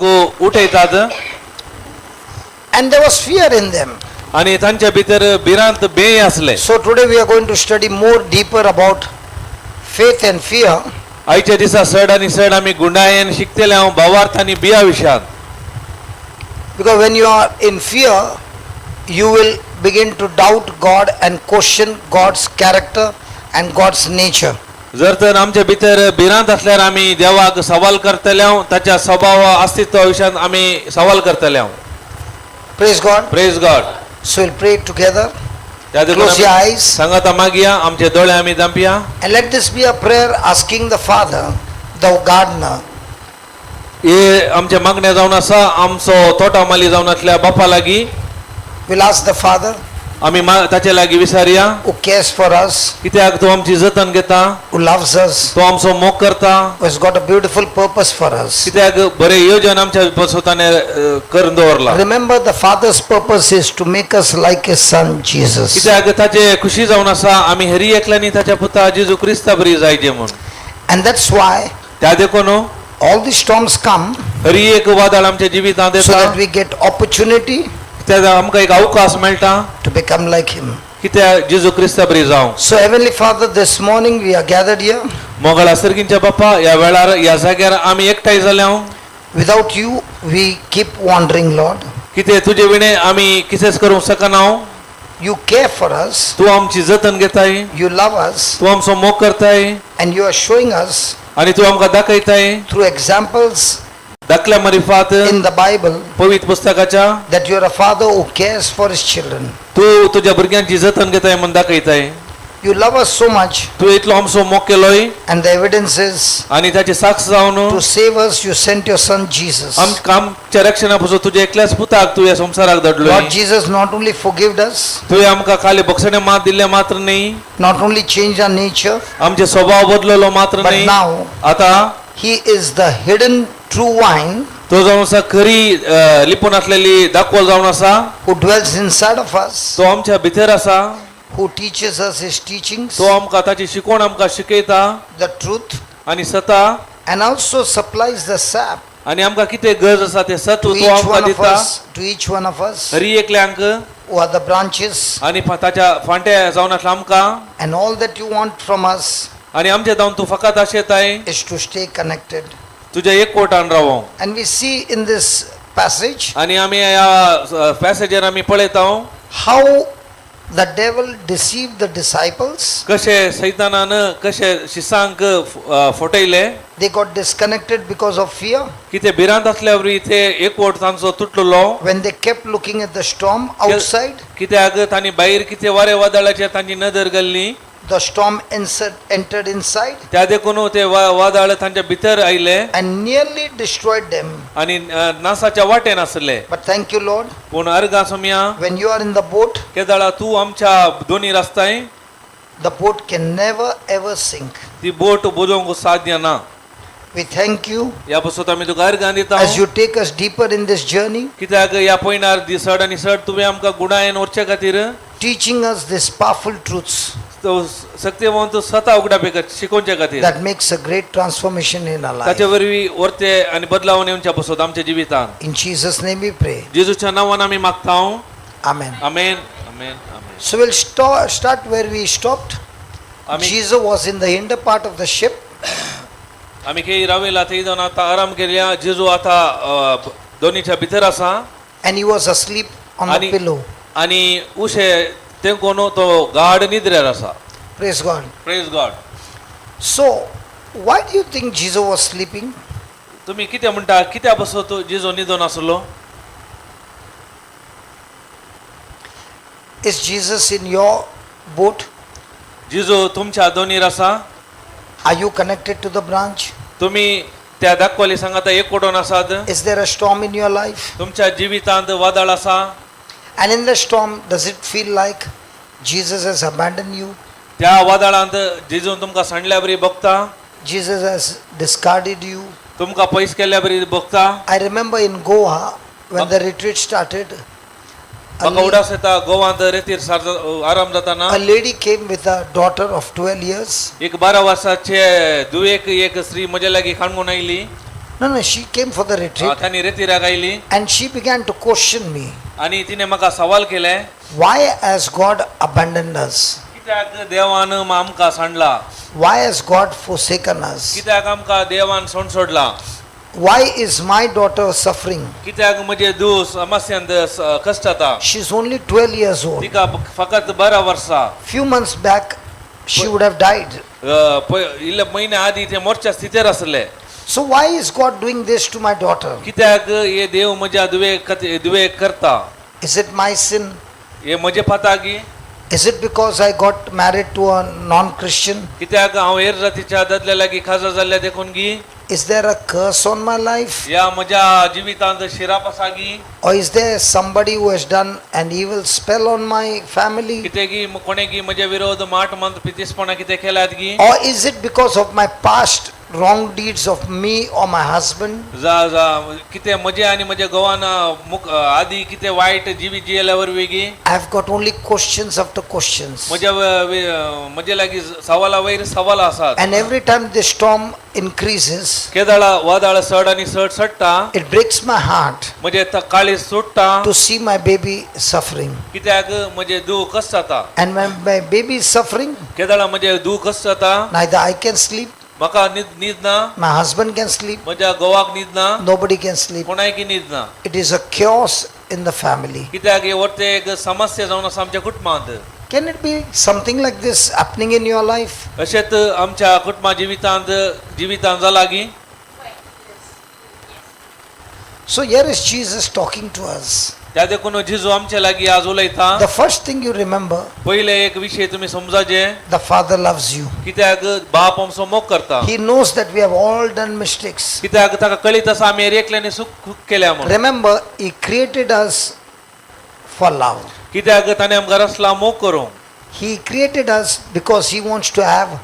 न्हिदोंक उठयतात. And there was fear in them. आनी तांच्या भितर भिरांत बेय आसले. So today we are going to study more deeper about faith and fear. आयच्या दिसा चड आनी चड आमी गुंडायेन शिकतले हांव भावार्थ आनी बिया विशयांत. Because when you are in fear, you will begin to doubt God and question God's character and God's nature. जर तर आमच्या भितर भिरांत असल्यार आमी देवाक सवाल करतले हांव ताच्या स्वभाव अस्तित्वा विशयांत आमी सवाल करतले हांव. Praise God. Praise God. So we'll pray together. त्या देखून Close your आमी eyes सांगाता मागया आमचे दोळे आमी दांपया. And let this be a prayer asking the Father, the gardener, हे आमचे मागणे जावन आसा आमचो तोटा माली जावन आसल्या बापा लागीं. We'll ask the Father आमी ताचे लागीं विचारया who cares for us, कित्याक तो आमची जतन घेता, who loves us, तो आमचो मोग करता, who has got a beautiful purpose for us. कित्याक बरें योजन आमच्या स्वताने करून दवरला. Remember, the Father's purpose is to make us like His Son Jesus. कित्याक ताचे खुशी जावन आसा आमी हरी एकल्यांनी ताच्या पुता जेजू क्रिस्ता बरी जायचे म्हूण. And that's why त्या देखून all the storms come Hari एक वादळ आमच्या जिवितांत so येता that we get opportunity कित्याक आमकां एक अवकाश मेळटा to become like Him. कित्याक जेजू क्रिस्ता बरी जावं. So, Heavenly Father, this morning we are gathered here. मोगळा सर्गींच्या बाप्पा ह्या वेळार ह्या जाग्यार आमी एकठांय जाले हांव. Without you, we keep wandering, Lord. कितें तुजे विणे आमी कितेंच करूंक शकना. You care for us, तूं आमची जतन घेताय, you love us, तूं आमचो मोग करताय and you are showing us आनी तूं आमकां दाखयताय through examples दाखल्या मारिफात in the Bible पवित्र पुस्तकाच्या that you are a father who cares for his children. तूं तुज्या भुरग्यांची जतन घेताय म्हूण दाखयताय. You love us so much, तूं इतलो आमचो मोग केलोय and the evidence is आनी ताची साक्ष जावन to save us, you sent your son Jesus. आमच्या रक्षणा पासून तुज्या एकल्याच पुताक तूं ह्या संवसाराक धाडलोय. Lord Jesus not only forgave us, तुवें आमकां खाली बक्षणे मात दिल्लें मात्र न्ही, not only changed our nature, आमचे स्वभाव बदललो मात्र but न्ही, now आता he is the hidden true vine तो जावन आसा खरी लिपून आसलेली दाखवल जावन आसा, who dwells inside of us, तो आमच्या भितर आसा, who teaches us his teachings, तो आमकां ताची शिकवण आमकां शिकयता the truth, आनी सता and also supplies the sap आनी आमकां कितें गरज आसा तें सत्व to तो each आमकां one of दिता us, to each one of us Hari एकल्यांक who are the branches, आनी ताच्या फांट्या जावन आसला आमकां and all that you want from us आनी आमचे जावन तूं फकत आशेताय is to stay connected. तुज्या एकवटान रावो. And we see in this passage आनी आमी ह्या पॅसेजीर आमी पळयता how the devil deceived the disciples. कशे सैतानान कशे शिसांक फटयले. They got disconnected because of fear. कितें भिरांत आसल्या वरी ते एकवट तांचो तुटलो. When they kept looking at the storm outside, कित्याक तांणी भायर कितें वारे वादळाचेर तांची नदर घाल्ली. the storm entered inside त्या देखून ते वादळ तांच्या भितर आयले and nearly destroyed them. आनी नासाच्या वाटेन आसले. But thank you, Lord, पूण अर्गां Somaiya, when you are in the boat, केदाळा तूं आमच्या दोनी रस्ताय, the boat can never ever sink. ती बोट बुजोवंक साध्य ना. We thank you ह्या पासून आमी तुका अर्गां दिता as you take us deeper in this journey, कित्याक ह्या पयणार सड आनी सड तुवें आमकां गुणायन व्हरचे खातीर teaching us these powerful truths तो सक्तिवंत स्वता उगडापे शिकोवचे खातीर that makes a great transformation in our life. ताचे वरवीं वर्ते आनी बदलावन येवच्या पासून आमच्या जिवितांत. In Jesus' name we pray. जेजूच्या नांवान आमी मागता. Amen. Amen, amen, amen. So we'll start where we stopped. आमी Jesus was in the hinder part of the ship. आमी खंय राविला थंय जावन आतां आराम केल्या. जेजू आतां दोनीच्या भितर आसा And he was asleep on the pillow. आनी उशे तेंकून तो गाड निद्रेर आसा. Praise God. Praise God. So, why do you think Jesus was sleeping? तुमी कितें म्हणटा कित्या बसत जेजू न्हिदोन आसलो? Is Jesus in your boat? जेजू तुमच्या दोनीर आसा? Are you connected to the branch? तुमी त्या दाखवली सांगाता एकवटून आसात? Is there a storm in your life? तुमच्या जिवितांत वादळ आसा? And in the storm, does it feel like Jesus has abandoned you? त्या वादळांत जेजून तुमकां सांडल्या बरी बघता? Jesus has discarded you? तुमकां पयस केल्ल्या बरी बघता? I remember in Goa, when the retreat started, म्हाका उडास येता गोवांत रेतीर आराम जाताना a lady came with a daughter of 12 years. एक 12 वर्साचे धुवेक एक स्त्री म्हज्या लागीं खाणगून आयली. No, she came for the retreat तांणी रेतिराक आयली and she began to question me. आनी तिणे म्हाका सवाल केलें Why has God abandoned us? कित्याक देवान आमकां सांडला Why has God forsaken us? कित्याक आमकां देवान सोंड सोडला Why is my daughter suffering? कित्याक म्हजे धूव समस्यांत कश्ट जाता She's only 12 years old. तिका फकत 12 वर्सां Few months back, she would have died. इल्ले म्हयने आदी ते मोर्च्या स्थितीर आसले So why is God doing this to my daughter? कित्याक हे देव म्हज्या धुवेक करता Is it my sin? हे म्हजे पातागी Is it because I got married to a non-Christian? कित्याक हांव हेर जातीच्या दादल्या लागीं खाजा जाल्ल्या देखून गी Is there a curse on my life? ह्या म्हज्या जिवितांत शिराप आसा गी Or is there somebody who has done an evil spell on my family? कितें गी कोणे गी म्हजे विरोध माट मंत पितीसपणा कितें केल्यात गी Or is it because of my past wrong deeds of me or my husband? जा जा कितें म्हजे आनी म्हज्या घोवान मुख आदी कितें वायट जिवीत जियेल्या वरवीं गी I have got only questions after questions. म्हज्या म्हजे लागीं सवाला वयर सवाल आसात And every time the storm increases, केदळा वादळ सड आनी सड सडटा it breaks my heart म्हजे काळीज सुट्टा to see my baby suffering. कित्याक म्हजे धूव कस जाता And when my baby is suffering, केदळा म्हजे धूव कस जाता neither I can sleep, म्हाका न्हीद न्हीद ना my husband can sleep, म्हज्या घोवाक न्हीद ना nobody can sleep. कोणायकी न्हीद ना It is a chaos in the family. कित्याक हे वरते एक समस्या जावन आसा आमच्या कुटुंबांत Can it be something like this happening in your life? अशेंच आमच्या कुटुंबा जिवितांत जिवितांत जाला गी So here is Jesus talking to us. त्या देखून जेजू आमच्या लागीं आज उलयता The first thing you remember, पयले एक विशय तुमी समजाचे the Father loves you. कित्याक बाप आमचो मोग करता He knows that we have all done mistakes. कित्याक ताका कळीत आसा आमी एकल्यानी चूक केल्या म्हणून Remember, He created us for love. कित्याक ताणें आमकां रसला मोग करूंक He created us because He wants to have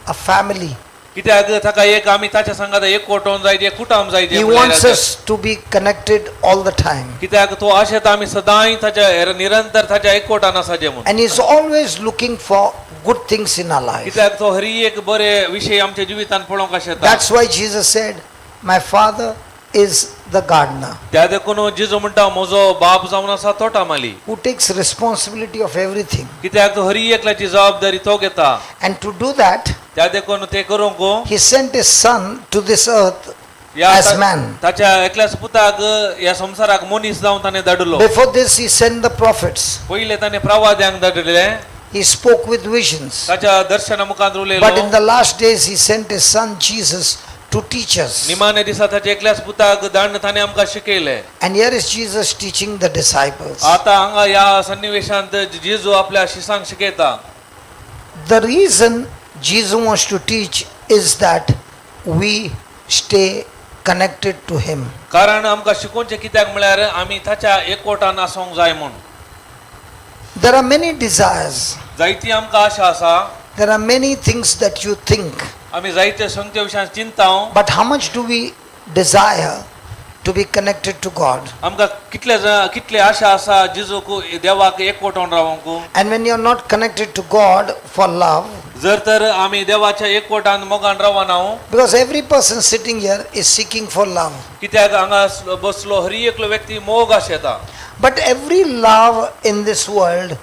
a family. कित्याक ताका एक आमी ताच्या संगात एकवटोवन जाय जे कुटाम जाय He wants us to be connected all the time. कित्याक तो आशेता आमी सदांय ताच्या निरंतर ताच्या एकवटान आसाचे म्हणून And He's always looking for good things in our life. कित्याक तो हरी एक बरे विशय आमच्या जिवितान पळोवंक आशेता That's why Jesus said, My Father is the gardener त्या देखून जेजू म्हणटा म्हजो बाप जावन आसा तोटामाली who takes responsibility of everything. कित्याक तो हरी एकल्याची जबाबदारी तो घेता And to do that, त्या देखून ते करूंक He sent His Son to this earth ह्या as man. ताच्या एकल्याच पुताक ह्या संवसाराक मनीस जावन ताणें धाडलो Before this, He sent the prophets. पयले ताणें प्रवाद्यांक धाडले He spoke with visions. ताच्या दर्शना मुखार But in उलयलो the last days, He sent His Son Jesus to teach us. निमाणे दिसा ताच्या एकल्याच पुताक धाडून ताणें आमकां शिकयलें And here is Jesus teaching the disciples. आता हांगा ह्या सन्निवेशांत जेजू आपल्या शिसांक शिकयता The reason Jesus wants to teach is that we stay connected to Him. कारण आमकां शिकोवचें कित्याक म्हळ्यार आमी ताच्या एकवटान आसूंक जाय म्हूण There are many desires, जायती आमकां आशा आसा there are many things that you think, आमी जायते संगते विशयान चिंता but how much do we desire to be connected to God? आमकां कितले कितले आशा आसा जेजूक देवाक एकवटान रावंक And when you're not connected to God for love, जर तर आमी देवाच्या एकवटान मोगान रावना because every person sitting here is seeking for love. कित्याक हांगा बसलो हरी एकलो व्यक्ती मोग आशेता But every love in this world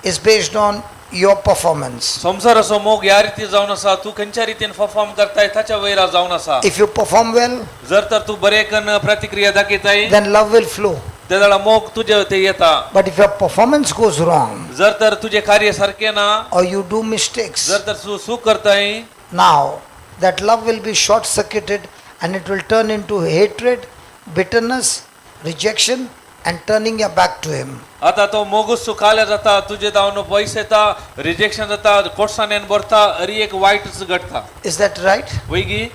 is based on your performance. संवसाराचो मोग ह्या रिती जावन आसा तूं खंयच्या रितीन परफॉर्म करताय ताच्या वयर जावन आसा If you perform well, जर तर तूं बरें कन्न प्रतिक्रिया दाखयताय then love will flow. तेदळा मोग तुजे ते येता But if your performance goes wrong जर तर तुजें कार्य सारकें ना or you do mistakes, जर तर तूं चूक करताय now that love will be short circuited and it will turn into hatred, bitterness, rejection, and turning your back to Him. आता तो मोगूच सुखाल्या जाता तुजे धांवन पयस येता रिजेक्शन जाता कोटसाणेन भरता हरी एक वायटच घडटा Is that right? वयगी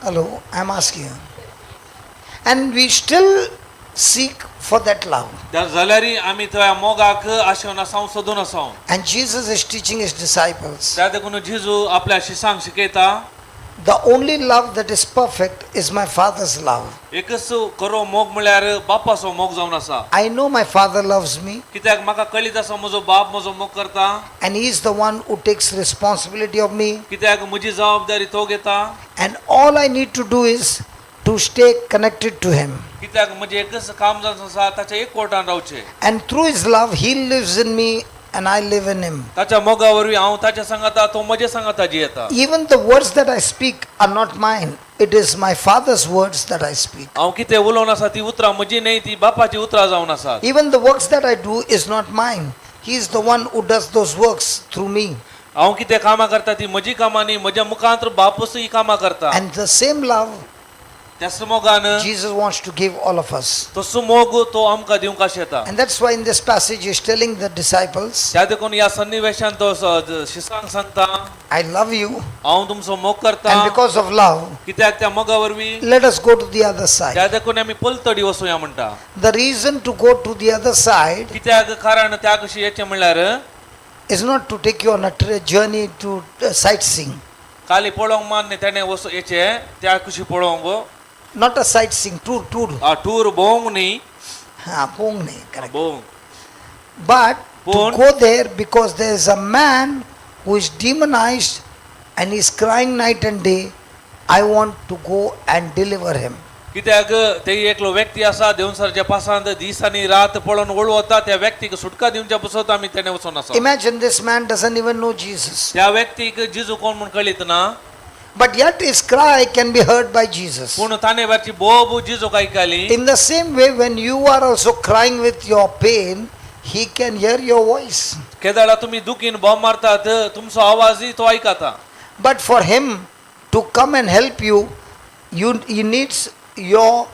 Hello, I'm asking you. And we still seek for that love. त्या जाल्यारय आमी त्या मोगाक आशेवन आसाव सोदून आसाव And Jesus is teaching His disciples त्या देखून जेजू आपल्या शिसांक शिकयता the only love that is perfect is my Father's love. एकच खरो मोग म्हळ्यार बापाचो मोग जावन आसा I know my Father loves me, कित्याक म्हाका कळीत आसा म्हजो बाप म्हजो मोग करता and He is the one who takes responsibility of me. कित्याक म्हजी जबाबदारी तो घेता And all I need to do is to stay connected to Him. कित्याक म्हजें एकच काम जावन आसा ताच्या एकवटान रावचें. And through His love, He lives in me and I live in Him. ताच्या मोगा वरवीं हांव ताच्या सांगाता, तो म्हज्या सांगाता जियेता. Even the words that I speak are not mine, it is my Father's words that I speak. हांव कितें उलोवन आसा ती उतरां म्हजी न्हय, ती बापाची उतरां जावन आसात. Even the works that I do is not mine. He is the one who does those works through me. हांव कितें कामां करता ती म्हजी कामां न्ही, म्हज्या मुखांत बापूस ही कामां करता. And the same love त्याच मोगान Jesus wants to give all of us. तसो मोग तो आमकां दिवंक आशेता. And that's why in this passage he's telling the disciples, त्या देखून ह्या सन्निवेशान तो शिसांक सांगता, I love you, हांव तुमचो मोग करता. And because of love, कित्याक त्या मोगा वरवीं let us go to the other side. त्या देखून आमी पलतडी वचुया म्हणटा. The reason to go to the other side कित्याक कारण त्या कशी येचें म्हणल्यार is not to take you on a journey to sightseeing, खाली पळोवंक मान्य तेणें वच येचें त्या कशी पळोवंक. Not a sightseeing tour, tour. Tour भोवंक न्ही. Ha, भोंग nahi, correct. भोवंक. But to Pon. Go there because there is a man who is demonized and is crying night and day, I want to go and deliver him. कित्याक ते एकलो व्यक्ती आसा देवसरच्या पासांत दीस आनी रात पळोवन वळवता, त्या व्यक्तीक सुटका दिवच्या पसत आमी तेणें वचोन आसा. Imagine this man doesn't even know Jesus, त्या व्यक्तीक जिजू कोण म्हूण कळीत ना. but yet his cry can be heard by Jesus. पूण ताणें वरची बोब जिजूक आयकली. In the same way, when you are also crying with your pain, he can hear your voice. केदाळा तुमी दुखीन बोब मारतात, तुमचो आवाजय तो आयकता. But for him to come and help you, he needs your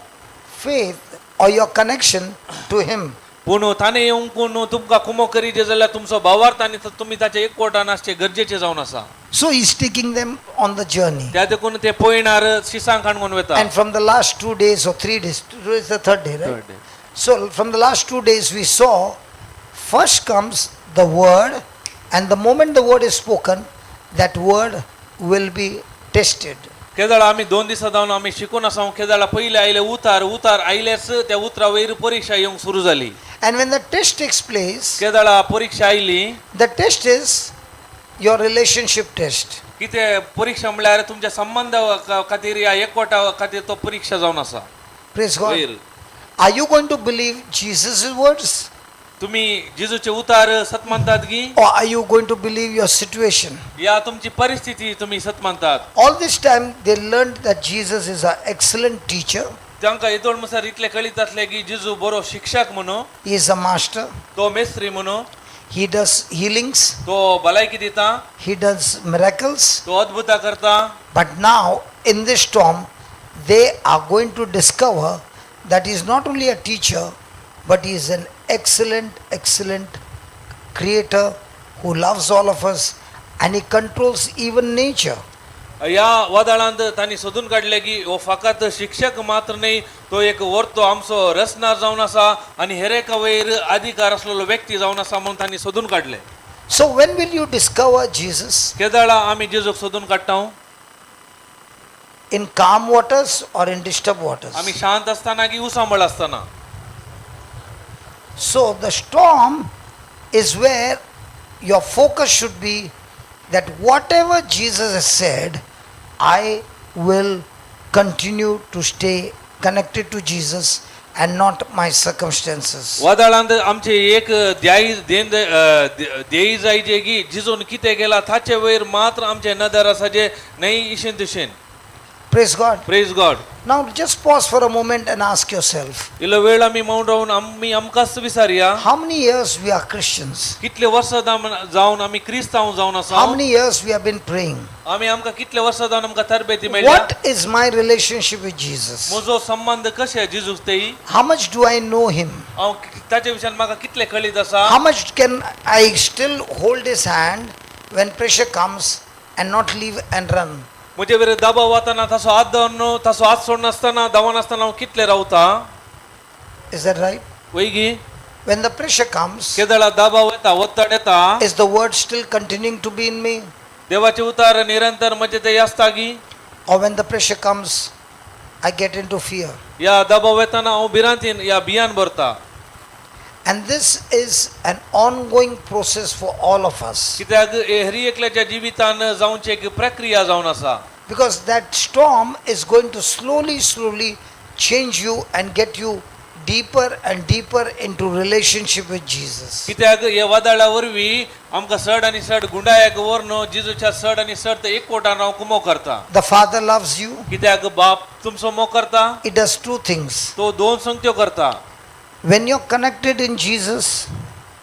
faith or your connection to him. पूण ताणें येवंक तुमकां कुमो करीजे जाल्यार तुमचो भावार्थ आनी तुमी ताच्या एकवटान आसचें गरजेचें जावन आसा. So he's taking them on the journey. त्या देखून ते पयणार शिसांक काणकोण वता. And from the last 2 days or 3 days, today is the third day, right? Third day. So from the last 2 days, we saw first comes the word, and the moment the word is spoken, that word will be tested. केदळा आमी दोन दिसां जावन आमी शिकून आसा, केदळा पयलें आयले उतार, उतार आयलेच त्या उतरा वयर परिक्षा येवंक सुरू जाली. And when the test takes place, केदळा परिक्षा आयली, the test is your relationship test. कितें परीक्षा म्हणल्यार तुमच्या संबंध खातीर ह्या एकवटा खातीर तो परीक्षा जावन आसा. Praise God. वयर Are you going to believe Jesus' words तुमी जेजूचे उतार सत मानतात की or are you going to believe your situation? या तुमची परिस्थिती तुमी सत मानतात? All this time they learned that Jesus is an excellent teacher, तांकां येदोळ म्हणसर इतलें कळीत आसलें की जेजू बरो शिक्षक म्हणून. He is a master, तो मेस्त्री म्हणून. he does healings, तो भलायकी दिता. he does miracles. तो अद्भुतां करता. But now in this storm, they are going to discover that he is not only a teacher, but he is an excellent, excellent creator who loves all of us and he controls even nature. ह्या वादळांत तांणी सोदून काडलें की हो फकत शिक्षक मात्र न्हय, तो एक वर्तो आमचो रचणार जावन आसा आनी हेर एका वयर अधिकार आसलेलो व्यक्ती जावन आसा म्हणून तांणी सोदून काडलें. So when will you discover Jesus? केदळा आमी जेजूक सोदून काडटा? In calm waters or in disturbed waters? आमी शांत आसतना की उसांबळ आसतना? So the storm is where your focus should be that whatever Jesus has said, I will continue to stay connected to Jesus and not my circumstances. वादळांत आमचे एक ध्याय then ध्येय जायचे की जिजून कितें केला ताचे वयर मात्र आमचे नदर आसाचे, न्हय इशेन तुशेन. Praise God. Praise God. Now just pause for a moment and ask yourself, इल्लो वेळ आमी मौन रावन आमी आमकांच विचारया. how many years we are Christians? कितले वर्सां जावन आमी क्रिस्तांव जावन आसा? How many years we have been praying? आमी आमकां कितले वर्सां जावन आमकां तरबेती मेळ्ळ्या? What is my relationship with Jesus? म्हजो संबंद कशे जेजूक तेई? How much do I know him? हांव ताचे विशयान म्हाका कितले कळीत आसा? How much can I still hold his hand when pressure comes and not leave and run? म्हजे वयर दबाव वतना ताचो हात धरून, ताचो हात सोडनासतना, धांवनासतना हांव कितले रावता? Is that right? वयगी? When the pressure comes, केदळा दबाव येता, ಒತ್ತಡ येता, is the word still continuing to be in me? देवाचे उतार निरंतर म्हजे ते आसता की Or when the pressure comes, I get into fear? या दबाव येताना हांव भिरांतीन या भियान भरता. And this is an ongoing process for all of us. कित्याक हे हर एकल्याच्या जिवितान जावची एक प्रक्रिया जावन आसा. Because that storm is going to slowly, slowly change you and get you deeper and deeper into relationship with Jesus. कित्याक हे वादळा वरवीं आमकां चड आनी चड गुंडायाक व्हरून जेजूच्या चड आनी चड ते एकवटान रावंक मोग करता. The Father loves you. कित्याक बाप तुमचो मोग करता. He does two things. तो दोन संगत्यो करता. When you're connected in Jesus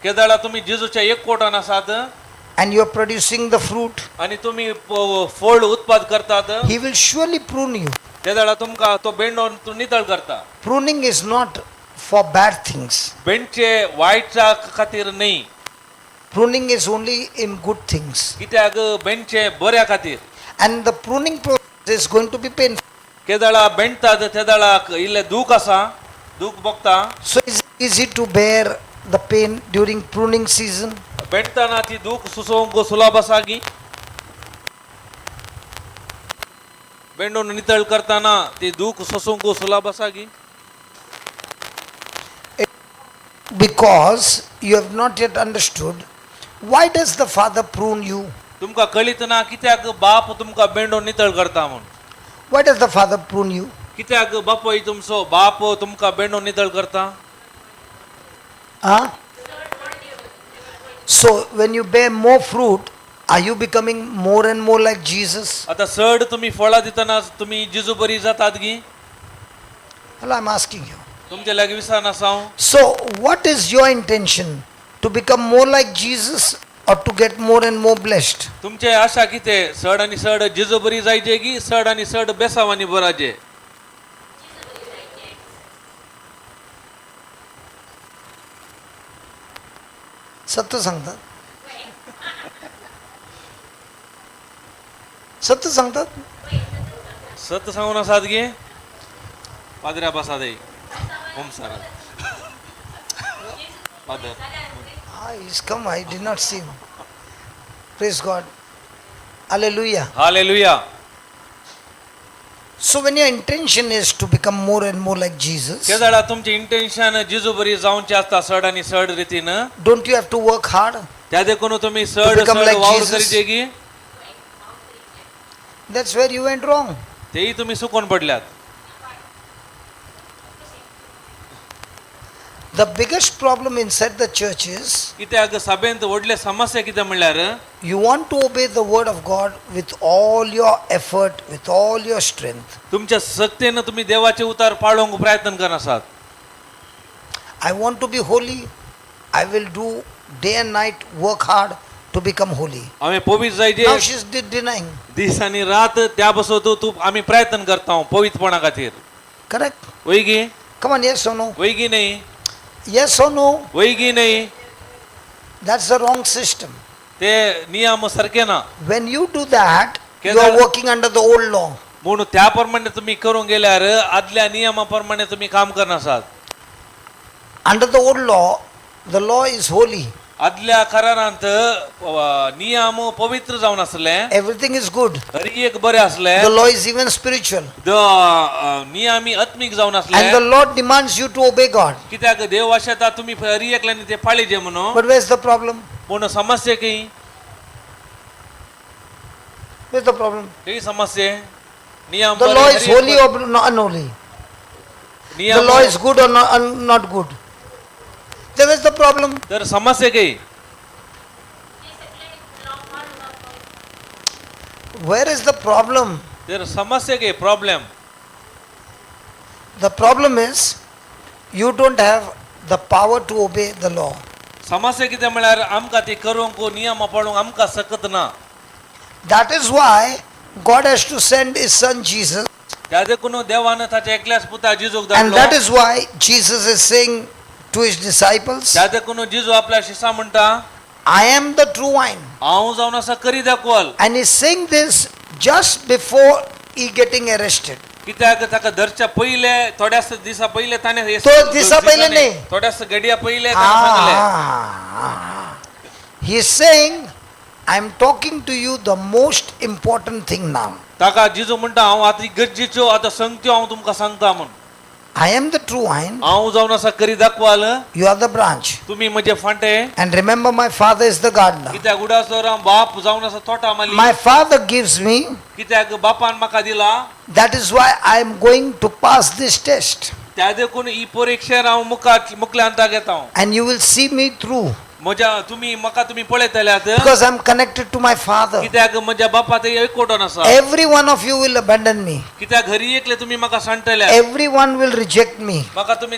केदाळा तुमी जेजूच्या एकवटान आसात and you're producing the fruit, आनी तुमी फळ उत्पाद करतात, He will surely prune you. तेदाळा तुमकां तो बेंडो तूं नितळ करता. Pruning is not for bad things. बेंडचे वायटच्या खातीर न्ही. Pruning is only in good things. कित्याक बेंडचे बऱ्या खातीर. And the pruning process is going to be painful. केदाळा बेंडतात तेदाळाक इल्लें दूख आसा, दूख भोगता. So is it easy to bear the pain during pruning season? बेंडताना ती दूख सुसोवंक सुलाभ आसा गी? बेंडून नितळ करताना ती दूख सोसूंक सुलाभ आसा गी? Because you have not yet understood why does the Father prune you? तुमकां कळीत ना कित्याक बाप तुमकां बेंडो नितळ करता म्हूण. Why does the Father prune you? कित्याक बापूय तुमचो बाप तुमकां बेंडो नितळ करता? Huh? So when you bear more fruit, are you becoming more and more like Jesus? आतां चड तुमी फळां दितना तुमी जेजू बरी जातात गी? Well, I'm asking you. तुमचे लागीं विसरना आसा हांव. So, what is your intention? To become more like Jesus or to get more and more blessed? तुमचे आशा कितें, चड आनी चड जेजू बरी जायचे की चड आनी चड बेसांवांनी बराचे? सत्य सांगतात, सत्य सांगतात. सत सांगून आसात गे पाद्र्या बसात होमसारा father. Ah, he's come. I did not see him. Praise God. Hallelujah. Hallelujah. So when your intention is to become more and more like Jesus, केदाळा तुमचे इंटेन्शन जेजू बरी जावचे आसता चड आनी चड रितीन, don't you have to work hard? त्या देखून तुमी चड become चड like वावर Jesus. करीचे की. That's where you went wrong. तेही तुमी चुकोन पडल्यात. The biggest problem inside the church is कित्याक सभेंत व्हडले समस्या कितें म्हणल्यार you want to obey the word of God with all your effort, with all your strength. तुमच्या सक्तेन तुमी देवाचे उतार पाळोवंक प्रयत्न करनासात. I want to be holy. I will do day and night, work hard to become holy. हांवें पवित्र जायचे. Now she's denying. दीस आनी रात त्या बसत तूं आमी प्रयत्न करता पवित्रपणा खातीर. Correct? वय गी? Come on, yes or no? वय गी न्ही? Yes or no? वय गी न्ही? That's the wrong system. ते नियम सारखे ना. When you do that, you are Kedar- working under the old law. म्हणून त्या प्रमाणे तुम्ही करूंक गेल्यार आदल्या नियमा प्रमाणे तुम्ही काम करनासात. Under the old law, the law is holy. आदल्या करारांत नियम पवित्र जावन आसले. Everything is good. हरी एक बरें आसले. The law is even spiritual. The नियम आत्मीक जावन And आसले. the Lord demands you to obey God. कित्याक देव आशेता तुमी हरी एकल्यानी ते पाळीजे म्हणून. But where's the problem? पूण समस्या की Where's the problem? काही समस्या नियम The बरे, law is हरी एक holy बरे. or not unholy? The नियम law is good or not good? There is the problem. तर समस्या काही. Where is the problem? तर समस्या काही problem. The problem is you don't have the power to obey the law. समस्या कितें म्हळ्यार आमकां ती करूंक नियम पाळूंक आमकां सकत ना. That is why God has to send His Son Jesus. त्या देखून देवान ताच्या एकल्याच पुता जिजूक And that धाडलो. is why Jesus is saying to His disciples, त्या देखून जिजू आपल्या शिसा म्हणटा, I am the true vine. हांव जावन आसा करी दाखवल. And he's saying this just before he getting arrested. कित्याक ताका धरच्या पयले थोड्याच दिसा पयले ताणें हे तो दिसा पयले न्ही. थोड्याच घडया पयले ताणें सांगलें. Ah. He is saying, I am talking to you the most important thing now. ताका जिजू म्हणटा हांव आतां गरजेच्यो आतां संगत्यो हांव तुमकां सांगता म्हूण. I am the true vine, हांव जावन आसा करी दाखवाल you are the branch. तुमी म्हजे फांटे And remember, my father is the gardener. कित्याक उडास दवर हांव बाप जावन आसा तोटा माली My father gives me, कित्याक बापान म्हाका दिला that is why I am going to pass this test. त्या देखून ही परिक्षेर हांव मुखार मुखल्यान घेता हांव. And you will see me through म्हज्या तुमी म्हाका तुमी पळयतल्यात because I am connected to my father. कित्याक म्हज्या बापा ते एकवटून आसा Every one of you will abandon me, कित्याक घरी एकले तुमी म्हाका सांडटल्यात everyone will reject me. म्हाका तुमी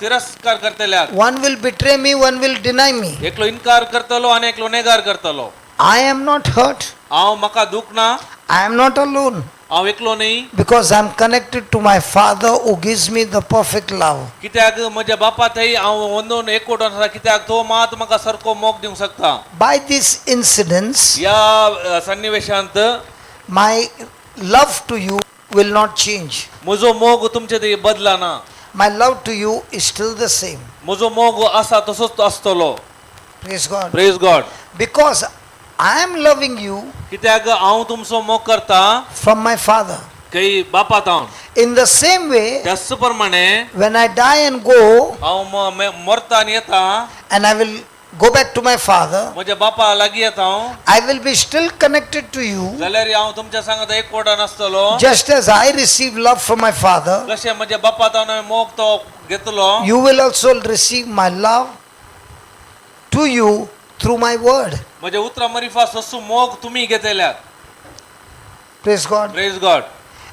तिरस्कार करतल्यात One will betray me, one will deny me. एकलो इन्कार करतलो आनी एकलो नेगार करतलो I am not hurt, हांव म्हाका दूख ना I am not alone हांव एकलो न्ही because I am connected to my father who gives me the perfect love. कित्याक म्हज्या बापा थंय हांव वंदोन एकवटून आसा कित्याक तो मात म्हाका सारको मोग दिवंक शकता By these incidents, ह्या सन्निवेशांत my love to you will not change. म्हजो मोग तुमचे थंय बदलना My love to you is still the same. म्हजो मोग आसा तसोच तो आसतलो Praise God. Praise God Because I am loving you कित्याक हांव तुमचो मोग करता from my father. काही बापा तावन In the same way, त्याच प्रमाणे when I die and go, हांव मरता आनी येता and I will go back to my father, म्हज्या बापा लागीं येता हांव I will be still connected to you, जाल्यार हांव तुमच्या सांगात एक कोटा नासतलो just as I receive love from my father. कशें म्हज्या बापा तावन हांवें मोग तो घेतलो You will also receive my love to you through my word. म्हज्या उतरां मरिफा सस्सू मोग तुमी घेतल्यात Praise God. Praise God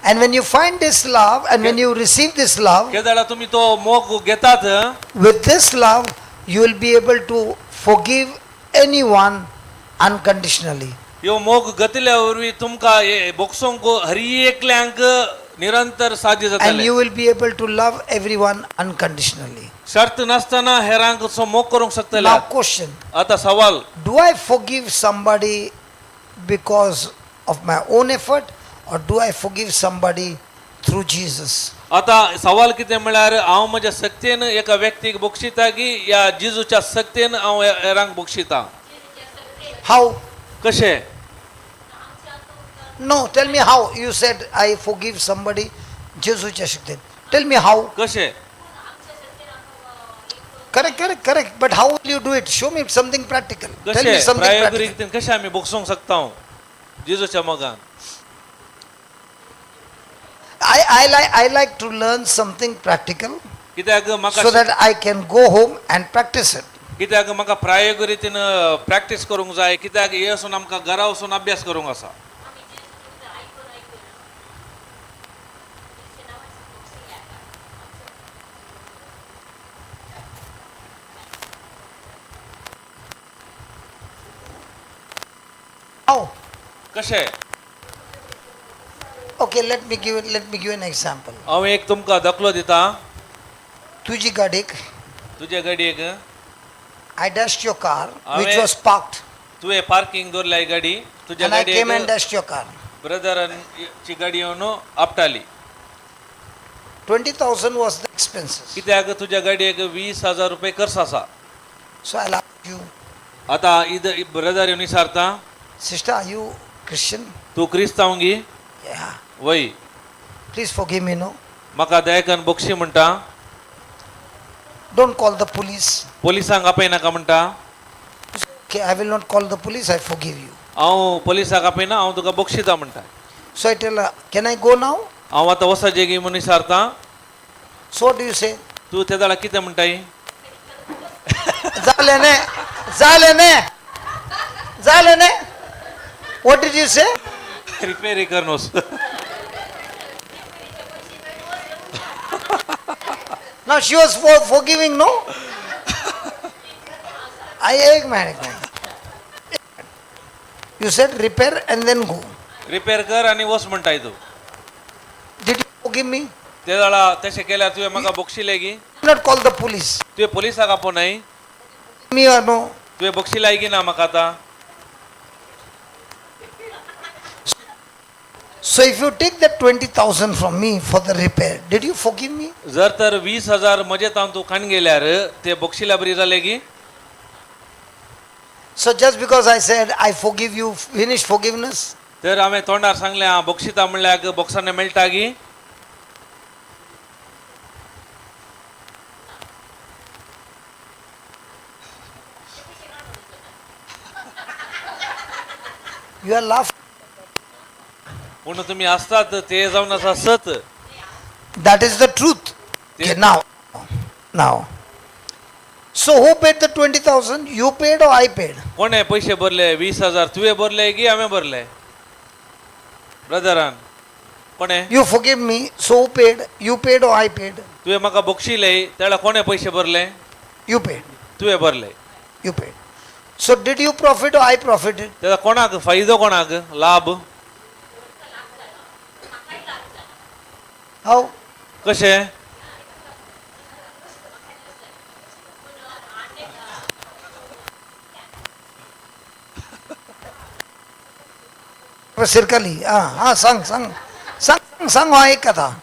And when you find this love and when you receive this love, केदळा तुमी तो मोग घेतात with this love, you will be able to forgive anyone unconditionally. ह्यो मोग घेतल्या वरवीं तुमकां हे भोगसोंक हरी एकल्यांक निरंतर साध्य And जातलें you will be able to love everyone unconditionally. शर्त नासतना हेरांक असो मोग करूंक शकतले Now, question. आतां सवाल Do I forgive somebody because of my own effort or do I forgive somebody through Jesus? आतां सवाल कितें म्हळ्यार हांव म्हज्या सक्तेन एका व्यक्तीक बक्षिता की या जेजूच्या सक्तेन हांव हेरांक बक्षिता How? कशें No, tell me how. You said I forgive somebody. Jesus Shakti. Tell me how. कशें Correct, correct, correct. But how will you do it? Show me something practical. Tell me कशें something प्रायोगिक practical. रितीन कशें आमी बक्षोंक शकता हांव जेजूच्या मोगान I like to learn something practical कित्याक म्हाका so that I can go home and practice it. कित्याक म्हाका प्रायोगिक रितीन प्रॅक्टीस करूंक जाय कित्याक हे वचून आमकां घरा वचून अभ्यास करूंक आसा How? कशें Okay, let me give an example. हांव एक तुमकां दाखलो दिता तुजी गाडीक तुजे गाडयेक I dashed your car, which Ave- was parked, तुवें पार्किंग दवरल्या ही गाडी तुज्या and I came and गाडयेक dashed your car. ब्रदरांची गाडी येवन आपटाली 20,000 was the expenses. कित्याक तुज्या गाडयेक 20,000 रुपये खर्च आसा So I'll ask you, आतां इद ब्रदर येवन विचारता sister, are you Christian? तूं क्रिस्तांव गी Yeah. वय Please forgive me, no? म्हाका दयाकन बक्षी म्हणटा Don't call the police. पोलिसांक आपयनाका म्हणटा Okay, I will not call the police, I forgive you. हांव पोलिसाक आपयना हांव तुका बक्षिता म्हणटा So I tell her, can I go now? हांव आतां वचपाचें गी म्हणून विचारता So what do you say? तूं ते जाल्यार कितें म्हणटाय झालं ने झालं ने झालं ने. What did you say? Repair कर न्हू Now she was forgiving, no? I एक minute, एक minute. You said repair and then go. Repair कर आनी वच म्हणटाय तूं Did you forgive me? ते जाल्यार तशें केल्यार तुवें म्हाका बक्षिलें गी Not call the police. तुवें पोलिसाक आपोवनाय Me or no? तुवें बक्षिलाय की ना म्हाका आतां So if you take that 20,000 from me for the repair, did you forgive me? जर तर 20,000 म्हजे तावन तूं खाण गेल्यार ते बक्षिल्या बरी जाले की So just because I said I forgive you, finish forgiveness? तर हांवें तोंडार सांगलें हांव बक्षिता म्हणल्यार बोक्सांनी मेळटा गी? You are laughing. पूण तुमी आसतात ते जावन आसा सत. That is the truth. Okay, now. So who paid the 20,000? You paid or I paid? कोणे पयशे भरले 20,000? तुवें भरले की हांवें भरले ब्रदरान? कोणे? You forgive me. So who paid? You paid or I paid? तुवें म्हाका बक्षिले तेळा कोणे पयशे भरले? You paid. तुवें भरले. You paid. So did you profit or I profited? तेचा कोणाक फायदो, कोणाक लाभ? How? कशें? सिरकली. हा हा, सांग सांग सांग सांग, हो एक कथा.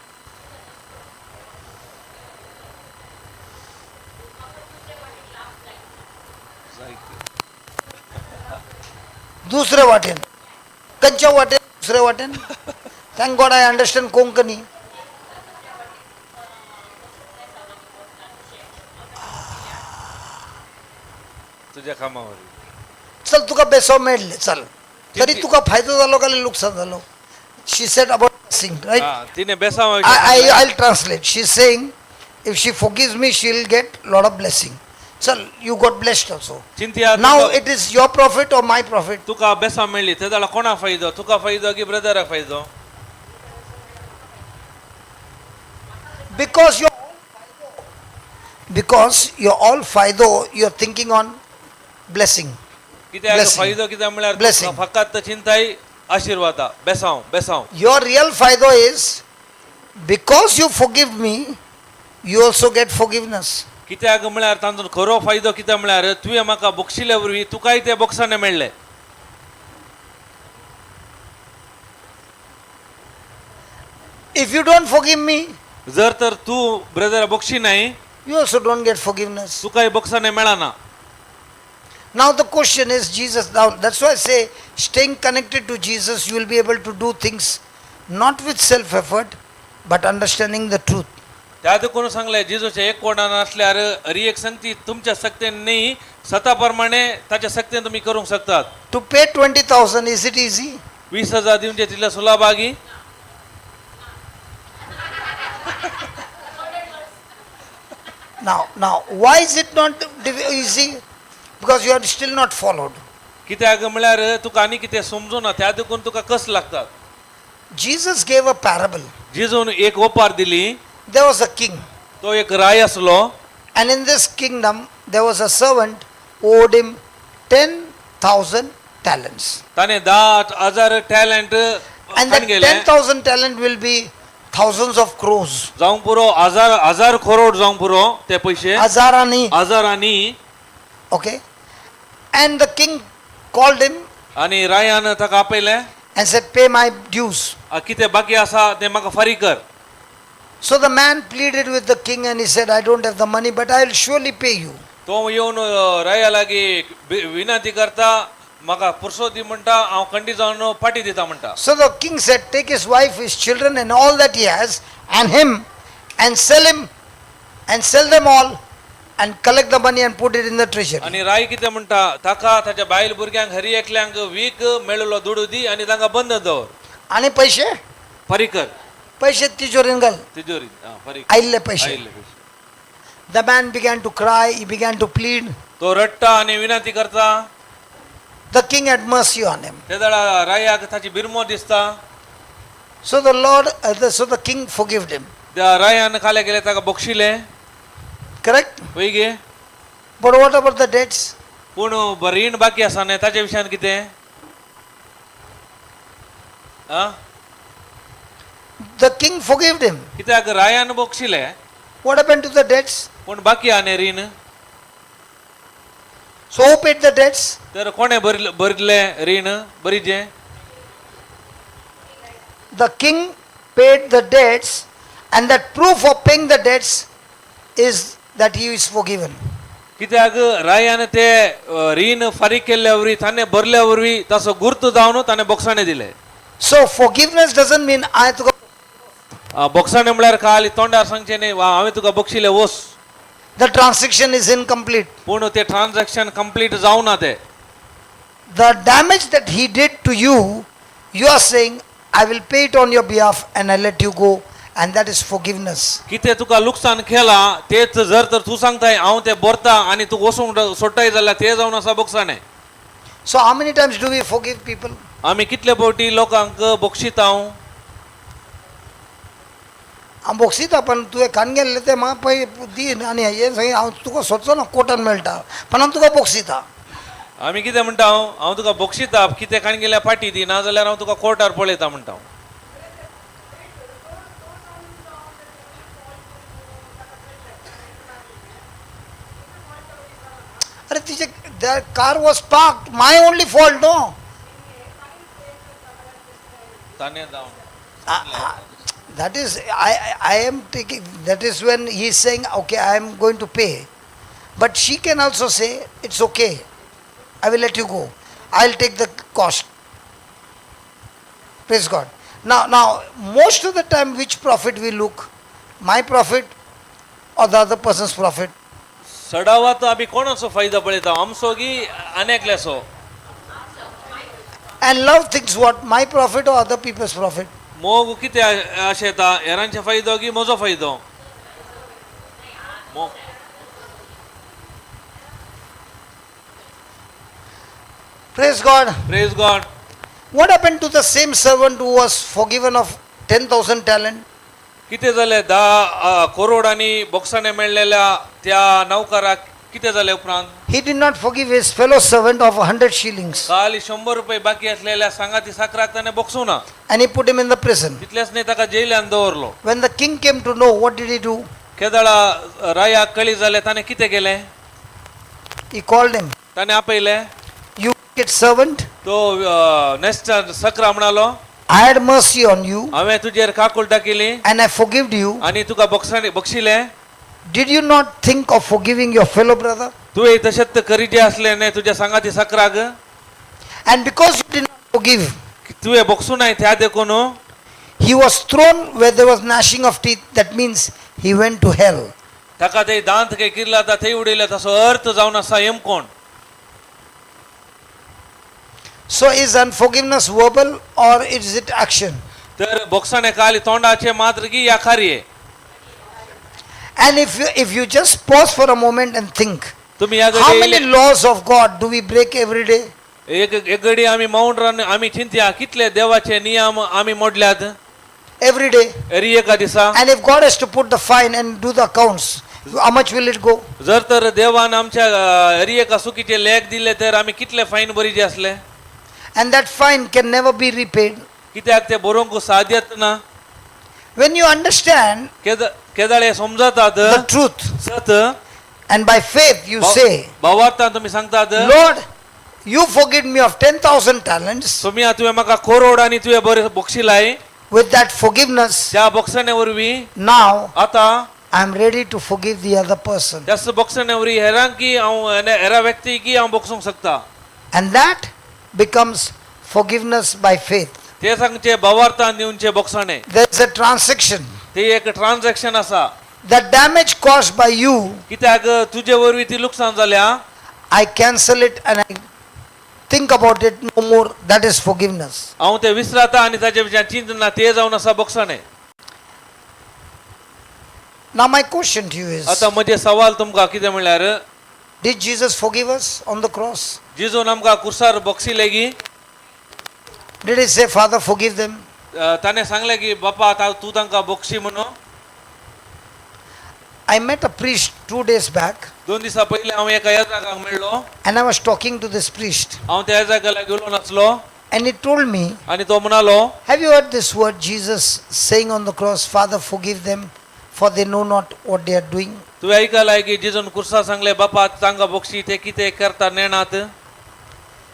दुसरे वाटेन, खंयच्या वाटेन? दुसरे वाटेन. Thank God I understand Konkani. तुज्या कामावर. चल, तुका बेसो मेळ्ळें, चल. तरी तुका फायदो जालो काय लुकसान जालो? She said about sing, right? हा, तिने बेसांव. I translate. She saying if she forgives me, she will get lot of blessing. चल, you got blessed also. चिंतया. Now it is your profit or my profit? तुका बेसांव मेळ्ळी, ते जाल्यार कोणाक फायदो? तुका फायदो की ब्रदराक फायदो? Because you're all faido, you're thinking on blessing. कित्याक? Blessing. फायदो कित्याक म्हळ्यार Blessing. तुका फकत चिंताय आशिर्वादा, बेसांव बेसांव. Your real faido is because you forgive me, you also get forgiveness. कित्याक म्हळ्यार तांचो खरो फायदो कित्याक म्हळ्यार तुवें म्हाका बक्षिल्या वरवीं तुकाय ते बक्षाणे मेळ्ळे. If you don't forgive me, जर तर तूं ब्रदर बक्षी नाही, you also don't get forgiveness. तुकाय बक्षाणे मेळना. Now the question is Jesus. Now that's why I say staying connected to Jesus, you will be able to do things not with self effort, but understanding the truth. त्या देखून सांगले, जेजूचे एक कोणान असल्यार हरी एक संगती तुमच्या सक्तेन न्ही, स्वता प्रमाणे ताच्या सक्तेन तुमी करूंक शकतात. To pay 20,000, is it easy? 20,000 दिवचे तितले सुलाभागी? Now, why is it not easy? Because you are still not followed. कित्याक म्हळ्यार तुका आनी कितें समजुना, त्या देखून तुका कस लागतात. Jesus gave a parable. जेजून एक ओपार दिली. There was a king, तो एक राय आसलो. And in this kingdom, there was a servant who owed him 10,000 talents. ताणें 10,000 टॅलंट And that गेले. 10,000 talent will be thousands of crores. जावंक पुरो, हजार हजार करोड जावंक पुरो ते पयशे. Hazarani. हजारांनी. Okay. And the king called him आनी रायान ताका आपयलें and said, "Pay my dues." कितें बाकी आसा तें म्हाका फारीक कर. So the man pleaded with the king and he said, "I don't have the money, but I will surely pay you." तो येवन राया लागीं विनंती करता, म्हाका पुरसो दी म्हणटा, हांव खंडी जावन फाटी दिता म्हणटा. So the king said, "Take his wife, his children, and all that he has, and him, and sell him, and sell them all, and collect the money and put it in the treasury." आनी राय कितें म्हणटा, ताका, ताच्या बायल भुरग्यांक Hari एकल्यांक week, मेळिल्लो दुडू दी आनी तांकां बंद दवर. आणि पैसे? फारीक कर. पैसे तिजोरीन घाल. तिजोरी फारीक. आयिल्ले पैसे. आयिल्ले पयशे. The man began to cry, he began to plead. तो रडटा आनी विनंती करता. The king had mercy on him. ते वेळार रायाक ताची बिरमो दिसता. So the Lord, so the king forgave him. त्या रायान खाल्या गेले ताका बक्षिले. Correct? वय गे? But what about the debts? पूण रीण बाकी आसा न्ही, ताच्या विशयान कितें आ? The king forgave him. कित्याक रायान बक्षिले. What happened to the debts? पूण बाकी आहा न्ही रीण. So who paid the debts? तर कोणें भरिल्लें रीण भरिजें? The king paid the debts, and that proof of paying the debts is that he is forgiven. कित्याक रायान ते रीण फारीक केल्ल्या वरवीं, ताणें भरल्या वरवीं ताचो गुर्त जावन ताणें बोक्साणें दिलें. So forgiveness doesn't mean I तुका. बोक्साणें म्हळ्यार खाली तोंडार सांगचें न्ही, वा हांवें तुका बक्षिलें वस. The transaction is incomplete. पूण तें ट्रान्जॅक्शन कंप्लीट जावना तें. The damage that he did to you, you are saying, I will pay it on your behalf and I let you go, and that is forgiveness. कितें तुका लुकसाण केलां तेच जर तर तूं सांगताय हांव तें भरता आनी तूं वचूंक सोडटाय जाल्यार तें जावन आसा बोगसाणें. So, how many times do we forgive people? आमी कितले फावटी लोकांक बक्षिता? हांव बोगसिता पण तुवें कान गेल्लें तें म्हाका पळय दी आनी हें सगळें हांव तुका सोदचो ना कोर्टान मेळटा पण हांव तुका बोगसिता. आमी कितें म्हणटा हांव हांव तुका बक्षिता कितें काण गेल्यार फाटी दी नाजाल्यार हांव तुका कोर्टार पळयता म्हणटा हांव. अरे तिचे the car was park my only fault no. ताणें जावन That is I am taking, that is when he is saying, okay, I am going to pay. But she can also say, it's okay, I will let you go. I will take the cost. Praise God. Now, most of the time, which profit we look? My profit or the other person's profit? सडावात आमी कोणाचो फायदो पळयता आमचो की आनी एकल्याचो? And love thinks what? My profit or other people's profit? मोग कितें अशें येता हेरांचे फायदो की म्हजो फायदो मोग? Praise God. Praise God. What happened to the same servant who was forgiven of 10,000 talent? कितें जालें धा करोडांनी बोक्साणें मेळ्ळेल्या त्या नौकराक कितें जालें उपरांत? He did not forgive his fellow servant of 100 shillings काल 100 रुपये बाकी असलेल्या सांगाती साकराक ताणें बोगसूं ना. And he put him in the prison. तितलेंच न्हय ताका जेलान दवरलो. When the king came to know, what did he do? केदळा रायाक कळी जालें ताणें कितें केलें? He called him. ताणें आपयलें. You wicked servant, तो नेस्टा सकरा म्हणालो, I had mercy on you हांवें तुजेर काकुळटा केली and I forgived you. आनी तुका बक्षाणी बक्षिलें. Did you not think of forgiving your fellow brother? तुवें तशेंच करीजे आसलें न्ही तुज्या सांगाती सकराक? And because you did not forgive, तुवें बक्षूं नाय त्या देखून he was thrown where there was gnashing of teeth. That means he went to hell. ताका ते दांत काही किरला थंय उडयले तसो अर्थ जावन आसा यमकोण. So is unforgiveness verbal or is it action? तर बोगसाणे काल तोंडाचे मात्र की या कार्य? And if you just pause for a moment and think, तुम्ही या how घडी many laws of God do we break every day? एक एक घडी आमी मौन रावन आमी चिंतया कितले देवाचे नियम आमी मोडल्यात. Every day. eri एका दिसा. And if God has to put the fine and do the accounts, how much will it go? जर तर देवान आमच्या एरी एका चुकीचे लेख दिले तर आमी कितले फायन भरीचे आसले. And that fine can never be repaid. कित्याक ते बरोवंक साध्यत ना. When you understand केदाळे समजतात the truth सत and by faith you say, भावार्थान तुमी सांगतात, Lord, you forgive me of 10,000 talents. सोमिया तुवें म्हाका करोड आनी तुवें बरें बक्षिलाय. With that forgiveness, त्या बक्षणे वरवीं now आतां I am ready to forgive the other person. त्याच बक्षणे वरवीं हेरांकी हांव हेरा व्यक्तीकी हांव बक्षूंक शकता. And that becomes forgiveness by faith. ते सांगचे भावार्थान दिवचे बक्षणे. There is a transaction. ते एक ट्रान्झॅक्शन आसा. The damage caused by you, कित्याक तुजे वरवीं ती लुकसाण जाल्या. I cancel it and I think about it no more. That is forgiveness. हांव ते विसराता आनी ताजे विचार चिंतना ते जावन आसा बक्षणे. Now, my question to you is, आतां म्हजें सवाल तुमकां कितें म्हणल्यार, did Jesus forgive us on the cross? जिजून आमकां कुर्सार बक्षिले की? Did he say, Father, forgive them? ताणें सांगलें की बापा आतां तूं तांकां बक्षी म्हणून? I met a priest 2 days back 2 दिसां पयलीं हांव एका येजाकाक मेळ्ळो. And I was talking to this priest. हांव त्या येजाका लागीं उलोवन आसलो. And he told me, आनी तो म्हणालो, have you heard this word Jesus saying on the cross, Father, forgive them, for they know not what they are doing? तुवें आयकलाय की जिजून कुर्सा सांगलें बापा तांकां बक्षी ते कितें करता नेणात?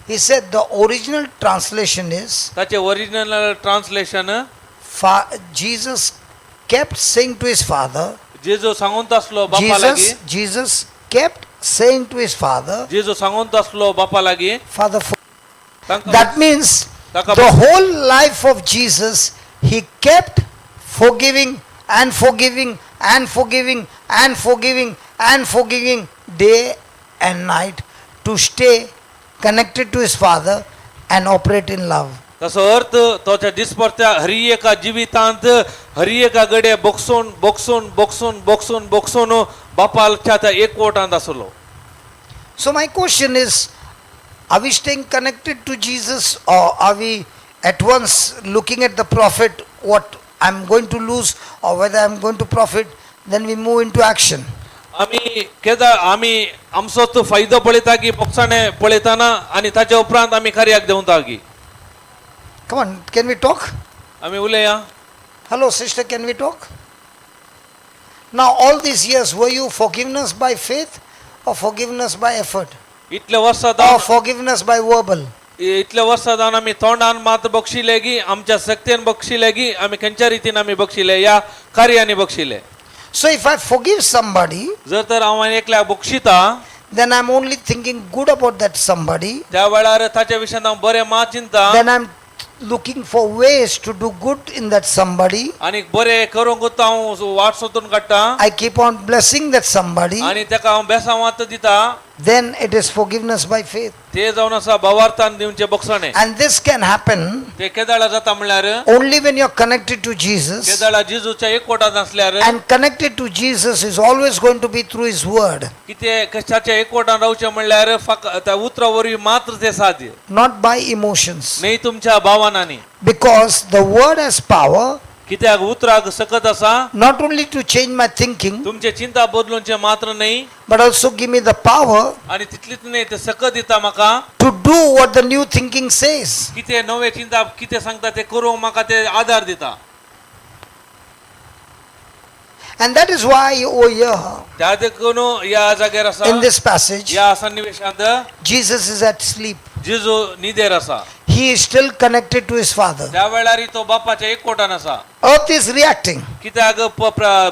He said the original translation is, ताचें original translation, Jesus kept saying to his father, जेजू सांगून आसलो बापा लागीं, Jesus kept saying to his father, जेजू सांगून आसलो बापा लागीं, Father, forgive. तांकां That means ताका the whole life of Jesus, he kept forgiving and forgiving and forgiving and forgiving and forgiving day and night to stay connected to his Father and operate in love. ताचो अर्थ तो त्या दिसपडत्या हरी एका जिवितांत हरी एका गडे बोगसून बोगसून बोगसून बोगसून बोगसून बापाच्या त्या एकवटांत आसलो. So, my question is, are we staying connected to Jesus or are we at once looking at the profit, what I'm going to lose or whether I'm going to profit, then we move into action? आमी केदा आमी आमचो तो फायदो पळयता की बोगसाणे पळयतना आनी ताच्या उपरांत आमी कार्याक देंवता की? Come on, can we talk? आमी उलया. Hello, sister, can we talk? Now, all these years, were you forgiveness by faith or forgiveness by effort? इतले वर्सां Or जावन forgiveness by verbal? इतले वर्सां जावन आमी तोंडान मात बक्षिले की आमच्या शक्तेन बक्षिले की आमी खंयच्या रितीन आमी बक्षिले या कार्यानी बक्षिले? So, if I forgive somebody, जर तर हांव एकल्याक बक्षिता, then I'm only thinking good about that somebody. त्या वेळार ताच्या विशयान हांव बरें मात चिंता Then I'm looking for ways to do good in that somebody. आनी बरें करूंक हांव वाट सोदून काडटा. I keep on blessing that somebody. आनी ताका हांव बेसांवात दिता. Then it is forgiveness by faith. ते जावन आसा भावार्थान दिवचें बक्षाणें. And this can happen ते केदाळा जाता म्हणल्यार only when you're connected to Jesus. केदाळा जेजूच्या एकवटांत आसल्यार. And connected to Jesus is always going to be through His Word, कितें कशाच्या एकवटान रावचें म्हणल्यार फकत त्या उतरा वरवीं मात्र ते साध्य, not by emotions. न्ही तुमच्या भावनांनी. Because the Word has power कित्याक उतराक सकत आसा not only to change my thinking, तुमचे चिंता बदलूनचें मात्र न्ही, but also give me the power आनी तितलीच न्ही, ते सकत दिता म्हाका to do what the new thinking says. कितें नवें चिंता कितें सांगता ते करूंक म्हाका ते आदार दिता. And that is why over here, त्या देखून ह्या जाग्यार आसा, in this passage, ह्या सन्निवेशांत, Jesus is at sleep. जेजू न्हिदेर आसा. He is still connected to his Father. त्या वेळार तो बापाच्या एकवटान आसा. Earth is reacting. कित्याक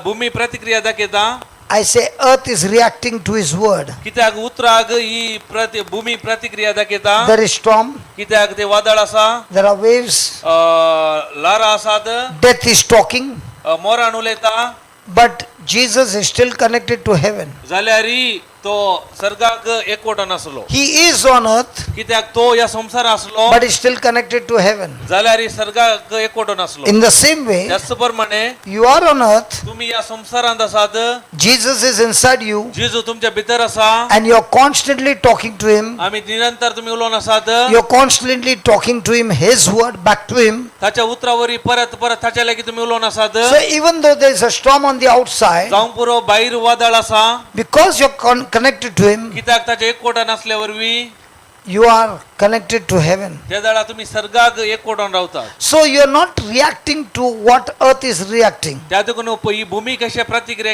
भूमी प्रतिक्रिया दाखयता. I say earth is reacting to his word. कित्याक उतराक ही प्रति भूमी प्रतिक्रिया दाखयता. There is storm, कित्याक ते वादळ आसा, there are waves, ल्हारां आसात, death is talking, मोरान उलयता, but Jesus is still connected to heaven. जाल्यार तो सर्गाक एकवटान आसलो. He is on earth, कित्याक तो ह्या संवसार आसलो, but is still connected to heaven. जाल्यार सर्गाक एकवटान आसलो. In the same way, त्याच प्रमाणे you are on earth, तुमी ह्या संवसारांत आसात, Jesus is inside you, जेजू तुमच्या भितर आसा, and you're constantly talking to him. आमी निरंतर तुमी उलोवन आसात. You're constantly talking to him, his word back to him. ताच्या उतरावरी परत परत ताच्या लागीं तुमी उलोवन आसात. So even though there is a storm on the outside, जावं पुरो भायर वादळ आसा, because you're connected to him, कित्याक ताच्या एकवटान आसल्या वरवीं you are connected to heaven. त्या वेळार तुमी सर्गाक एकवटान रावतात. So you're not reacting to what earth is reacting. त्या देखून ही भूमी कशा प्रतिक्रिया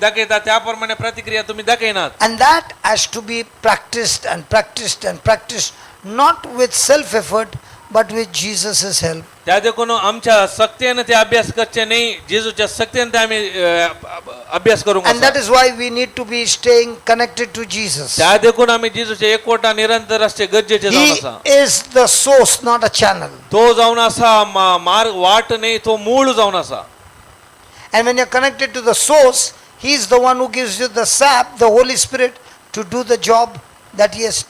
दाखयता त्या प्रमाणे प्रतिक्रिया तुमी दाखयनात. And that has to be practiced and practiced and practiced, not with self effort, but with Jesus' help. त्या देखून आमच्या सक्तेन ते अभ्यास करचे न्ही, जेजूच्या सक्तेन ते आमी अभ्यास करूंक And आसा. that is why we need to be staying connected to Jesus. त्या देखून आमी जेजूच्या एकवटा निरंतर आसचे गरजेचे जावन He आसा. is the source, not a channel. तो जावन आसा मार्ग वाट न्ही, तो मूळ जावन आसा. And when you're connected to the source, He is the one who gives you the sap, the Holy Spirit, to do the job that He has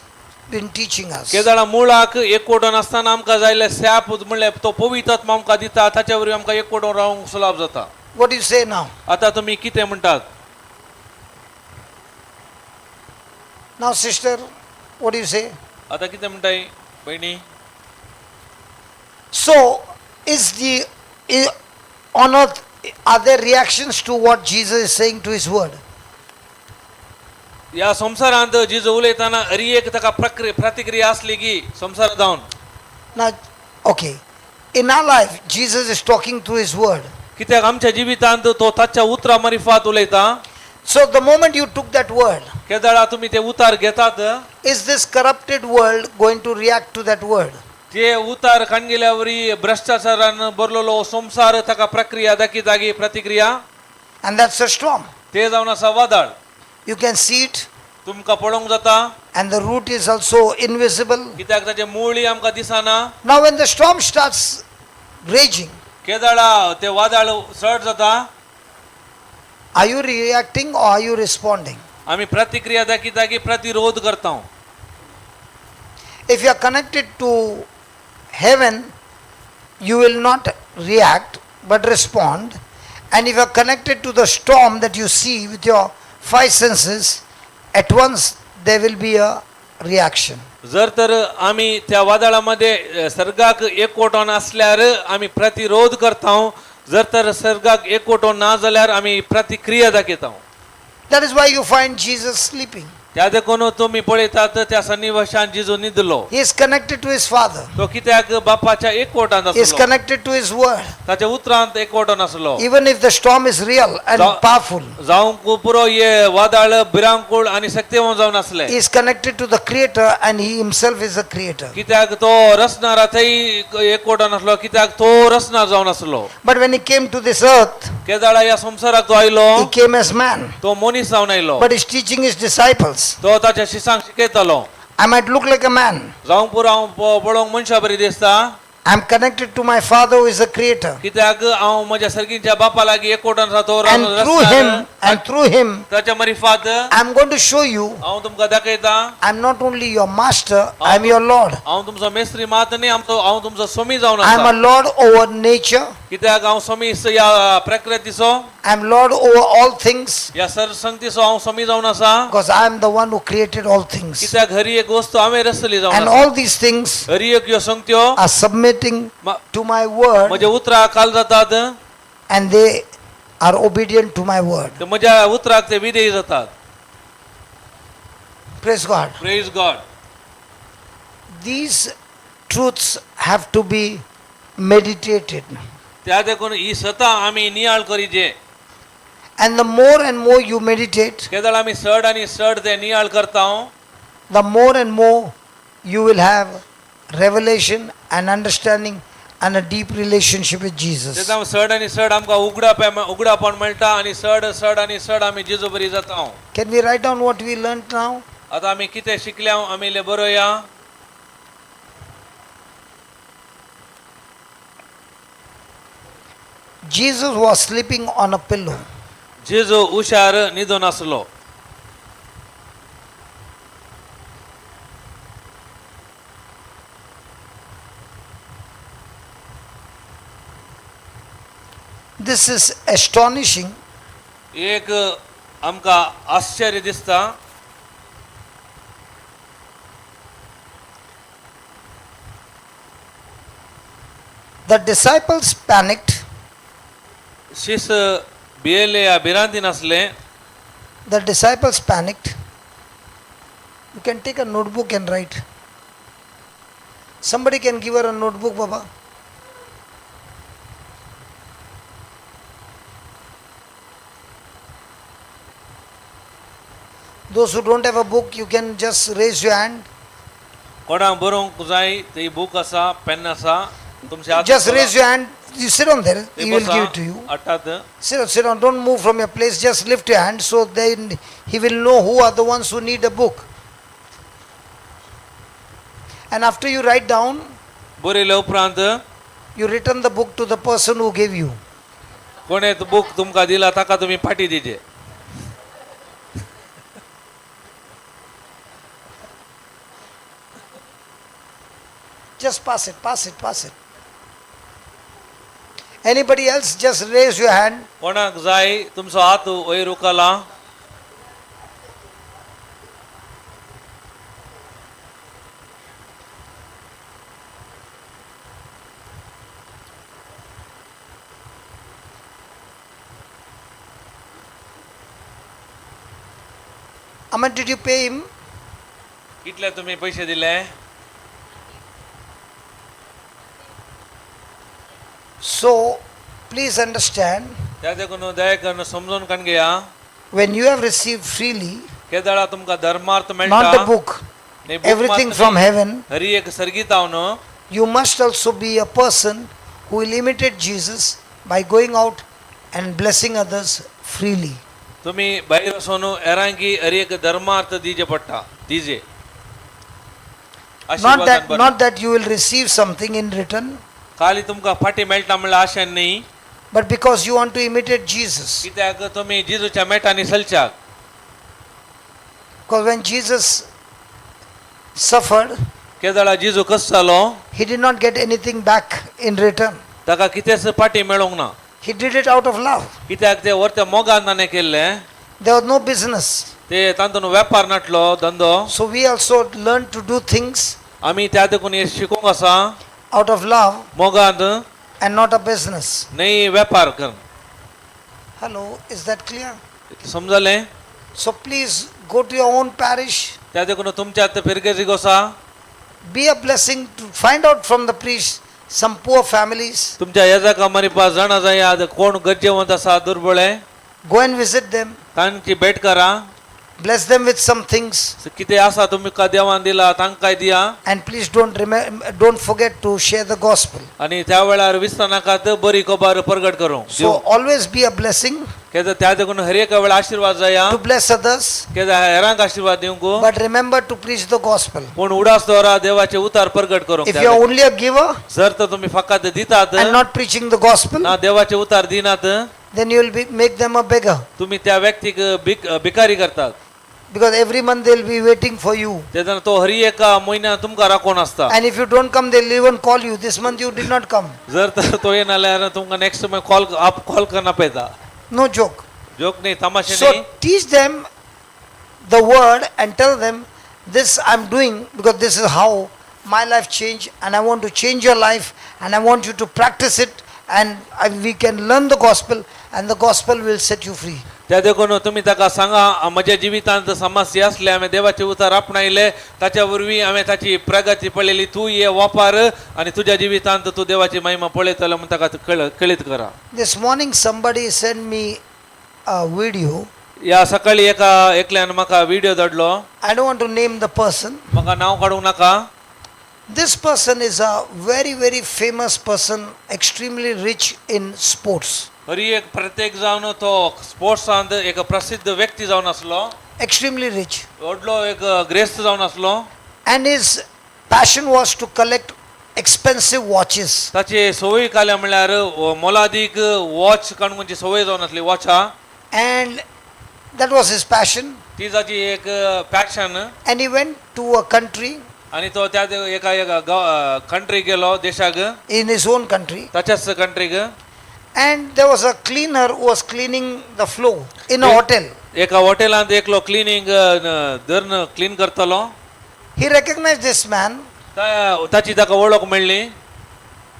been teaching us. केदळा मुळाक एकवटून आसतना आमकां जायले सॅप म्हणल्यार तो पवित्र आत्मा आमकां दिता, ताच्या वरवीं आमकां एकवटून रावंक सुलभ जाता. What do you say now? आतां तुमी कितें म्हणटात? Now, sister, what do you say? आतां कितें म्हणटाय भयणी? So, is the on earth, are there reactions to what Jesus is saying to His word? ह्या संवसारांत जेजू उलयतना हरी एक ताका प्रतिक्रिया आसली की संवसार जावन? Now, okay, in our life, Jesus is talking through His word. कित्याक आमच्या जिवितांत तो ताच्या उतरा मारिफात उलयता. So, the moment you took that word, केदळा तुमी ते उतार घेतात, is this corrupted world going to react to that word? ते उतार काणगेल्या वरी भ्रष्टाचारान भरलेलो संवसार ताका प्रक्रिया दाखयता की प्रतिक्रिया? And that's a storm. ते जावन आसा वादळ. You can see it, तुमकां पळोवंक जाता. and the root is also invisible. कित्याक ताचे मुळी आमकां दिसना. Now, when the storm starts raging, केदळा ते वादळ चड जाता, are you reacting or are you responding? आमी प्रतिक्रिया दाखयता की प्रतिरोध करता? If you are connected to heaven, you will not react but respond. And if you are connected to the storm that you see with your five senses, at once there will be a reaction. जर तर आमी त्या वादळामध्ये सर्गाक एकवटोन आसल्यार आमी प्रतिरोध करता. जर तर सर्गाक एकवटोन ना जाल्यार आमी प्रतिक्रिया दाखयता. That is why you find Jesus sleeping. त्या देखून तुमी पळयतात त्या सन्निवेशान जेजू न्हिदलो. He is connected to his Father, तो कित्याक बापाच्या एकवटांत he is आसलो. Connected to his Word. ताच्या उतरांत एकवटोन आसलो. Even if the storm is real and powerful, जावंक पुरो हे वादळ भिरांकूळ आनी शक्तिवान जावन आसले. he is connected to the Creator and he himself is the Creator. कित्याक तो रचणारा थंय एकवटोन आसलो, कित्याक तो रचणार जावन आसलो. But when he came to this earth, केदाळा ह्या संवसाराक तो आयलो, he came as man. तो मनीस जावन आयलो. But he's teaching his disciples. तो ताच्या शिसांक शिकयतालो. I might look like a man. जावंक पुरो हांव पळोवंक मनशा बरी दिसता. I'm connected to my Father who is the Creator. कित्याक हांव म्हज्या सर्गींच्या बापा लागीं एकवटोन आसा, तो And through him, रचणार. and through him, ताच्या मरिफात I'm going to show you हांव तुमकां दाखयता. I'm not only your master, I'm your Lord. हांव तुमचो मेस्त्री मात न्ही, आमचो हांव तुमचो स्वामी जावन I'm a आसा. Lord over nature. कित्याक हांव स्वामी ह्या प्रकृतीचो. I'm Lord over all things ह्या सरसंगतीचो हांव स्वामी जावन आसा. because I'm the one who created all things. कित्याक हरी एक वस्तू हांवें रचली जावन And आसा. all these things हरी एक ह्यो संगत्यो are submitting to my word म्हज्या उतराक काल जातात. and they are obedient to my word. ते म्हज्या उतराक ते विधेयी जातात. Praise God. Praise God. These truths have to be meditated. त्या देखून ही सता आमी नियाळ करीजे. And the more and more you meditate, केदळ आमी सड आनी सड ते नियाळ करता, the more and more you will have revelation and understanding and a deep relationship with Jesus. तेन्ना सड आनी सड आमकां उगडाप उगडापण मेळटा आनी सड सड आनी सड आमी जेजू बरी जाता. Can we write down what we learnt now? आतां आमी कितें शिकल्या आमी इल्लें बरोवया. Jesus was sleeping on a pillow. जेजू हुशार न्हिदून आसलो. This is astonishing. एक आमकां आश्चर्य दिसता. The disciples panicked. शीस भियेले या भिरांतीन आसले. The disciples panicked. You can take a notebook and write. Somebody can give her a notebook, Baba. Those who don't have a book, you can just raise your hand. कोणाक बरोवंक जाय ती book आसा, पेन आसा तुमच्या हातात. Just raise your hand. You sit on there, ते he will बसा, give it to you. हाडटात. Sit on, sit on. Don't move from your place. Just lift your hand so then he will know who are the ones who need a book. And after you write down, बरयले उपरांत you return the book to the person who gave you. कोणे book तुमकां दिला ताका तुमी पाटी दिजे. Just pass it, pass it, pass it. Anybody else, just raise your hand. कोणाक जाय तुमचो हात वयर उखला. Aman, did you pay him? कितले तुमी पयशे दिले? So, please understand, त्या देखून दया करून समजून काण घेया. when you have received freely, केदळा तुमकां धर्मार्थ not मेळटा, the book, न्ही book everything मात्र from न्ही, heaven, हरी एक सर्गीत न्हू. you must also be a person who will imitate Jesus by going out and blessing others freely. तुम्ही भायर वचून हेरांकी हर एक धर्मार्थ दिजे पडटा दिजे. Not आशीर्वादान that, बरें. not that you will receive something in return, खाली तुमकां फाटी मेळटा म्हणल्यार आशेन न्ही, but because you want to imitate Jesus. कित्याक तुमी जेजूच्या मेटांनी चलच्याक. Because when Jesus suffered, केदळा जेजू कसो जालो he did not get anything back in return. ताका कितेंच फाटी मेळोंक ना. He did it out of love. कित्याक ते व्हरत्या मोगान ताणें केल्लें. There was no business. ते तातूंत वेपार नाटलो धंदो. So we also learn to do things आमी त्या देखून हे शिकूंक आसा out of love मोगान and not a business. न्ही वेपार कर. Hello, is that clear? समजलें? So please go to your own parish. त्या देखून तुमच्या आतां फिरगेजीक वसा. Be a blessing to find out from the priest some poor families. तुमच्या येजाका मरिपा जाणा जाय कोण गरजेवंत आसा दुर्बळे. Go and visit them. तांची भेट करा. Bless them with some things. कितें आसा तुमकां देवान दिला तांकांय दिया. And please don't forget to share the gospel. आणि त्या वेळार विसरनाकात बरी खबर परगट करूं. So always be a blessing केदा त्या देखून हर एका वेळा आशीर्वाद जाया. to bless others, केदा हेरांक आशीर्वाद दिवंक. but remember to preach the gospel. पूण उडास दवरा देवाचे उतार परगट करूंक. If you are only a giver जर तर तुम्ही फकत दितात and not preaching the gospel, ना देवाचे उतार दिनात then you will be make them a beggar, तुम्ही त्या व्यक्तीक भिकारी करतात. because every month they'll be waiting for you. तेन्ना तो हरी एका म्हयन्या तुमकां राखून आसता. And if you don't come, they'll even call you. This month you did not come. जर तर तो येना जाल्यार तुमकां नेक्स्ट कॉल आप कॉल करना पळयता. No joke. जोक न्ही तमाशे So न्ही. teach them the word and tell them, this I'm doing because this is how my life changed, and I want to change your life, and I want you to practice it, and we can learn the gospel, and the gospel will set you free. त्या देखून तुमी ताका सांगा म्हज्या जिवितांत समस्या आसले हांवें देवाचे उतार आपणायले ताच्या वरवीं हांवें ताची प्रगती पळयली तूं हे वापर आनी तुज्या जिवितांत तूं देवाची महिमा पळयतलो म्हूण ताका कळीत करा. This morning somebody sent me a video. ह्या सकाळी एका एकल्यान म्हाका व्हिडिओ धाडलो. I don't want to name the person. म्हाका नांव काडूंक नाका. This person is a very, very famous person, extremely rich in sports. Hari एक प्रत्येक जावन तो स्पोर्ट्सांत एक प्रसिद्ध व्यक्ती जावन आसलो. Extremely rich. व्हडलो एक ग्रेस्त जावन आसलो. And his passion was to collect expensive watches. ताची संवय काल्या म्हणल्यार मोलादीक वॉच काडूंक संवय जावन आसली वॉचा. And that was his passion. ती ताची एक passion. And he went to a country, आणि तो त्या एका एका कंट्रीक गेलो देशाक. in his own country. ताच्याच कंट्रीक. And there was a cleaner who was cleaning the floor in a Yeah. hotel. एका हॉटेलांत एकलो क्लिनींग धरून क्लीन करतालो. He recognized this man. ताची ताका वळख मेळ्ळी.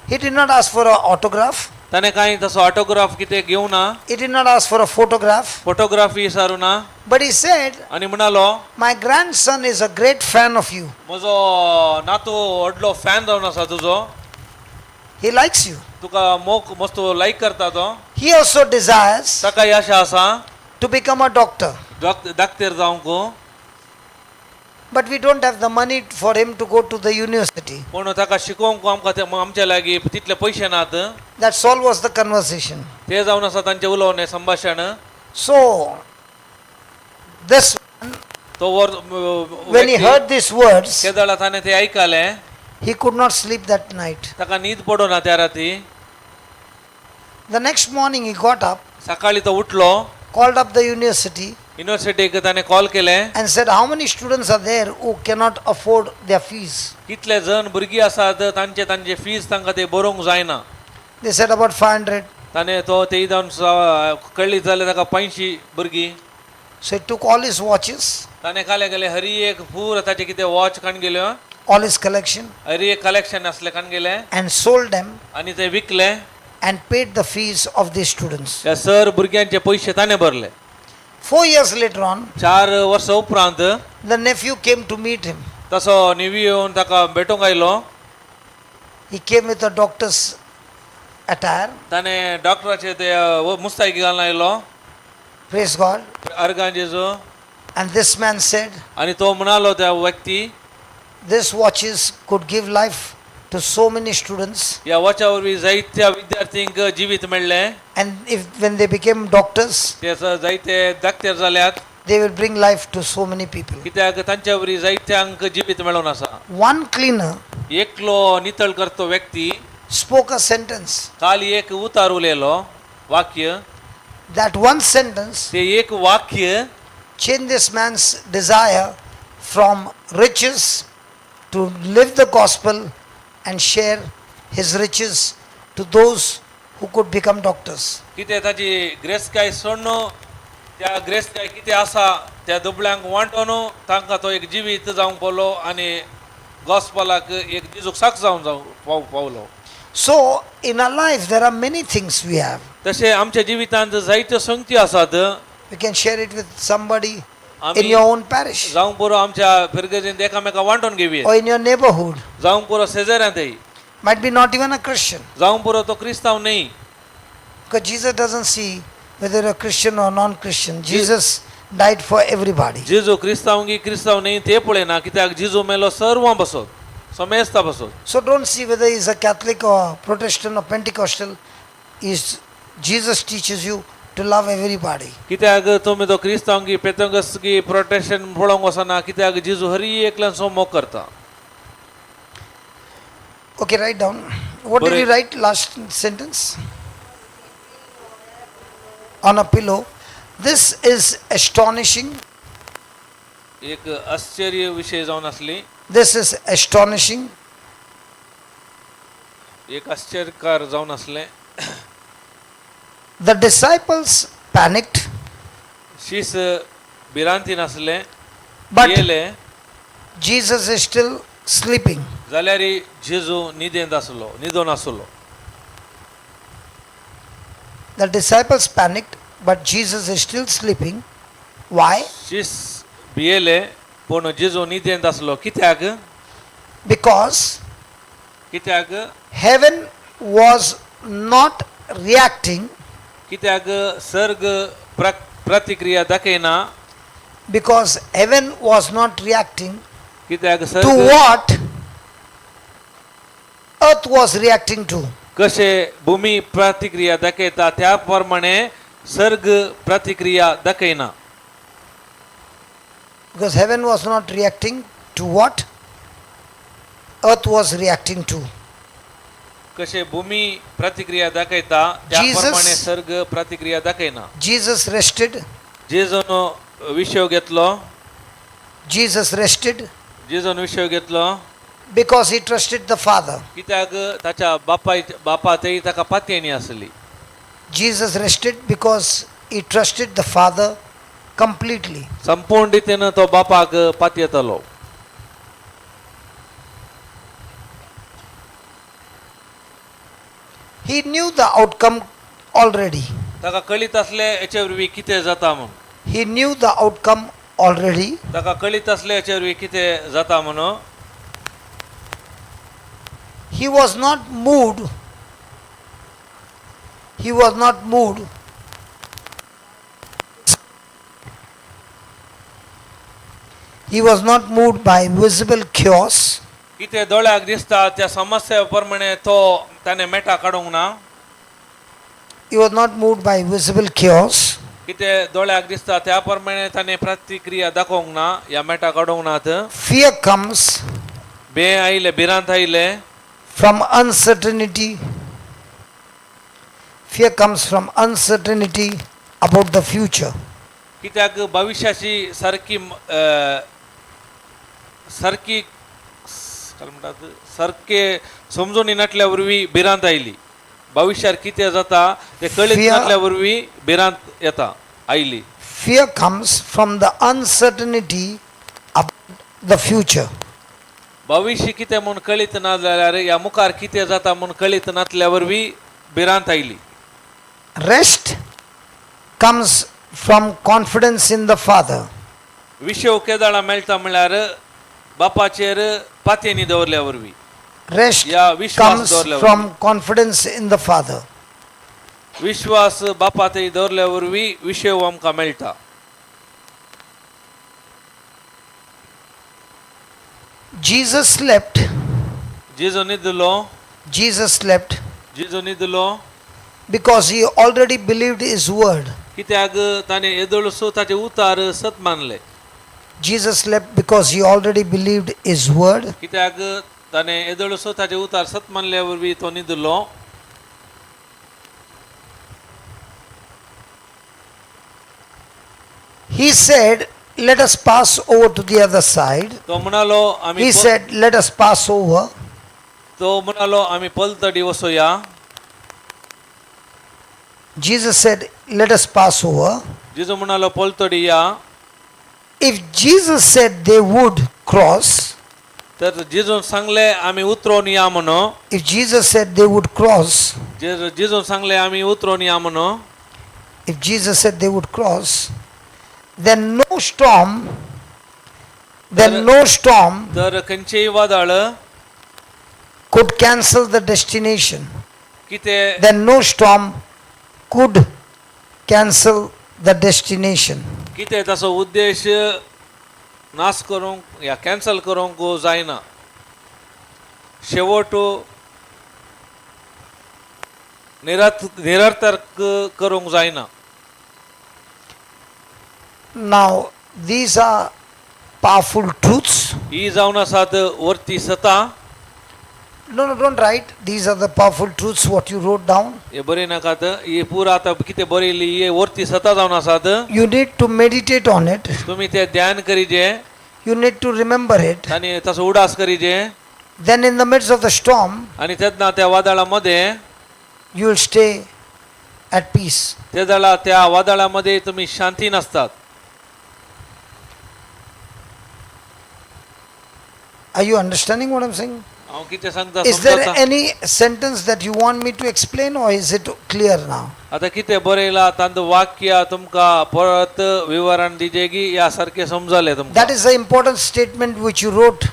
He did not ask for an autograph. ताणें कांय तसो ऑटोग्राफ कितें घेवना. He did not ask for a photograph. Photography विचारू ना. But he said, आनी म्हणालो, my grandson is a great fan of you. म्हजो नातू व्हडलो फॅन जावन आसा तुजो. He likes you. तुका मोग मस्त लायक करता तो. He also desires ताका ही आशा आसा to become a doctor. दाक्तेर जावंक. But we don't have the money for him to go to the university. पूण ताका शिकोवंक आमकां ते आमच्या लागीं तितले पयशे नात. That's all was the conversation. ते जावन आसा तांचें उलोवणें संभाशण. So, this man, तो वर when he heard these words, केदळा ताणें ते आयकलें he could not sleep that night. ताका न्हीद पडना त्या राती. The next morning he got up, सकाळी तो उठलो. called up the university युनिव्हर्सिटीक ताणें कॉल केलें. and said, how many students are there who cannot afford their fees? कितले जण भुरगीं आसात तांचे तांचे फीज तांकां ते बरोवंक जायना. They said about 500. ताणें तो ते जावन कळ्ळी जाल्यार ताका 500 भुरगीं. So he took all his watches, ताणें काले गेले हरी एक पूर ताचे कितें वॉच काण गेल्यो. all his collection, हरी एक कलेक्शन आसलें काण गेलें. and sold them आनी ते विकले. and paid the fees of these students. त्या सर भुरग्यांचे पयशे ताणें भरले. 4 years later on, 4 वर्सां उपरांत the nephew came to meet him. तसो निवी येवन ताका भेटूंक आयलो. He came with a doctor's attire. ताणें डॉक्टराचे ते मुस्तायकी घालून आयलो. Praise God. अर्गां जेजू. And this man said, आनी तो म्हणालो त्या व्यक्ती, this watches could give life to so many students. ह्या वॉचा वरवीं जायत्या विद्यार्थींक जिवीत मेळ्ळें. And if when they became doctors, ते जायते दाक्तेर जाल्यात. they will bring life to so many people. कित्याक तांच्या वरवीं जायत्यांक जिवीत मेळून आसा. One cleaner एकलो नितळ करतो व्यक्ती spoke a sentence. काल एक उतार उलयलो वाक्य. That one sentence ते एक वाक्य changed this man's desire from riches to live the gospel and share his riches to those who could become doctors. कितें ताची ग्रेसकाय सोडून त्या ग्रेसकाय कितें आसा त्या दुबळ्यांक वांटोन तांकां तो एक जिवीत जावंक पावलो आनी गॉस्पलाक एक जेजूक साक्ष जावन जावं पावलो. So, in our life, there are many things we have. तशें आमच्या जिवितांत जायत्यो संगती आसात. We can share it with somebody in आमी your own parish जावंक पुरो आमच्या फिरगजेंत एकामेका वांटून घेवया, or in your neighborhood. जावंक पुरो शेजाऱ्यांतय. Might be not even a Christian. जावंक पुरो तो क्रिस्तांव न्ही. Because Jesus doesn't see whether a Christian or non Christian. Jesus died for everybody. जेजू क्रिस्तांव की क्रिस्तांव न्ही ते पळयना, कित्याक जेजू मेलो सर्वां बसत, समेस्ता बसत. So don't see whether he's a Catholic or Protestant or Pentecostal. Is Jesus teaches you to love everybody. कित्याक तुमी तो क्रिस्तांव की पेतंगस की प्रोटेस्टंट पळोवंक वचना, कित्याक जेजू हरी एकल्यांचो मोग करता. Okay, write down. What did बरें. You write last sentence? On a pillow. This is astonishing. एक आश्चर्य विशय जावन आसली. This is astonishing. एक आश्चर्यकार जावन आसलें. The disciples panicked, शीस भिरांतीन आसलें, but येयले, Jesus is still sleeping. जाल्यार जेजू न्हिदेंत आसलो, न्हिदोन आसलो. The disciples panicked, but Jesus is still sleeping. Why? शीस भियेले पूण जेजू न्हिदेंत आसलो, कित्याक? Because कित्याक? Heaven was not reacting, कित्याक सर्ग प्रतिक्रिया दाखयना? Because heaven was not reacting कित्याक to सर्ग what earth was reacting to. कशे भूमी प्रतिक्रिया दाखयता त्या प्रमाणे सर्ग प्रतिक्रिया दाखयना. Because heaven was not reacting to what earth was reacting to. कशे भूमी प्रतिक्रिया दाखयता त्या प्रमाणे सर्ग प्रतिक्रिया दाखयना. Jesus rested, जेजून विशय घेतलो. Jesus rested जेजून विशय घेतलो because he trusted the Father. कित्याक ताच्या बापाय बापा थंय ताका पातयेणी आसली. Jesus rested because he trusted the Father completely. संपूर्ण रितीन तो बापाक पातयेतालो. He knew the outcome already. ताका कळीत आसलें हेचे वरवीं कितें जाता म्हूण. He knew the outcome already. ताका कळीत आसलें हेचे वरवीं कितें जाता म्हणून. He was not moved. He was not moved. He was not moved by visible chaos. कितें दोळ्याक दिसता त्या समस्या प्रमाणे तो ताणें मेटा काडूंक ना. He was not moved by visible chaos. कितें दोळ्याक दिसता त्या प्रमाणे ताणें प्रतिक्रिया दाखोवंक ना या मेटा काडूंक नात. Fear comes बे आयले, भिरांत आयले from uncertainty. Fear comes from uncertainty about the future. कित्याक भविश्याची सारकी सारकी काय म्हणटात सारके समजून नासल्या वरवीं भिरांत आयली. भविश्यार कितें जाता तें कळीत नासल्या वरवीं भिरांत येता आयली. Fear comes from the uncertainty about the future. भविश्य कितें म्हूण कळीत ना जाल्यार ह्या मुखार कितें जाता म्हूण कळीत नासल्या वरवीं भिरांत आयली. Rest comes from confidence in the Father. विशेव केदाळा मेळटा म्हणल्यार बापाचेर पातयेनी दवरल्या वरवीं. Rest या विश्वास comes दवरल्या from वरवीं. Confidence in the Father. विश्वास बापा थंय दवरल्या वरवीं विशेव आमकां मेळटा. Jesus slept. जेजू न्हिदलो. Jesus slept जेजू न्हिदलो because he already believed his word. कित्याक ताणें येदोळसो ताचे उतार सत मानले. Jesus slept because he already believed his word. कित्याक ताणें येदोळसो ताचे उतार सत मानल्या वरवीं तो न्हिदलो. He said, Let us pass over to the other side. तो म्हणालो आमी He said, Let us pass over. तो म्हणालो आमी पलतडी वसोया. Jesus said, Let us pass over. जेजू म्हणालो पलतडी या. If Jesus said they would cross, तर जेजून सांगले आमी उतरोन या म्हणून. if Jesus said they would cross, जेजून सांगले आमी उतरोन या म्हणून. if Jesus said they would cross, then no storm, then no storm तर खंयचेय वादळ could cancel the destination. कितें Then no storm could cancel the destination. कितें ताचो उद्देश नाश करूंक या कॅन्सल करूंक जायना. शेवट निरर्थक करूंक जायना. Now, these are powerful truths. ही जावन आसात वरती सता. No, no, don't write. These are the powerful truths what you wrote down. हे बरय नाकात, ही पुरा आतां कितें बरयली ही वरती सता जावन आसात. You need to meditate on it. तुमी ते ध्यान करीजे. You need to remember it. आनी ताचो उडास करीजे. Then, in the midst of the storm, आनी तेन्ना त्या वादळा मध्ये you will stay at peace. ते जाल्यार त्या वादळा मध्ये तुमी शांती नासतात. Are you understanding what I'm saying? हांव कितें सांगता Is there समजता? any sentence that you want me to explain, or is it clear now? आता कितें बरयलां तांतूं वाक्य तुमकां परत विवरण दिजेगी या सारकें समजलें तुमकां? That is the important statement which you wrote.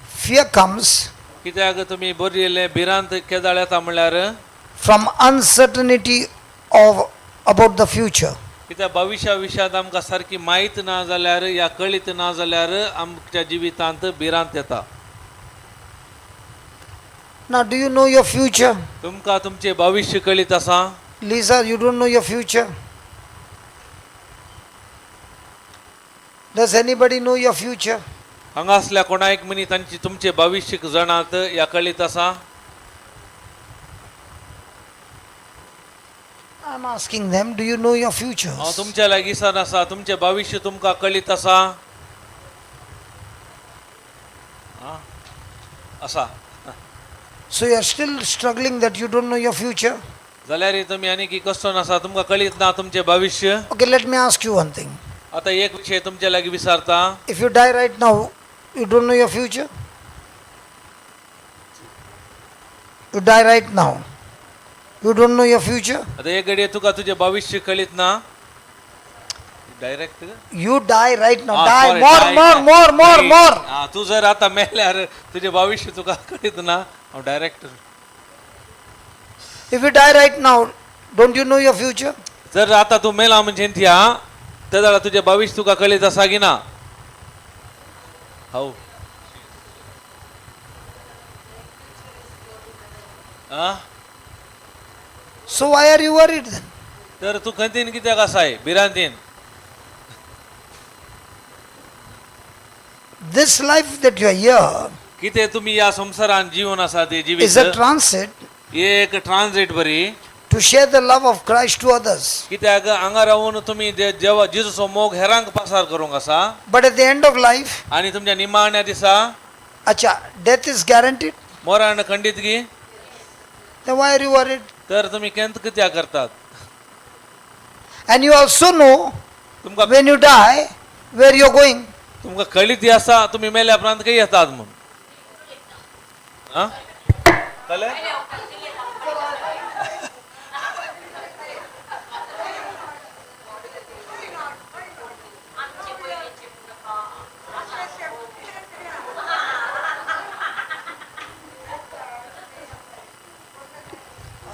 Fear comes कित्याक तुमी बरयलें भिरांत केदाळ येता म्हणल्यार from uncertainty of about the future. कित्याक भविश्या विशयांत आमकां सारकी म्हायत ना जाल्यार या कळीत ना जाल्यार आमच्या जिवितांत भिरांत येता. Now, do you know your future? तुमकां तुमचें भविश्य कळीत आसा? Lisa, you don't know your future? Does anybody know your future? हांगा आसल्या कोणाक मनी तांची तुमचें भविश्य जाणात या कळीत आसा? I'm asking them, do you know your future? हांव तुमच्या लागीं सर आसा, तुमचें भविश्य तुमकां कळीत आसा? आं? आसा. So you are still struggling that you don't know your future? जाल्यार तुमी आनी की कसो आसा तुमकां कळीत ना तुमचें भविश्य? Okay, let me ask you one thing. आतां एक विशय तुमच्या लागीं विचारता. If you die right now, you don't know your future? You die right now. You don't know your future? आतां एक घडये तुका तुजें भविश्य कळीत ना direct. You die right now. Die more, more, more, more, more. तूं जर आतां मेल्यार तुजें भविश्य तुका कळीत ना हांव direct. If you die right now, don't you know your future? जर आतां तूं मेला म्हणजे त्या ते जाल्यार तुजें भविश्य तुका कळीत आसा की ना? हाव आं. So why are you worried then? तर तूं खंतीन कित्याक आसाय भिरांतीन? This life that you are here कितें तुमी ह्या संवसारान जीवन आसा ते is a जिवीत transit एक ट्रान्झीट बरी to share the love of Christ to others. कित्याक हांगा रावन तुमी जेवा जेजूचो मोग हेरांक पासार करूंक आसा. But at the end of life, आनी तुमच्या निमाण्या दिसा acha, death is guaranteed. मरण खंडीत गी. Then why are you worried? तर तुमी केंत कित्याक करतात? And you also know तुमकां when you die where you're going. तुमकां कळीत आसा तुमी मेल्या उपरांत खंय येतात म्हूण. आं कळ्ळें?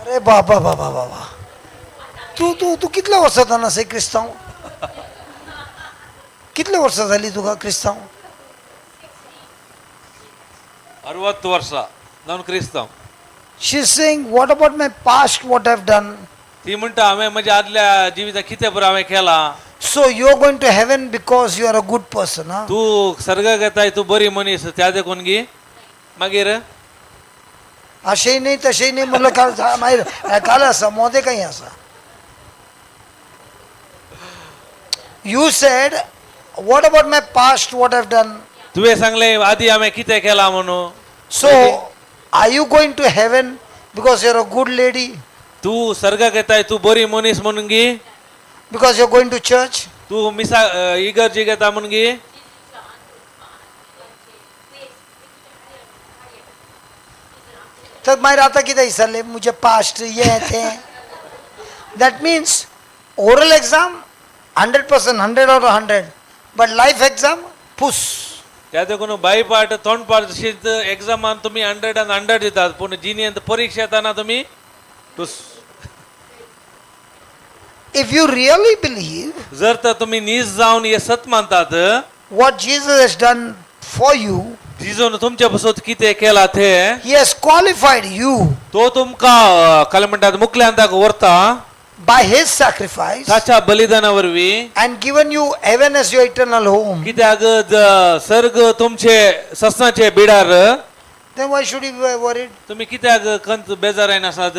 अरे बाबा बाबा बाबा, तूं तूं तूं कितल्या वर्सां जावन आसा क्रिस्तांव? कितले वर्सां जालीं तुका क्रिस्तांव? 60 वर्सां जावन क्रिस्तांव. She is saying, what about my past, what I have done? ती म्हणटा हांवें म्हज्या आदल्या जिवितांत कितें बरें हांवें केलां. So you are going to heaven because you are a good person, हा? तूं सर्गाक येताय तूं बरी मनीस त्या देखून गी मागीर अशेंय न्ही तशेंय न्ही म्हणलं काल मागीर काल आसा मोदें खंय आसा. You said What about my past, what I've done? तुवें सांगलें आदी हांवें कितें केलां म्हणून. So, are you going to heaven because you're a good lady? तूं सर्गाक येताय तूं बरी मनीस म्हणून गी? Because you're going to church? तूं मिसा इगर्जीक येता म्हणून गी? तर मागीर आतां कितें विचारलें म्हजें पास्ट हें तें. That means oral exam 100%, 100 out 100, but life exam पूस. त्या देखून बायपाट तोंडपाठ तशीच एग्जामान तुमी हंड्रेड आनी हंड्रेड दितात, पूण जिणेंत परीक्षा येताना तुमी तुस. If you really believe जर तर तुमी नीज जावन हे सत मानतात, what Jesus has done for you, जिजून तुमच्या पासून कितें केलां तें, he has qualified you तो तुमकां काय म्हणटात मुकल्यांताक व्हरता by his sacrifice ताच्या बलिदाना वरवीं and given you heaven as your eternal home, कित्याक सर्ग तुमचे ससनाचे Bidar, then why should you be worried? तुमी कित्याक कंत बेजार आसात?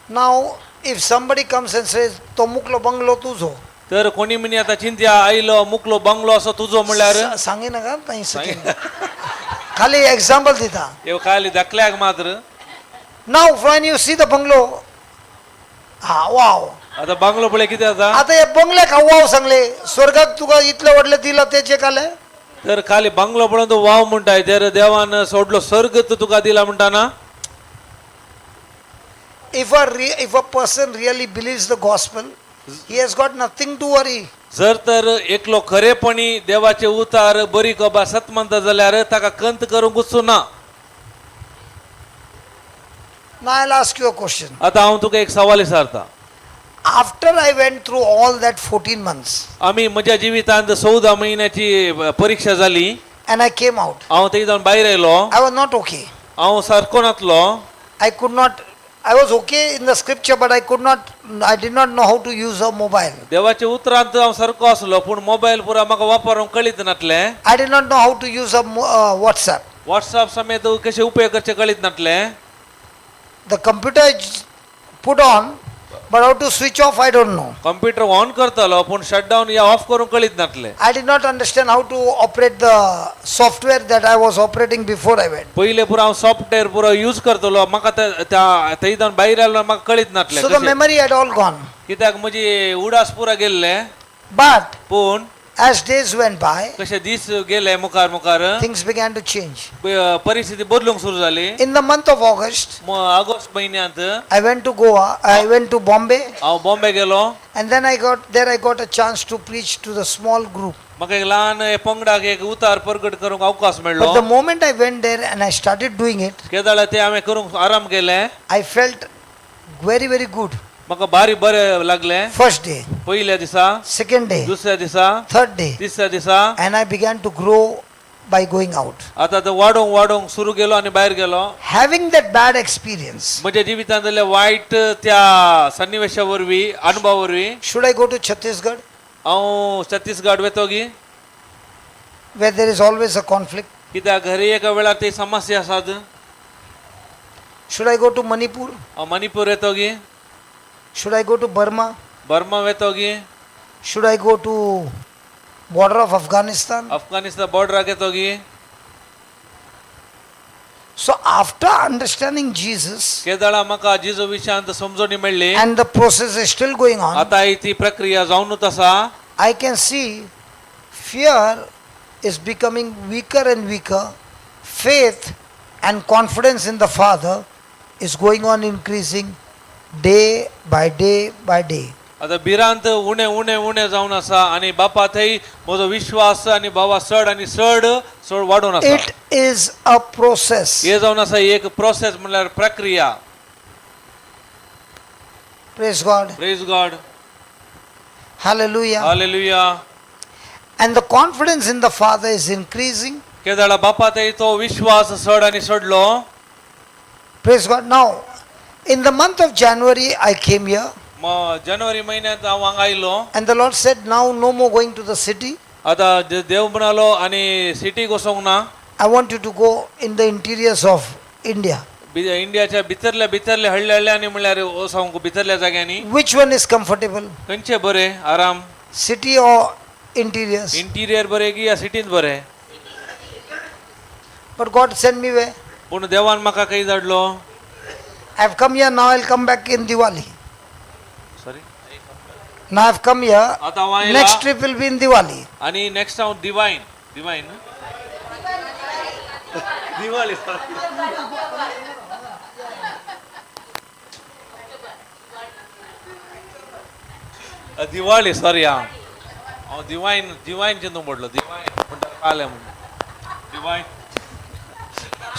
Now, if somebody comes and says, तो मुकलो बंगलो तुजो. तर कोणी म्हणी आतां चिंत्या आयलो मुकलो बंगलो असो तुजो म्हणल्यार. सांगी नाका ताई सकी. खाली एक्झाम्पल दिता. हे खाली धाकल्याक मात्र. Now when you see the bungalow, हा वाव. आता बंगलो पळय कितें जाता? आता या बंगल्याक हांव वाव सांगले, स्वर्गाक तुका इतलें व्हडलें दिलां तेचें कालें. तर खाली बंगलो पळोवन तूं वाव म्हणटाय, तर देवान सोडलो सर्ग तर तुका दिला म्हणटा ना. If a person really believes the gospel, he has got nothing to worry. जर तर एकलो खरेपणी देवाचे उतार बरी कबा सत मानता जाल्यार ताका कंत करूंक वचूं ना. Now I'll ask you a question. आतां हांव तुका एक सवाल विचारता. After I went through all that 14 months आमी म्हज्या जिवितांत 14 म्हयन्याची परीक्षा जाली and I came out, हांव थंय जावन भायर आयलो. I was not okay. हांव सारको नातलो. I could not, I was okay in the scripture, but I could not, I did not know how to use a mobile. देवाच्या उतरांत हांव सारको आसलो, पूण मोबायल पुरा म्हाका वापरूंक कळीत नातलें. I did not know how to use a WhatsApp. WhatsApp समेत कशें उपयोग करचे कळीत नातलें. The computer I put on, but how to switch off, I don't know. Computer on करतालो, पूण शटडावन या ऑफ करूंक कळीत नातलें. I did not understand how to operate the software that I was operating before I went. पयलें पुरो हांव software पुरो use करतलो, म्हाका त्या थंय जावन भायर आयलो म्हाका कळीत नातलें So the कशें. Memory had all gone. कित्याक म्हजी उडास पुरा गेल्ले. But पूण as days went by, कशे दीस गेले मुखार मुखार, things began to change. परिस्थिती बदलूंक सुरू जाली. In the month of August, August म्हयन्यांत I went to Goa, I went to Bombay, हांव बॉम्बे गेलो. And then I got there, I got a chance to preach to the small group. म्हाका एक ल्हान पंगडाक एक उतार परगट करूंक अवकाश मेळ्ळो. But the moment I went there and I started doing it, केदाळा ते हांवें करूंक आराम केलें, I felt very, very good. म्हाका भारी बरें लागलें. First day, पयल्या दिसा, second day, दुसऱ्या दिसा, third day, तिसऱ्या दिसा. And I began to grow by going out. आतां तो वाडोवंक वाडोवंक सुरू गेलो आनी भायर गेलो. Having that bad experience, म्हज्या जिवितांत जाल्ल्या वायट त्या सन्निवेशा वरवीं, अनुभवा वरवीं, should I go to Chhattisgarh हांव छत्तीसगड वेतो गी? Where there is always a conflict? कित्याक घरी एका वेळार ती समस्या आसात. Should I go to Manipur? हांव मणिपूर येतो गी? Should I go to Burma? Burma वेतो गी? Should I go to border of Afghanistan? Afghanistan बॉर्डराक येतो गी? So after understanding Jesus, केदाळा म्हाका जेजू विशयांत समजणी मेळ्ळी, and the process is still going on, आतां ही ती प्रक्रिया जावनूच आसा, I can see fear is becoming weaker and weaker. Faith and confidence in the Father is going on increasing day by day by day. आतां भिरांत उणें उणें उणें जावन आसा आनी बापा थंय म्हजो विश्वास आनी बाबा चड आनी चड चड वाडून आसा. It is a process. हे जावन आसा एक प्रोसेस, म्हणल्यार प्रक्रिया. Praise God. Praise God. Hallelujah. Hallelujah. And the confidence in the Father is increasing. केदाळा बापा थंय तो विश्वास चड आनी चडलो. Praise God. Now, in the month of January, I came here, म जानेवारी म्हयन्यांत हांव हांगा आयलो. And the Lord said, now no more going to the city. आतां देव म्हणालो आनी सिटीक वचोंक ना. I want you to go in the interiors of India. इंडियाच्या भितरल्या भितरल्या हळ्ळ्या हळ्ळ्यांनी, म्हणल्यार वचोंक भितरल्या जाग्यांनी. Which one is comfortable? खंयचे बरे आराम? City or interiors? Interior बरें की या सिटींत बरें? But God sent me where? पूण देवान म्हाका खंय धाडलो? I've come here, now I'll come back in Diwali. Sorry. Now I've come here, आतां हांव आयला next trip will be in Diwali. आनी नेक्स्ट हांव divine divine Diwali, sorry. Diwali, sorry. हा, हांव डिवायन डिवायन चिंतूंक पडलो. डिवायन म्हणटा कळ्ळें म्हणून divine.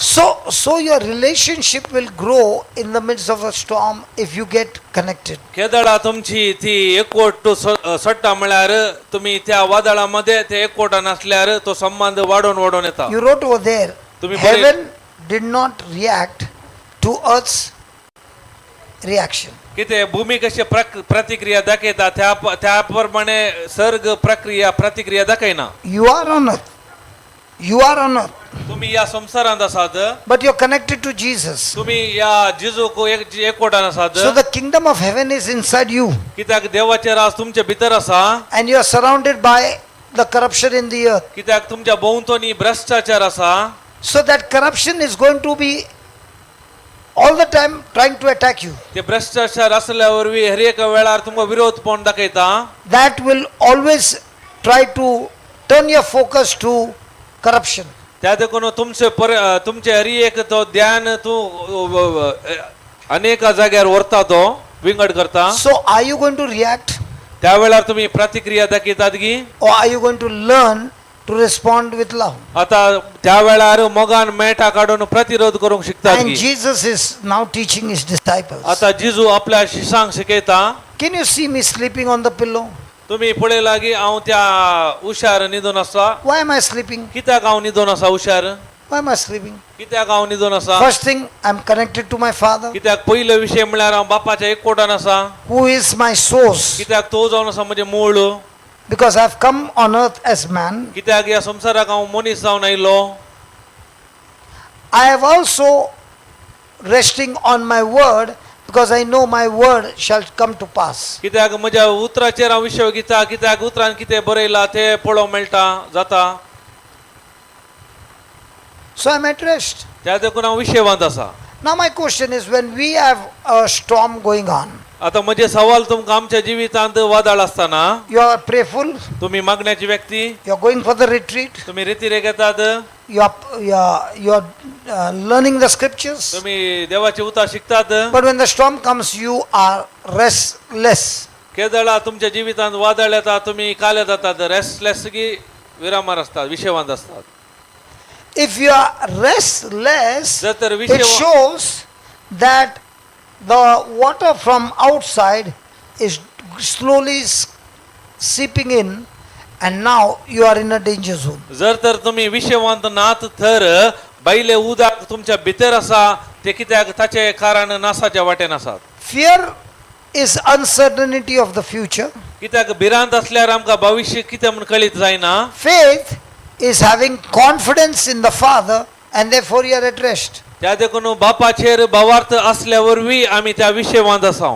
So your relationship will grow in the midst of a storm if you get connected. केदळा तुमची ती एकवट सोडटा म्हळ्यार तुमी त्या वादळा मध्ये ते एकवटान आसल्यार तो संबंद वाडोवन वाडोवन येता. You wrote over there, तुम्ही बरे- heaven did not react to earth's reaction. कितें भूमी कशी प्रतिक्रिया दाखयता त्या त्या प्रमाणे सर्ग प्रक्रिया प्रतिक्रिया दाखयना. You are on earth. You are on earth. तुम्ही या संवसारांत आसात. But you're connected to Jesus. तुम्ही या जेजूक एकवटान आसात. So the kingdom of heaven is inside you. कित्याक देवाचें राज तुमचे भितर आसा. And you are surrounded by the corruption in the earth. कित्याक तुमच्या भोंवतणी भ्रश्टाचार आसा. So that corruption is going to be all the time trying to attack you. ते भ्रश्टाचार असल्या वरवीं हर एका वेळार तुमकां विरोधपण दाखयता. That will always try to turn your focus to corruption. त्या देखून तुमचे पर तुमचे हर एक तो ध्यान तूं अनेका जाग्यार व्हरता, तो विंगड करता. So are you going to react त्या वेळार तुम्ही प्रतिक्रिया दाखयतात की or are you going to learn to respond with love? आता त्या वेळार मोगान मेटा काडून प्रतिरोध करूंक शिकतात And की. Jesus is now teaching his disciples. आता जिजू आपल्या शिसांक शिकयता. Can you see me sleeping on the pillow? तुम्ही पळय लागी हांव त्या उशार न्हिदून आसा. Why am I sleeping? कित्याक हांव न्हिदून आसा उशार? Why am I sleeping? कित्याक हांव न्हिदून आसा? First thing, I'm connected to my Father, कित्याक पयलो विशय म्हळ्यार हांव बापाच्या एकवटान आसा. who is my source. कित्याक तो जावन आसा म्हजें मूळ. Because I've come on earth as man. कित्याक ह्या संवसाराक हांव मनीस जावन आयलो. I have also resting on my word because I know my word shall come to pass. कित्याक म्हज्या उतराचेर हांव विशय घेता, कित्याक उतरान कितें बरयलां तें पळोवंक मेळटा जाता. So I'm at rest. त्या देखून हांव विशयवंत आसा. Now my question is, when we have a storm going on, आता म्हजें सवाल तुमकां, आमच्या जिवितांत वादळ आसतना you are prayerful, तुमी मागण्याची व्यक्ती, you are going for the retreat, तुमी रितीरे घेतात, you are learning the scriptures. तुमी देवाची उतार शिकतात. But when the storm comes, you are restless. केदळा तुमच्या जिवितांत वादळ येता तुमी काले जातात, रेस्टलेस की विरामार असतात, विशयवंत असतात. If you are restless, जर तर it विशय shows that the water from outside is slowly seeping in, and now you are in a danger zone. जर तर तुम्ही विशयवंत नात तर भायले उदक तुमच्या भितर आसा ते कित्याक ताचे कारण नासाच्या वाटेन आसात. Fear is uncertainty of the future. कित्याक भिरांत असल्यार आमकां भविश्य कितें म्हूण कळीत जायना. Faith is having confidence in the Father, and therefore you are at rest. त्या देखून बापाचेर भावार्थ असल्या वरवीं आमी त्या विशयवंत आसा.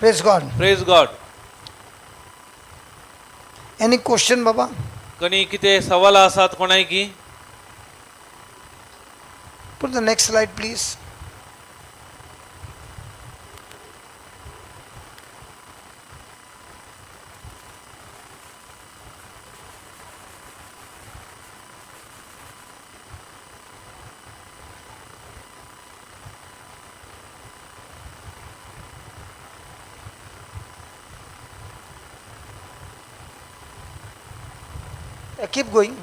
Praise God. Praise God. Any question, Baba? कोणी कितें सवालां आसात कोणाय की? Put the next slide, please. Keep going.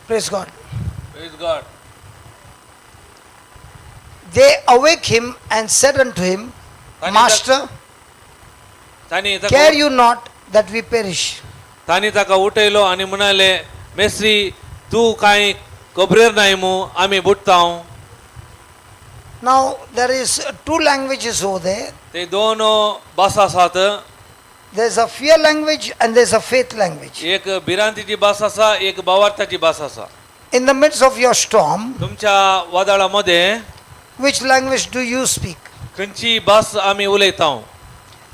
Praise God. Praise God. They awake him and said unto him, Master, तांणी care you not that we perish? तांणी ताका उठयलो आनी म्हणाले, मेस्त्री, तूं कांय खबरेर नाय मू आमी बुडटा? Now there is two languages over there. ते दोन भास आसात. There's a fear language and there's a faith language. एक भिरांतीची भास आसा, एक भावार्थाची भास आसा. In the midst of your storm, तुमच्या वादळा मध्ये Which language do you speak? खंयची भास आमी उलयता?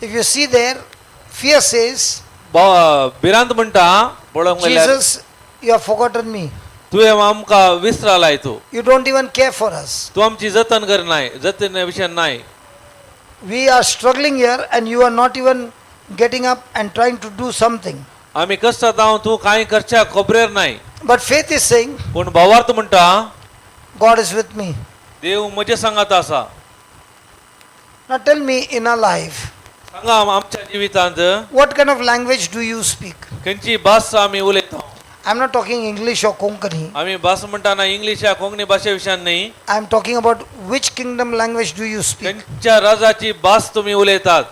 If you see there, fear says, भिरांत म्हणटा पळोवंक गेल्यार, Jesus, you have forgotten me. तुवें आमकां विसरालाय तूं. You don't even care for us. तूं आमची जतन करनाय, जतन विशय नाय. We are struggling here and you are not even getting up and trying to do something. आमी कश्टात हांव, तूं कांय करच्या खबरेर नाय. But faith is saying, पूण भावार्थ म्हणटा, God is with me. देव म्हजे सांगात आसा. Now tell me, in our life, सांगा आमच्या जिवितांत what kind of language do you speak? खंयची भास आमी उलयता? I'm not talking English or Konkani. आमी भास म्हणटाना इंग्लीश या कोंकणी भाशे विशयान न्ही. I'm talking about which kingdom language do you speak? खंयच्या राजाची भास तुमी उलयतात?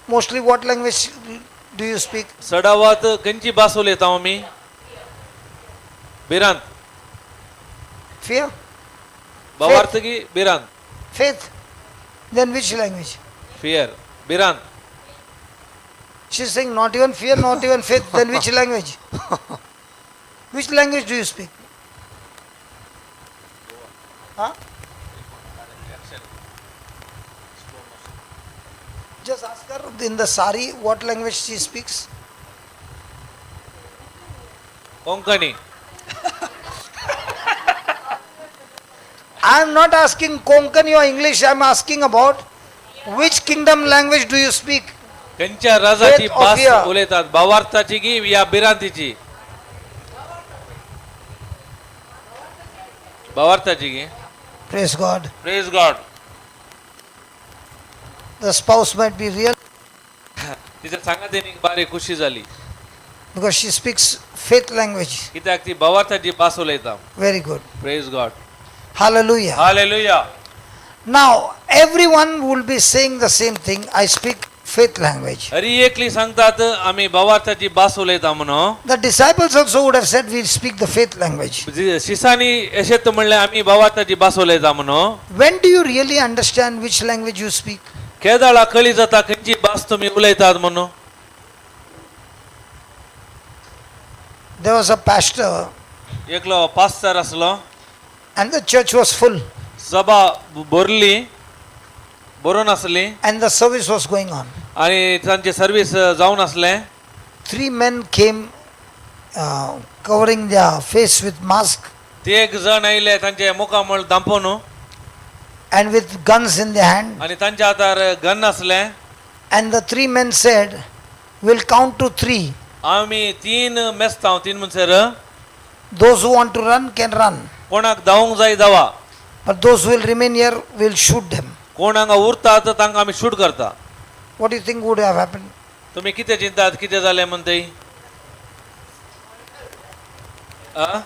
Mostly, what language do you speak? सडावात खंयची भास उलयता आमी? भिरांत. Fear? भावार्थ की भिरांत? Faith? Then which language? Fear, भिरांत. She's saying not even fear, not even faith. Then which language? Which language do you speak? Huh? Just ask her in the sari what language she speaks. Konkani. I am not asking Konkani or English. I am asking about which kingdom language do you speak? खंयच्या राजाची Faith or भास fear? उलयतात, भावार्थाची की या भिरांतीची? भावार्थाची की. Praise God. Praise God. The spouse might be real तिच्या सांगातेनी बारी खुशी झाली because she speaks faith language. कित्याक ती भावार्थाची भास उलयता. Very good. Praise God. Hallelujah. Hallelujah. Now, everyone will be saying the same thing. I speak faith language. Hari एकली सांगतात आमी भावार्थाची भास उलयता म्हणून. The disciples also would have said, We speak the faith language. शिसांनी अशेंच म्हणलें आमी भावार्थाची भास उलयता म्हणून. When do you really understand which language you speak? केदाळा कळी जाता खंयची भास तुमी उलयतात म्हणून? There was a pastor, एकलो पास्तर आसलो. And the church was full, सभा भरली भरून आसली and the service was going on. आणि तांचे सर्वीस जावन आसलें. Three men came covering their face with mask ते एक जण आयले तांचे मुखामळ दांपोवन and with guns in their hand. आणि तांच्या हातार गन आसलें. And the three men said, We'll count to three. आमी तीन मेस्तांव, तीन म्हणसर Those who want to run can run, कोणाक धांवंक जाय धावा, but those who will remain here will shoot them. कोण हांगा उरतात तांकां आमी शूट करता. What do you think would have happened? तुमी कितें चिंतात कितें जालें म्हण ते? आ?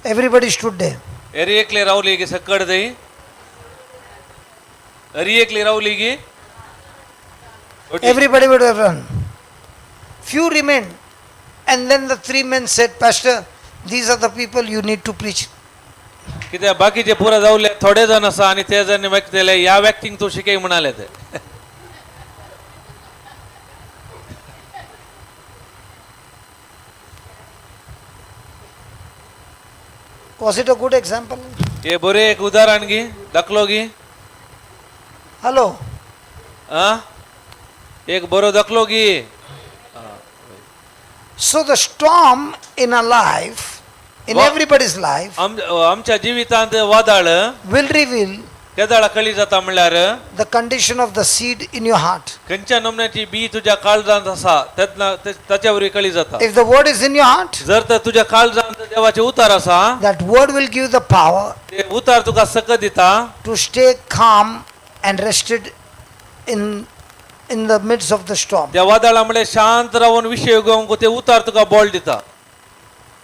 Everybody stood there. एरी एकली रावली की सकड थंय, हरी एकली रावली की. Everybody would have run. Few remained. And then the three men said, Pastor, these are the people you need to preach. कित्याक बाकीचे पुरा जावले, थोडे जण आसा आणि ते जण व्यक्तीले ह्या व्यक्तींक तूं शिकय म्हणाले ते. Was it a good example? हे बरें एक उदाहरण गी दाखलो गी? Hello. आ, एक बरो दाखलो गी? So the storm in our life, in everybody's life, आमच्या जिवितांत वादळ will reveal केदाळा कळी जाता म्हणल्यार the condition of the seed in your heart. खंयच्या नमुन्याची बी तुज्या काळजांत आसा तेन्ना ताच्या वरवीं कळी जाता. If the word is in your heart, जर तर तुज्या काळजांत देवाचे उतार आसा, that word will give you the power ते उतार तुका सकत दिता to stay calm and rested in the midst of the storm. त्या वादळा मुळे शांत रावन विशय घेवंक ते उतार तुका बळ दिता.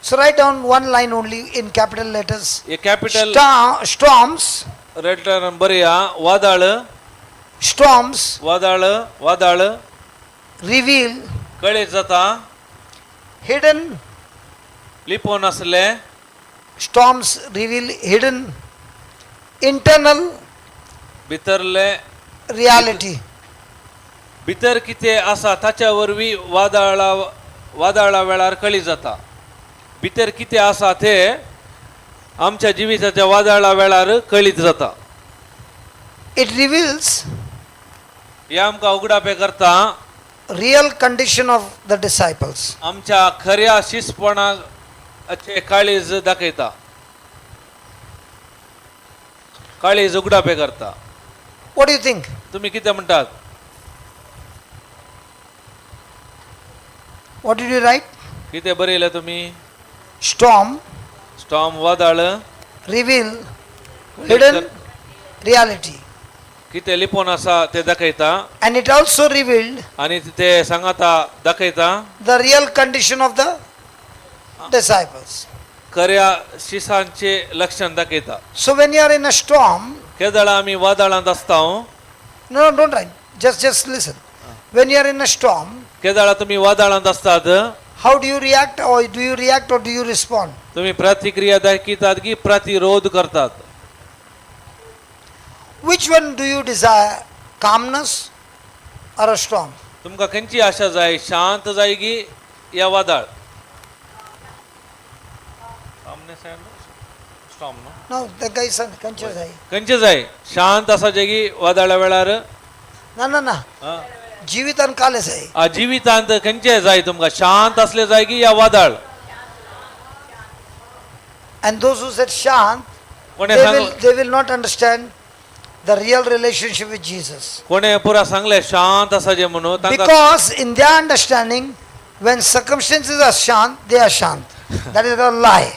So write down one line only in capital letters. हे कॅपिटल Storms, letter बरया, वादळ, storms वादळ, वादळ reveal कळीत जाता hidden, लिपोवन आसले, storms reveal hidden internal भितरले reality. भितर कितें आसा ताच्या वरवीं वादळा वादळा वेळार कळी जाता. भितर कितें आसा ते आमच्या जिविताच्या वादळा वेळार कळीत जाता. It reveals हे आमकां उगडापें करता real condition of the disciples. आमच्या खऱ्या शिसपणाचे काळीज दाखयता, काळीज उगडापें करता. What do you think? तुम्ही कितें म्हणटात? What did you write? कितें बरयलें तुमी? Storm storm वादळ reveal hidden reality. कितें लिपोवन आसा तें दाखयता. And it also revealed आनी ते सांगाता दाखयता the real condition of the disciples. खऱ्या शिसांचे लक्षण दाखयता. So when you are in a storm, केदळा आमी वादळांत आसता. No, no, don't write. Just listen. When you are in a storm, केदळा तुमी वादळांत आसतात, how do you react, or do you react or do you respond? तुम्ही प्रतिक्रिया दाखयतात की प्रतिरोध करतात? Which one do you desire? Calmness or a storm? तुमकां खंयची आशा जाय, शांत जाय की या वादळ? स्टॉर्म न्हू? No, the guy said, खंयचें जाय? खंयचें जाय, शांत आसा की वादळा वेळार? ना ना ना, आं? जिवितान कालें जाय. आ, जिवितांत खंयचें जाय तुमकां, शांत असलें जाय की या वादळ? And those who said shant, कोणें they सांग will, they will not understand the real relationship with Jesus. कोणें पुरा सांगलें शांत आसा म्हणून तांकां, Because in their understanding, when circumstances are shant, they are shant. That is a lie.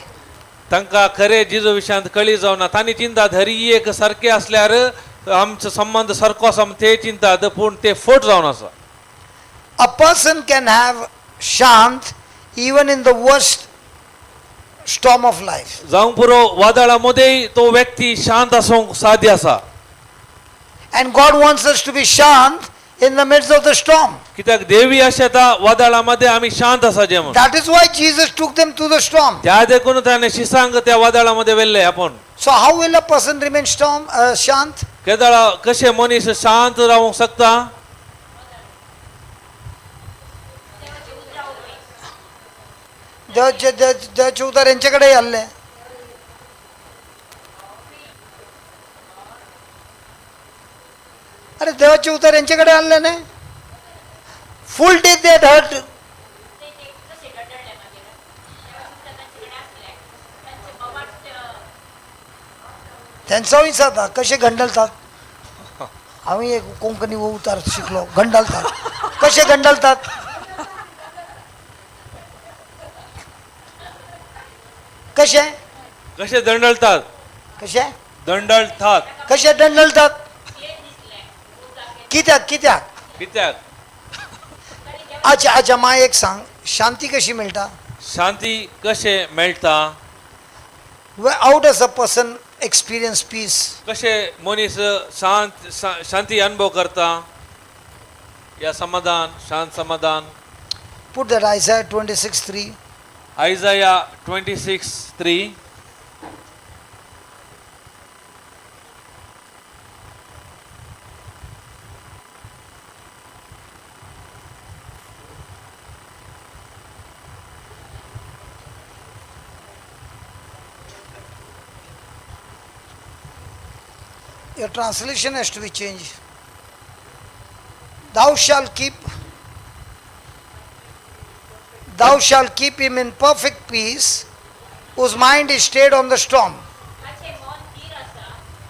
तांकां खरें जिजू विशयांत कळी जावना. तांणी चिंतात हरी एक सारकें आसल्यार आमचो संबंद सारको आसा म्हूण ते चिंतात, पूण ते फट जावन आसा. A person can have shant even in the worst storm of life. जावंक पुरो वादळा मदेंय तो व्यक्ती शांत आसूंक साध्य आसा. And God wants us to be shant in the midst of the storm. कित्याक देवी आशेता वादळा मदें आमी शांत आसाचे म्हणून. That is why Jesus took them through the storm. त्या देखून ताणें शिसांक त्या वादळा मदें व्हेल्ले आपूण. So how will a person remain shant? केदळा कशें मनीस शांत रावंक शकता? देवाचे देवाचे उतार यांच्याकडे आले. अरे देवाचे उतार यांच्याकडे आणले नाही. फुल डे they hurt. ते ते कसे गडडले मागीर तेव्हा सुद्दां तांचे कडेन आसले तांचे बोवाट. त्यांचा विचारता कसे गंडलतात. आम्ही एक कोंकणी उतार शिकलो, गंडलतात कसे गंडलतात. कसे कशे दंडळतात? कसे दंडळतात. कसे दंडलतात? कित्याक कित्याक? कित्याक? अच्छा अच्छा, मा एक सांग, शांती कशी मेळटा? शांती कशें मेळटा? How does a person experience peace? कशें मनीस शांत शांती अनुभव करता या समाधान, शांत समाधान? Put that Isaiah 26:3. Isaiah 26:3. Your translation has to be changed. Thou shalt keep, thou shalt keep him in perfect peace, whose mind is stayed on the storm. ताचें मन थीर आसा,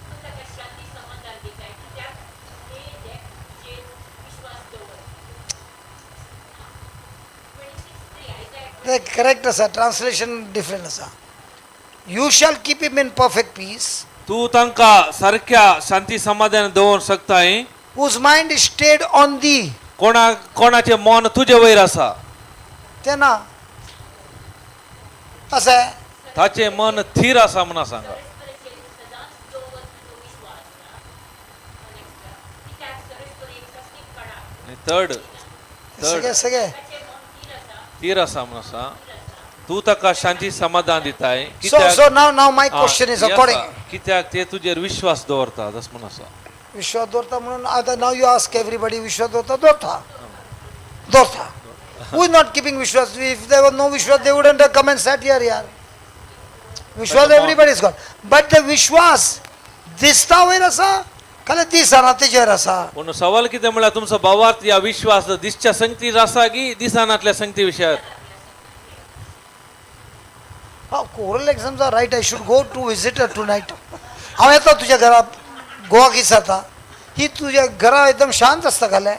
तूं ताका शांती समाधान दिताय कित्याक ते देवाचेर विश्वास दवर. 26:3 Isaiah. ते करेक्ट आसा, ट्रान्सलेशन डिफरंट आसा. You shall keep him in perfect peace, तूं तांकां सारक्या शांती समाधान दवरूंक शकताय, whose mind is stayed on thee. कोणा कोणाचें मन तुजे वयर आसा. ते ना अशें. ताचें मन थीर आसा म्हणून सांगा. परस्पराचेर सदांच दवर तुजो विश्वास कित्याक सरस्पर एक सासणीक काडा. आनी थर्ड सगळे सगळे. ताचें मन थीर आसा. थीर आसा म्हणून आसा, तूं ताका शांती समाधान दिताय So कित्याक so now now my ah, question is हे आसा, according कित्याक ते तुजेर विश्वास दवरता तशें म्हणून आसा. विश्वास दवरता म्हणून आतां now you ask everybody, विश्वास दवरता दवरता दवरता. Who is not keeping Vishwas? If there was no Vishwas, they wouldn't have come and sat here, yaar. Vishwas everybody's got. But the Vishwas दिसता वयर आसा खाल्यार दिसना तेजेर आसा. पूण सवाल कितें म्हळ्यार तुमचो भावार्थ या विश्वास दिसच्या संगतीर आसा की दिसनातल्या संगती विशयात? Oral exams are right. I should go to visit her tonight. हांव येता तुज्या घरा, गोवा किस जाता ही तुज्या घरा एकदम शांत आसता घाले.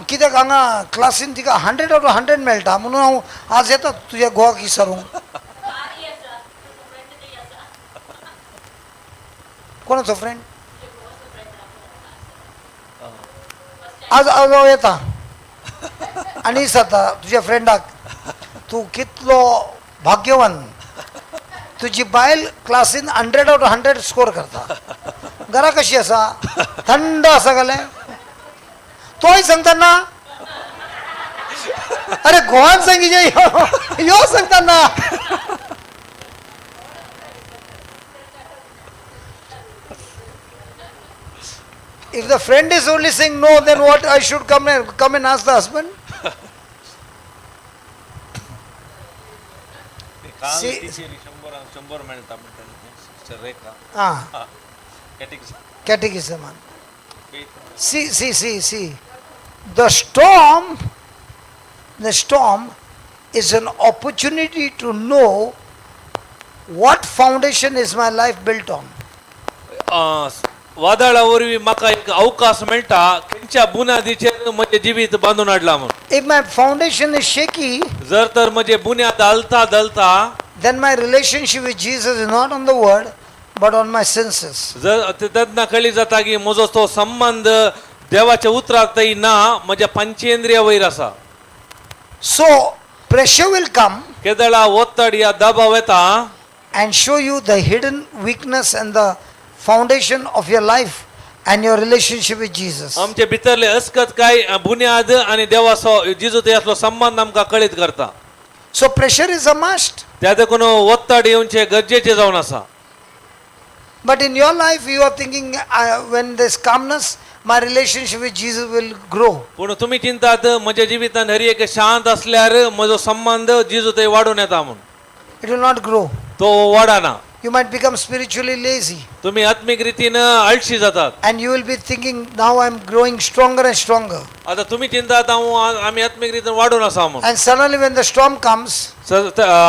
कित्याक हांगा क्लासीन तिका 100 out of 100 मेळटा म्हणून हांव आज येता तुज्या गोवा विचारूंक. बारी आसा तुजो फ्रेंड थंय आसा. कोणाचो फ्रेंड? तुजे घोवाचो फ्रेंड आज आज हांव येता आनी विचारता तुज्या फ्रेंडाक, तूं कितलो भाग्यवान, तुजी बायल क्लासीन 100 out of 100 score करता, घरा कशी आसा, थंड आसा घालें. तोय सांगता ना, अरे गोवान सांगिजे यो सांगता ना. If the friend is only saying no, then what I should come and ask the husband? See- 100 मेळटा म्हणटा रेखा. Ah, catechism. See, see, see, see. The storm is an opportunity to know what foundation is my life built on. वादळा वरवीं म्हाका एक अवकाश मेळटा खंयच्या बुन्यादीचेर म्हजें जिवीत बांदून हाडलां म्हूण. If my foundation is shaky, जर तर म्हजे बुन्याद हालता धलता, then my relationship with Jesus is not on the word, but on my senses. जर तेन्ना कळी जाता की म्हजो तो संबंद देवाच्या उतरात ना, म्हज्या पंचेंद्रिया वयर आसा. So, pressure will come केदळा ओत्तड या दबाव येता and show you the hidden weakness and the foundation of your life and your relationship with Jesus. आमचे भितरले अस्कत काय बुन्याद आनी देवाचो जिजू थंय असलो संबंद आमकां कळीत करता. So, pressure is a must. त्या देखून ओत्तड येवचे गरजेचे जावन आसा. But in your life, you are thinking, when there's calmness, my relationship with Jesus will grow. पूण तुमी चिंतात म्हज्या जिवितान हरी एक शांत असल्यार म्हजो संबंद जिजू थंय वाडून येता म्हूण. It will not grow. तो वाडना. You might become spiritually lazy तुमी आत्मीक रितीन आळशी जातात. And you will be thinking, now I'm growing stronger and stronger. आता तुम्ही चिंतात हांव आमी आत्मीक रितीन वाडून आसा म्हूण. And suddenly, when the storm comes,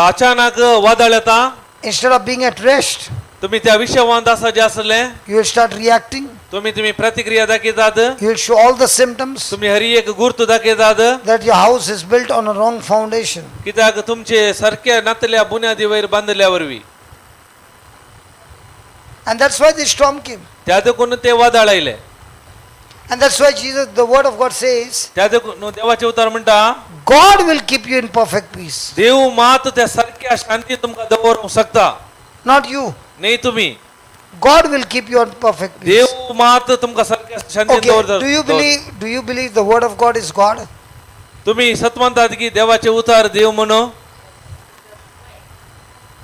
अचानक वादळ येता, instead of being at rest, तुम्ही त्या विशवांत आसा जे आसले, you will start reacting. तुम्ही तुम्ही प्रतिक्रिया दाखयतात. You will show all the symptoms तुम्ही हरी एक गुर्त दाखयतात that your house is built on a wrong foundation. कित्याक तुमचे सारक्या नातल्या बुन्यादी वयर बांदल्या वरवीं. And that's why the storm came. त्या देखून ते वादळ आयले. And that's why Jesus, the word of God says, त्या देखून देवाचे उतर म्हणटा, God will keep you in perfect peace, देव मात त्या सारक्या शांती तुमकां दवरूंक शकता. Not you. न्ही तुमी. God will keep you in perfect peace. देव मात तुमकां सारक्या शांतीत Okay. दवरता. Do you believe the word of God is God? तुम्ही सत म्हणतात की देवाचे उतार देव म्हणून?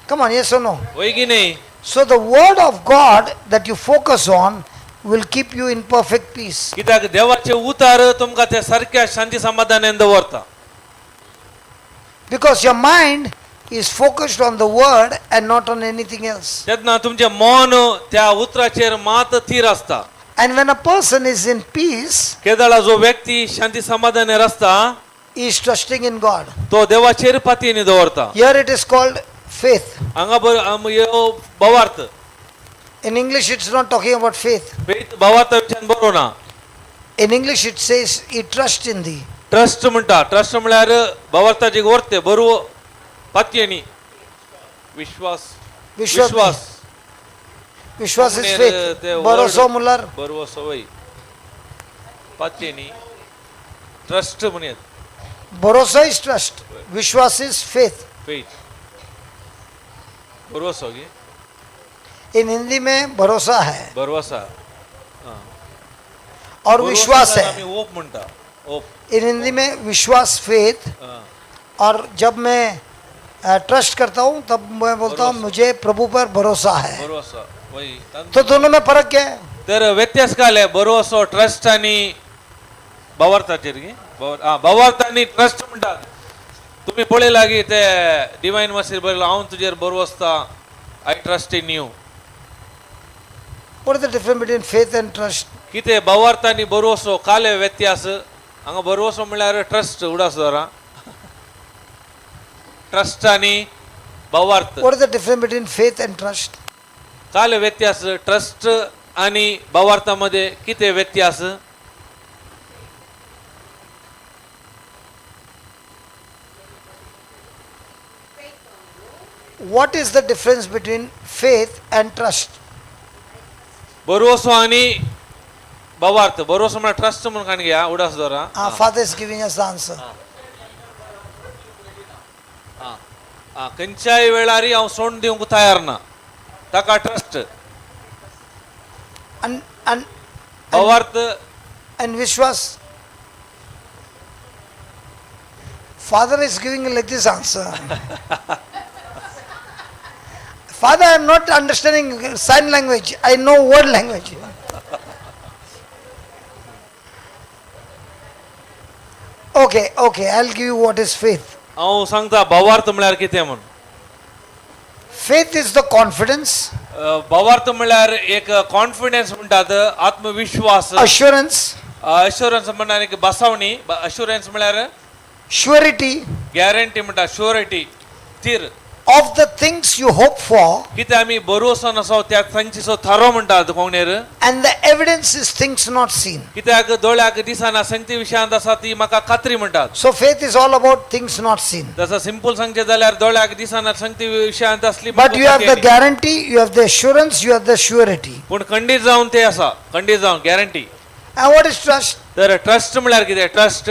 Come on, yes or no? होय की नाही? So the word of God that you focus on will keep you in perfect peace. कित्याक देवाचे उतार तुमकां त्या सारक्या शांती समाधानान दवरता. Because your mind is focused on the word and not on anything else. तेन्ना तुमचें मन त्या उतराचेर मात थीर आसता. And when a person is in peace, केदळा जो व्यक्ती शांती समाधानार आसता, he is trusting in God. तो देवाचेर पातयेनी दवरता. Here it is called faith. हांगा ह्यो भावार्थ. In English, it's not talking about faith. Faith भावार्था विशयान बरोवना. In English, it says, He trusts in thee. Trust म्हणटा, ट्रस्ट म्हळ्यार भावार्थाची वर्ते बरो पातयेनी विश्वास. विश्वास. विश्वास. विश्वास is कोंकणीर faith. ते भरोसो word- म्हणल्यार बरवो सवय पातयेनी ट्रस्ट म्हणयत. भरोसो is trust. Vishwas is faith. Faith भरवसो गे. इन हिंदी में भरोसा है भरवसा और विश्वास है. आमी ओप म्हणटा, ओप. इन हिंदी में विश्वास फेथ आं. और जब मैं ट्रस्ट करता हूँ तब मैं बोलता हूँ मुझे प्रभु पर भरोसा है. भरवसो वय. तो दोनों में फर्क क्या है? तर व्यत्यास काय बरवसो ट्रस्ट आनी भावार्थाचेर गे. भावार्थ आनी ट्रस्ट म्हणटात. तुमी पळयला की ते डिवायन मसीर बरयला, हांव तुजेर बरो आसता, I trust in you. What is the difference between faith and trust? कितें भावार्थ आनी बरोसो काले व्यत्यास? हांगा बरोसो म्हणल्यार ट्रस्ट, उडास दवरा, ट्रस्ट आनी भावार्थ. What is the difference between faith and trust? काले व्यत्यास ट्रस्ट आनी भावार्था मध्ये कितें व्यत्यास? What is the difference between faith and trust? बरोसो आनी भावार्थ. बरोसो म्हळ्यार ट्रस्ट म्हणून काण घेया, उडास दवरा. Our father is giving us the answer. आं, खंयच्याय वेळार हांव सोडून दिवंक तयार ना, ताका ट्रस्ट. And भावार्थ. And Vishwas. Father is giving like this answer. Father, I am not understanding sign language. I know word language. Okay, I'll give you what is faith. हांव सांगता भावार्थ म्हळ्यार कितें म्हूण. Faith is the confidence, भावार्थ म्हळ्यार एक कॉन्फिडन्स म्हणटात, आत्मविश्वास, assurance, अशुरन्स म्हणल्यार एक बसावणी, अशुरन्स म्हळ्यार surety guarantee म्हणटा, शुअरिटी, थीर of the things you hope for, कितें आमी बरोसो आसा त्या तांचीसो थारो म्हणटात कोंकणीर. and the evidence is things not seen. कित्याक दोळ्याक दिसना संगती विशयांत आसा ती म्हाका खात्री म्हणटात. So faith is all about things not seen. तसं सिंपल सांगचें जाल्यार दोळ्याक दिसना संगती विशयांत आसली But म्हाका you have the खात्री. Guarantee, you have the assurance, you have the surety. पूण खंडीत जावन ते आसा, खंडीत जावन guarantee. And what is trust? तर ट्रस्ट म्हळ्यार कितें? Trust.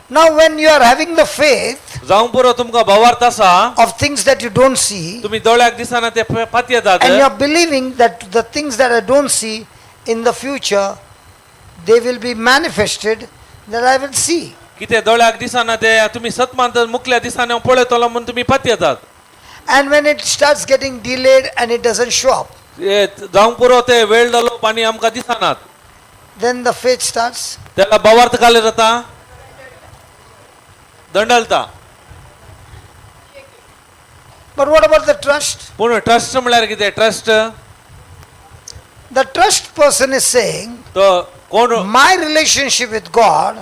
Now, when you are having the faith जावंक पुरो तुमकां भावार्थ आसा of things that you don't see, तुमी दोळ्याक दिसना ते पातयेतात and you are believing that the things that I don't see in the future, they will be manifested, that I will see. कितें दोळ्याक दिसना ते तुमी सत मानतात, मुखल्या दिसांनी हांव पळयतलो म्हूण तुमी पातयेतात. And when it starts getting delayed and it doesn't show up, जावंक पुरो ते वेळ जालो आनी आमकां दिसनात, then the faith starts. त्याला भावार्थ काले जाता, दंडलता. But what about the trust? पूण ट्रस्ट म्हळ्यार कितें? Trust. The trust person is saying, तो कोण? my relationship with God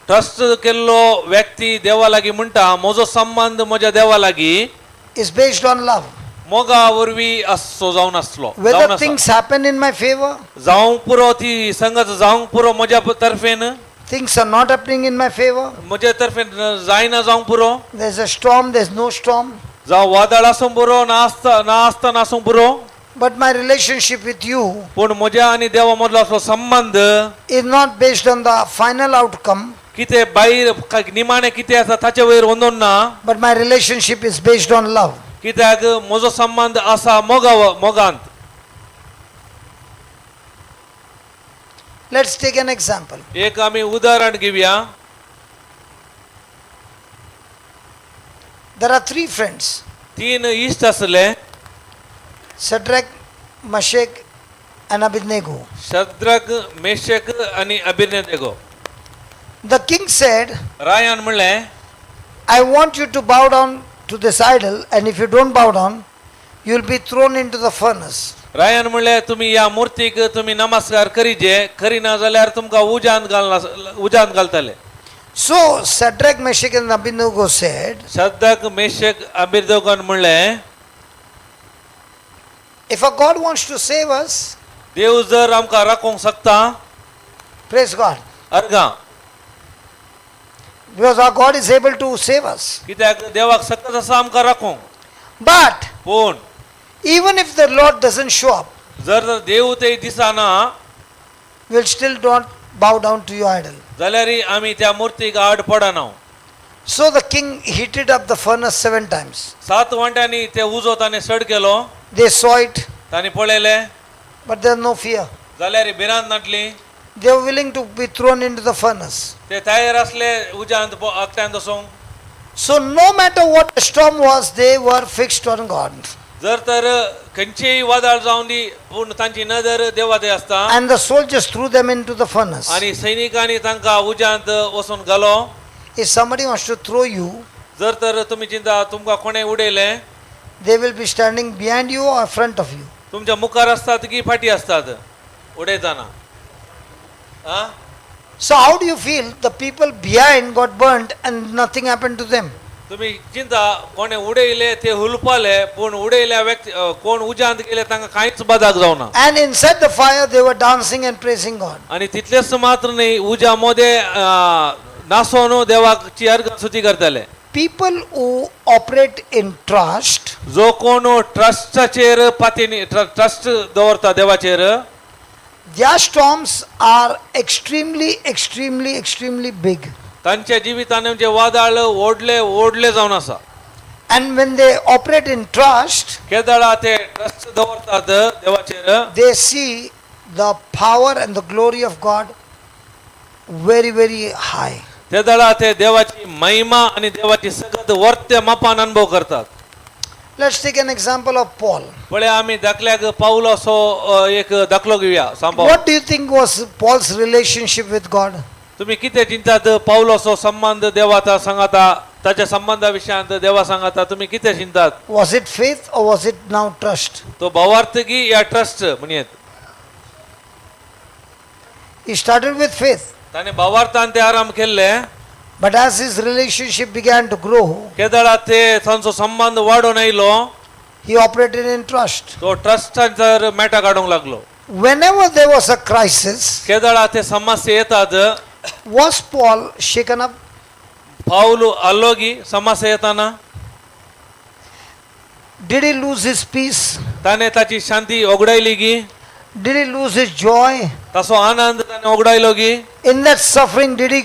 trust केल्लो व्यक्ती देवा लागीं म्हणटा, म्हजो संबंद म्हज्या देवा लागीं is based on love. मोगा वरवीं आसचो जावन आसलो जावन Whether आसा. things happen in my favor, जावंक पुरो ती संगत जावंक पुरो म्हज्या तर्फेन, things are not happening in my favor, म्हज्या तर्फेन जायना जावंक पुरो, there's a storm, there's no storm, जावं वादळ आसूंक पुरो, ना आसता ना आसतना आसूंक पुरो, but my relationship with you पूण म्हज्या आनी देवा मदलो असलो संबंद is not based on the final outcome, कितें भायर निमाणें कितें आसा ताचे वयर वंदोन ना, but my relationship is based on love. कित्याक म्हजो संबंद आसा मोगा मोगांत. Let's take an example. एक आमी उदाहरण घेवया. There are three friends, तीन इश्ट आसले, Shadrach, Meshach, and Abednego. Shadrach, Meshach आनी अभिनेगो. The king said, Rayan म्हणलें, I want you to bow down to this idol, and if you don't bow down, you will be thrown into the furnace. Rayan म्हणलें, तुमी ह्या मुर्तीक तुमी नमस्कार करीजे, करिना जाल्यार तुमकां उज्यांत घालना, उज्यांत घालतले. So Shadrach, Meshach, and Abednego said, Shadrach, Meshach, अभिनेगोन म्हणलें, if a God wants to save us, देव जर आमकां राखूंक शकता, praise God, अर्गां, because our God is able to save us. कित्याक देवाक सकत आसा आमकां राखूंक. But पूण even if the Lord doesn't show up, जर देव ते दिसना, we'll still not bow down to your idol. जाल्यार आमी त्या मुर्तीक आड पडना. So the king heated up the furnace 7 times. सात वांट्यांनी ते उजो ताणें सड केलो. They saw it, तांणी पळयलें, but there was no fear. जाल्यार भिरांत नाटली. They were willing to be thrown into the furnace. ते तयार आसले उज्यांत आकट्यांत वचूंक. So no matter what the storm was, they were fixed on God. जर तर खंयचेय वादळ जावन दी पूण तांची नदर देवा थंय आसता. And the soldiers threw them into the furnace. आनी सैनिकांनी तांकां उज्यांत वचून घालो. If somebody wants to throw you, जर तर तुमी चिंता तुमकां कोणें उडयलें, they will be standing behind you or front of you. तुमच्या मुखार आसतात की फाटी आसतात उडयतना आ? So how do you feel the people behind got burnt and nothing happened to them? तुमी चिंता कोणें उडयले ते हुलपाले पूण उडयल्या व्यक्ती कोण उज्यांत गेले तांकां कांयच बादाक जावना. And inside the fire they were dancing and praising God. आनी तितलेच मात्र न्ही उज्या मोदे नासोन देवाची अर्घ स्तुती करताले. People who operate in trust, जो कोण ट्रस्टाचेर पाती ट्रस्ट दवरता देवाचेर, their storms are extremely, extremely, extremely big. तांच्या जिवितान जे वादळ ओडले ओडले जावन आसा. And when they operate in trust, केदळा ते ट्रस्ट दवरतात देवाचेर, they see the power and the glory of God very, very high. ते दळा ते देवाची महिमा आणि देवाची सगत वर्त्य मापान अनुभव करतात. Let's take an example of Paul. पळय आमी दाखल्याक पावलो असो एक दाखलो घेवया सांबाव. What do you think was Paul's relationship with God? तुम्ही कितें चिंतात पावलो असो संबंध देवाचा सांगाता ताच्या संबंधा विशयांत देवा सांगाता तुम्ही कितें चिंतात? Was it faith or was it now trust? तो भावार्थ की या trust म्हणयेत? He started with faith, ताणें भावार्थान ते आराम केल्ले. but as his relationship began to grow, केदळा ते तांचो संबंध वाडोवन आयलो, he operated in trust. तो ट्रस्टाचेर मेटा काडूंक लागलो. Whenever there was a crisis, केदळा ते समस्या येतात, was Paul shaken up? पावल आलो की समस्या येताना? Did he lose his peace? ताणें ताची शांती ओगडायली की? Did he lose his joy? ताचो आनंद ताणें ओगडायलो की? In that suffering, did he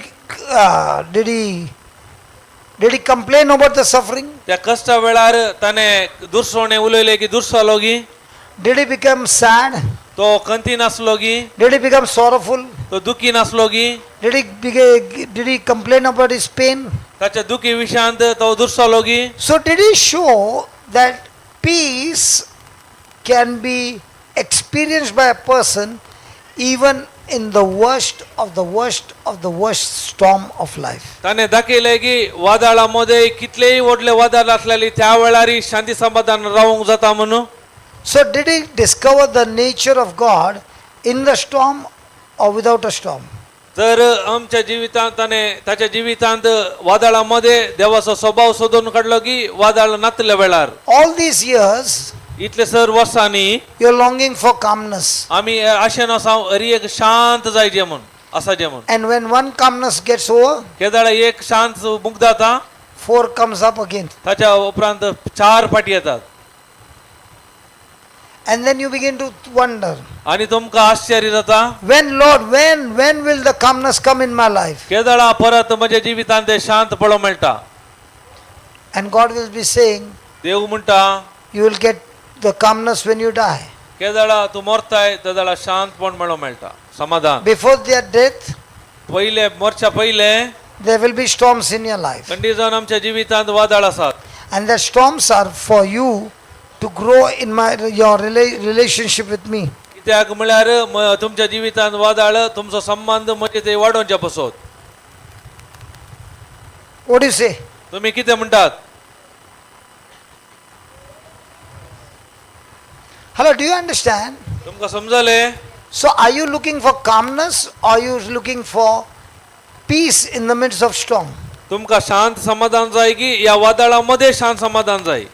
complain about the suffering? त्या कश्टा वेळार ताणें दुसरोणे उलयले की दुसरो की? Did he become sad? तो खंती नासलो की? Did he become sorrowful? तो दुखी नासलो की? Did he complain about his pain? ताच्या दुखी विशयांत तो दुसरो की? So did he show that peace can be experienced by a person even in the worst of the worst of the worst storm of life? ताणें दाखयलें की वादळा मदें कितलेय व्हडले वादळ आसलेली त्या वेळार शांती समाधान रावंक जाता म्हणून. So did he discover the nature of God in the storm or without a storm? तर आमच्या जिवितांत ताणें ताच्या जिवितांत वादळा मदें देवाचो स्वभाव सोदून काडलो की वादळ नातल्या वेळार? All these years इतले सर वर्सांनी you're longing for calmness. आमी आशेन आसा हरी एक शांत जायचे म्हूण आसाचे म्हूण. And when one calmness gets over, केदळा एक शांत मुक्त जाता, four comes up again. ताच्या उपरांत चार फाटी येतात. And then you begin to wonder, आनी तुमकां आश्चर्य जाता, when, Lord, when will the calmness come in my life? केदळा परत म्हज्या जिवितांत ते शांत पळोवंक मेळटा. And God will be saying, देव म्हणटा, you will get the calmness when you die. केदळा तूं मरताय तेदळा शांतपण मेळोवंक मेळटा समाधान. Before their death, पयले मरच्या पयले there will be storms in your life. थंडी जावन आमच्या जिवितांत वादळ आसात. And the storms are for you to grow in your relationship with me. कित्याक म्हळ्यार तुमच्या जिवितांत वादळ तुमचो संबंद म्हजे ते वाडोवच्या पसत. What do you say? तुमी कितें म्हणटात? Hello, do you understand? तुमकां समजलें? So are you looking for calmness or are you looking for peace in the midst of storm? तुमकां शांत समाधान जाय की ह्या वादळा मदें शांत समाधान जाय?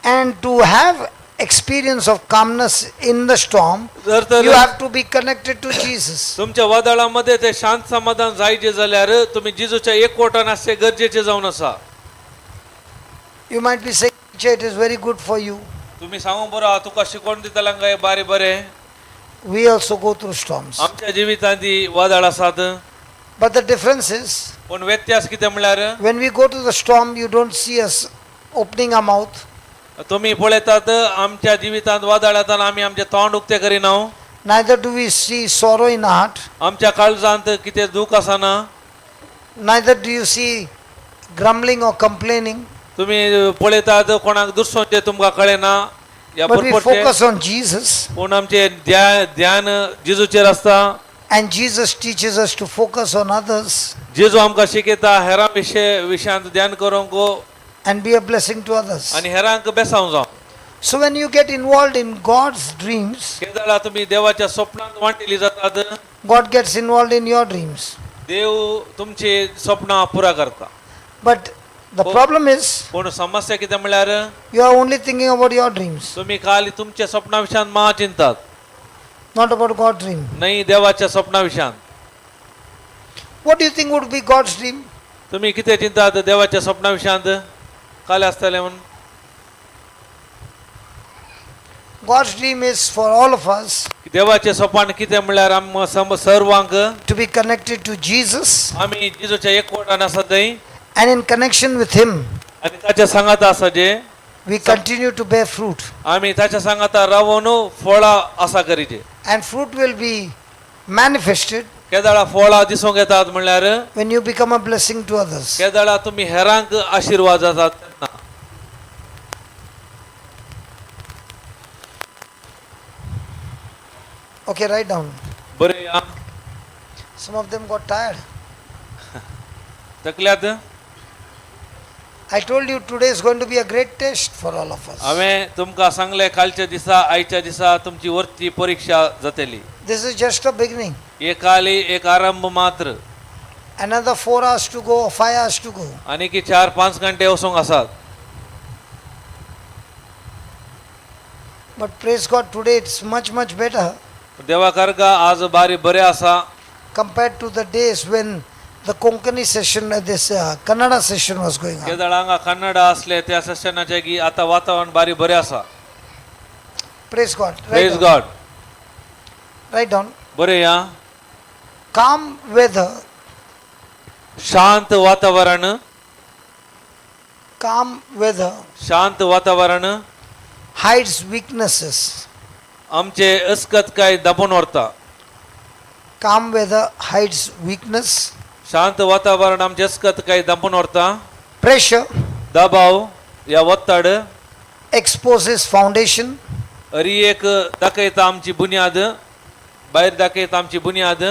And to have experience of calmness in the storm, जर तर you have to be connected to Jesus. तुमच्या वादळामध्ये ते शांत समाधान जायचे जाल्यार तुमी जेजूच्या एकवटान आसचें गरजेचें जावन आसा. You might be saying, "Teacher, it is very good for you." तुमी सांगू बरो तुका शिकवण दितल्यांक काय बारी बरें. We also go through storms. आमच्या जिवितांत ती वादळ आसात. But the difference is, पूण व्यत्यास कितें म्हळ्यार, when we go to the storm, you don't see us opening our mouth. तुमी पळयतात आमच्या जिवितांत वादळ येताना आमी आमचें तोंड उक्तें करिना. Neither do we see sorrow in our heart. आमच्या काळजांत कितें दूख आसना. Neither do you see grumbling or complaining. तुमी पळयतात कोणाक दुसरोचे तुमकां कळना या But we भरपूरचे focus on Jesus, पूण आमचे ध्यान जेजूचेर आसता. And Jesus teaches us to focus on others जेजू आमकां शिकयता हेरां विशयांत ध्यान करूंक and be a blessing to others. आनी हेरांक बेसावंक जावं. So when you get involved in God's dreams, केदळा तुमी देवाच्या स्वप्नांत वांटेली जातात, God gets involved in your dreams. देव तुमची स्वप्नां पुरा करता. But the problem is, पूण समस्या कितें म्हणल्यार you are only thinking about your dreams, तुमी खाली तुमच्या स्वप्ना विशयांत मा चिंतात, not about God's dream. न्हय देवाच्या स्वप्ना विशयांत. What do you think would be God's dream? तुमी कितें चिंतात देवाच्या स्वप्ना विशयांत काल आसतलें म्हूण? God's dream is for all of us देवाचें सोपान कितें म्हणल्यार आम सर्वांक to be connected to Jesus, आमी जेजूच्या एकवटान आसा थंय and in connection with Him, आनी ताच्या सांगाता आसा जे we continue to bear fruit. आमी ताच्या सांगाता रावून फळां आसा करीचे. And fruit will be manifested केदळा फळां दिसूंक येतात म्हणल्यार when you become a blessing to others. केदळा तुमी हेरांक आशिर्वाद जातात तेन्ना. Okay, write down. बरें या. Some of them got tired. तकल्यात. I told you today is going to be a great test for all of us. हांवें तुमकां सांगलें कालच्या दिसा आयच्या दिसा तुमची वरती परिक्षा जातली. This is just a beginning. एक काली एक आरंभ मात्र. Another 4 hours to go, or 5 hours to go. आनी की 4-5 घंटे वचूंक आसात. But praise God, today it's much, much better देवा karga आज बारी बरें आसा compared to the days when the Konkani session, this Kannada session was going on. केदळ हांगा कन्नडा आसले त्या सेशनाचे की आतां वातावरण बारी बरें आसा. Praise God. Write praise down. God. Write down. बरें या. Calm weather, शांत वातावरण, calm weather शांत वातावरण hides weaknesses. आमचे अस्कत काय दाबून व्हरता. Calm weather hides weakness. शांत वातावरण आमचे अस्कत काय दाबून व्हरता. Pressure दबाव या ಒತ್ತड exposes foundation. अरी एक दाखयता आमची बुन्याद, भायर दाखयता आमची बुन्याद,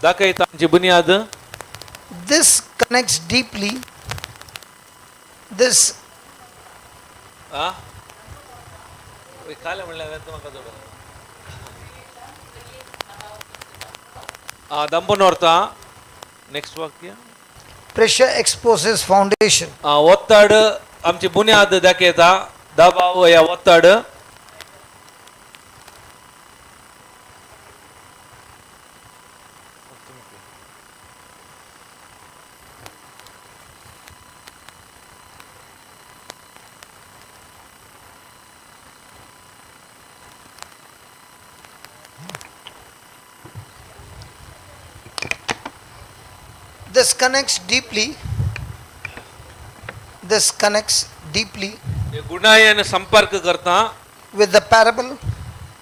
दाखयता आमची बुन्याद. This connects deeply. This आ? काल म्हणल्यार म्हाका जोड. आ दंपून व्हरता. नेक्स्ट वाक्य. Pressure exposes foundation. आ, ಒತ್ತड आमची बुन्याद दाखयता. दबाव या ಒತ್ತड. This connects deeply. This connects deeply हे गुणायन संपर्क करता with the parable,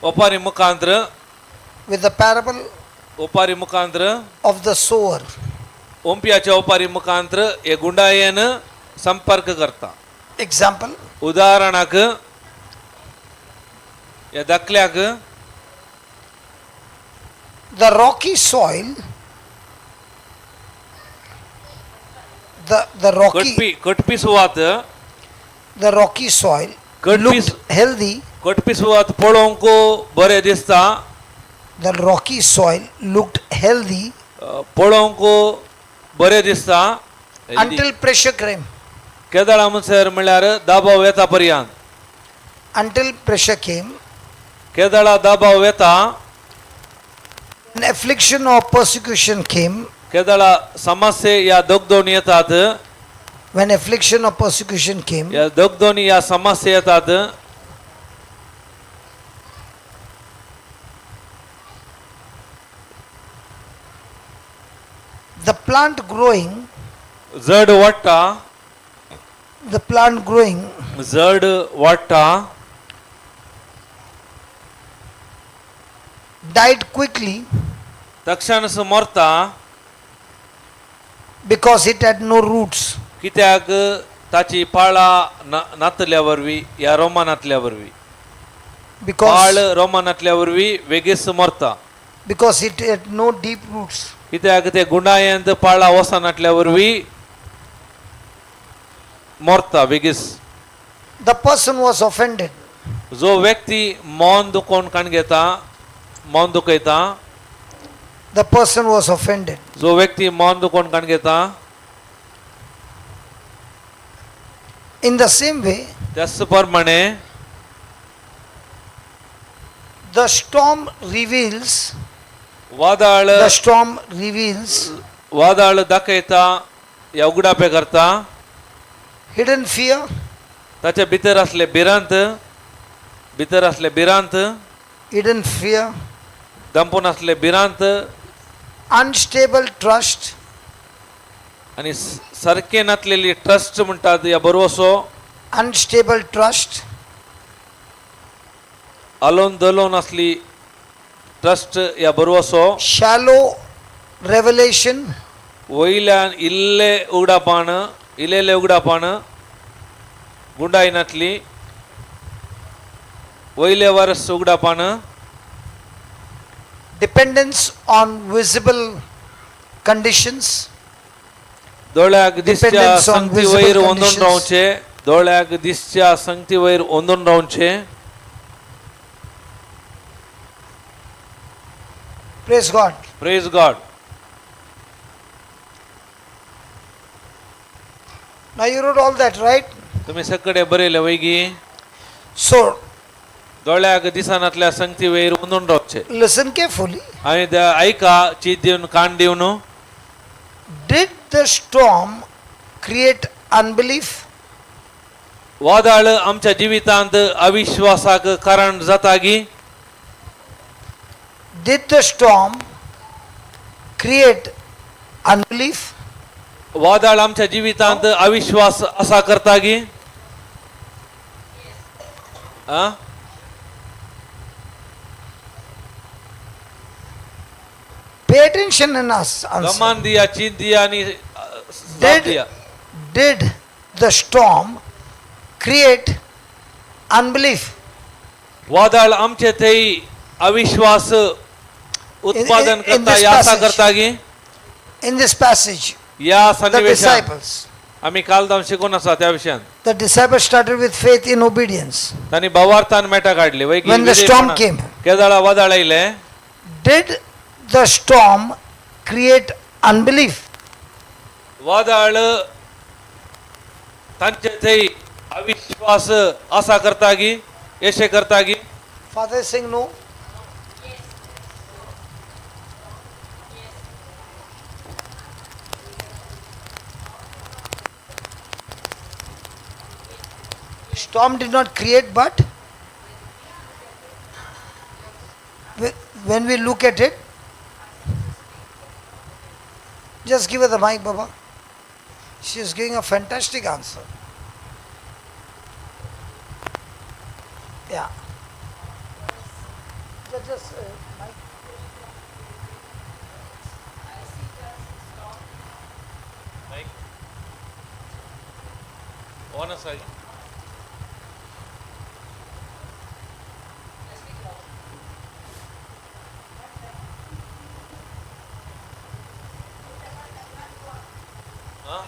ओपारी मुखांत्र, with the parable ओपारी मुखांत्र of the sower. ओंपियाच्या ओपारी मुखांत्र हे गुंडायन संपर्क करता. Example, उदाहरणाक ह्या दाखल्याक the rocky soil, the rocky कटपी कटपी सुवात, the rocky soil Cut looked piece. Healthy. कटपी सुवात पळोवंक बरें दिसता. The rocky soil looked healthy पळोवंक बरें दिसता until pressure came. केदळा म्हणसर म्हणल्यार दबाव येता पर्यंत. Until pressure came, केदळा दबाव येता, an affliction or persecution came. केदळा समस्ये या दगदोनी येतात, When affliction or persecution came, या दगदोनी या समस्या येतात, the plant growing, जड वाडटा, the plant growing जड वाडटा died quickly तक्षणच मरता because it had no roots. कित्याक ताची पाळां नातल्या वरवीं या रोमानातल्या वरवीं पाळ Because, रोमानातल्या वरवीं वेगीच मरता. Because it had no deep roots. कित्याक ते गुंडायंत पाळां वचनातल्या वरवीं मरता वेगीच. The person was offended. जो व्यक्ती मन दुखोवन काण घेता मन दुखयता. The person was offended. जो व्यक्ती मन दुखोवन काण घेता. In the same way, त्याच प्रमाणे the storm reveals, वादळ the storm reveals वादळ दाखयता या उगडापे करता hidden fear, ताच्या भितर असले भिरांत भितर असले भिरांत hidden fear, दंपून असले भिरांत unstable trust, आनी सारकें नातलेली ट्रस्ट म्हणटात या बरवसो unstable trust, आलोवन दलोवन असली ट्रस्ट या बरवसो shallow revelation, वयल्यान इल्ले उगडापान इल्लेले उगडापान गुंडाय नातली वयले वर्स उगडापान dependence on visible conditions, दोळ्याक दिसच्या Dependence on संगती visible वयर ओंदून conditions. रावचे दोळ्याक दिसच्या संगती वयर ओंदून रावचे. Praise God. Praise God. Now you wrote all that, right? तुम्ही सगळे बरयले वैगी. So दोळ्याक दिसनातल्या संगती वयर ओंदून रावचे. listen carefully. आनी त्या ऐका चीत दिवन कान दिवन. Did the storm create unbelief? वादळ आमच्या जिवितांत अविश्वासाक कारण जाता गी? Did the storm create unbelief? वादळ आमच्या जिवितांत अविश्वास असा करता गी आ? Pay attention and ask, answer. Gaman दिया चीत दिया आनी जाप दिया. Did the storm create unbelief? वादळ आमचे थंय अविश्वास उत्पादन in करता this या असा passage. करता गी? In this passage, या the सन्निवेशात disciples, आमी काल दाम शिकून आसा त्या विशयान. the disciples started with faith in obedience. तांणी भावार्थान मेटा काडली वय When the storm came. केदाळा वादळ आयलें. Did the storm create unbelief? वादळ तांचे थंय अविश्वास असा करता गी येशे करता गी? Father is saying no. Storm did not create, but when we look at it, just give her the mic, Baba. She is giving a fantastic answer. Yeah. Just mic. Mic on आसा गी? आं?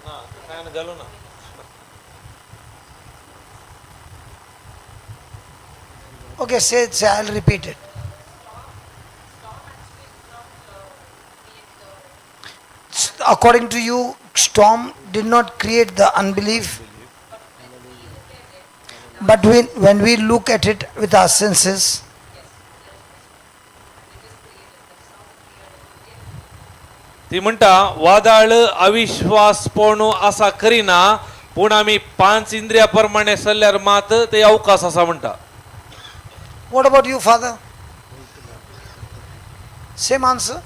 ना fan घालू ना. Okay, say, I'll repeat it. According to you, storm did not create the unbelief. But when we look at it with our senses, ती म्हणटा वादळ अविश्वासपण असा करिना पूण आमी पांच इंद्रिया प्रमाणे चल्ल्यार मात ते अवकाश आसा म्हणटा. What about you, Father? Same answer?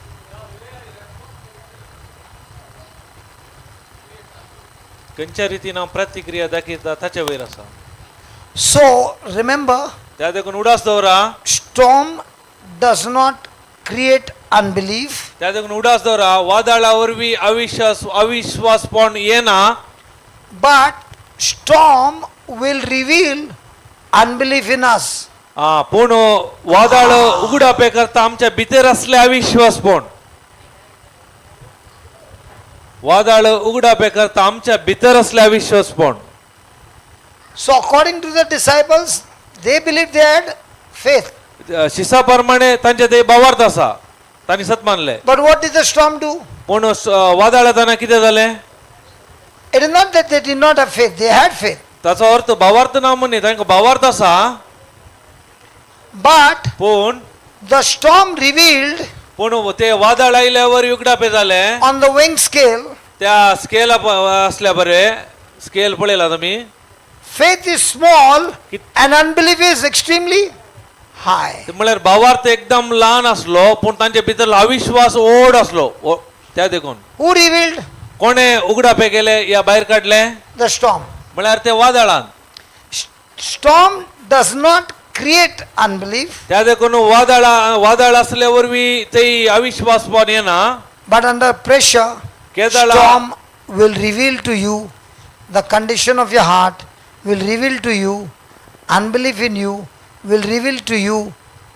खंयच्या रितीन हांव प्रतिक्रिया दाखयता ताचे वयर आसा. So, remember, त्या देखून उडास दवरा. Storm does not create unbelief. त्या देखून उडास दवरा वादळा वरवीं अविश्वासपण येना. But storm will reveal unbelief in us. आ, पूण वादळ उगडापे करता आमच्या भितर असले अविश्वास. पण वादळ उगडापे करता आमच्या भितर असले अविश्वास पण. So according to the disciples, they believed they had faith. शिसा प्रमाणे तांचे ते भावार्थ आसा, तांणी सत मानले. But what did the storm do? पूण वादळ येताना कितें जालें? It is not that they did not have faith, they had faith. ताचो अर्थ भावार्थ ना म्हण न्ही, तांकां भावार्थ आसा. But पूण the storm revealed पूण ते वादळ आयल्यावर उगडापे जालें on the weighing scale, त्या स्केल असल्या बरे स्केल पळयला तुमी. faith is small and unbelief is extremely high. ते म्हळ्यार भावार्थ एकदम ल्हान आसलो, पूण तांचे भितर अविश्वास ओड आसलो. त्या देखून Who revealed? कोणे उगडापे केले या भायर काडले? The storm. म्हळ्यार ते वादळान. Storm does not create unbelief, त्या देखून वादळा वादळ असल्या वरवीं ते अविश्वास पण येना. but under pressure, केदळा storm will reveal to you the condition of your heart, will reveal to you unbelief in you, will reveal to you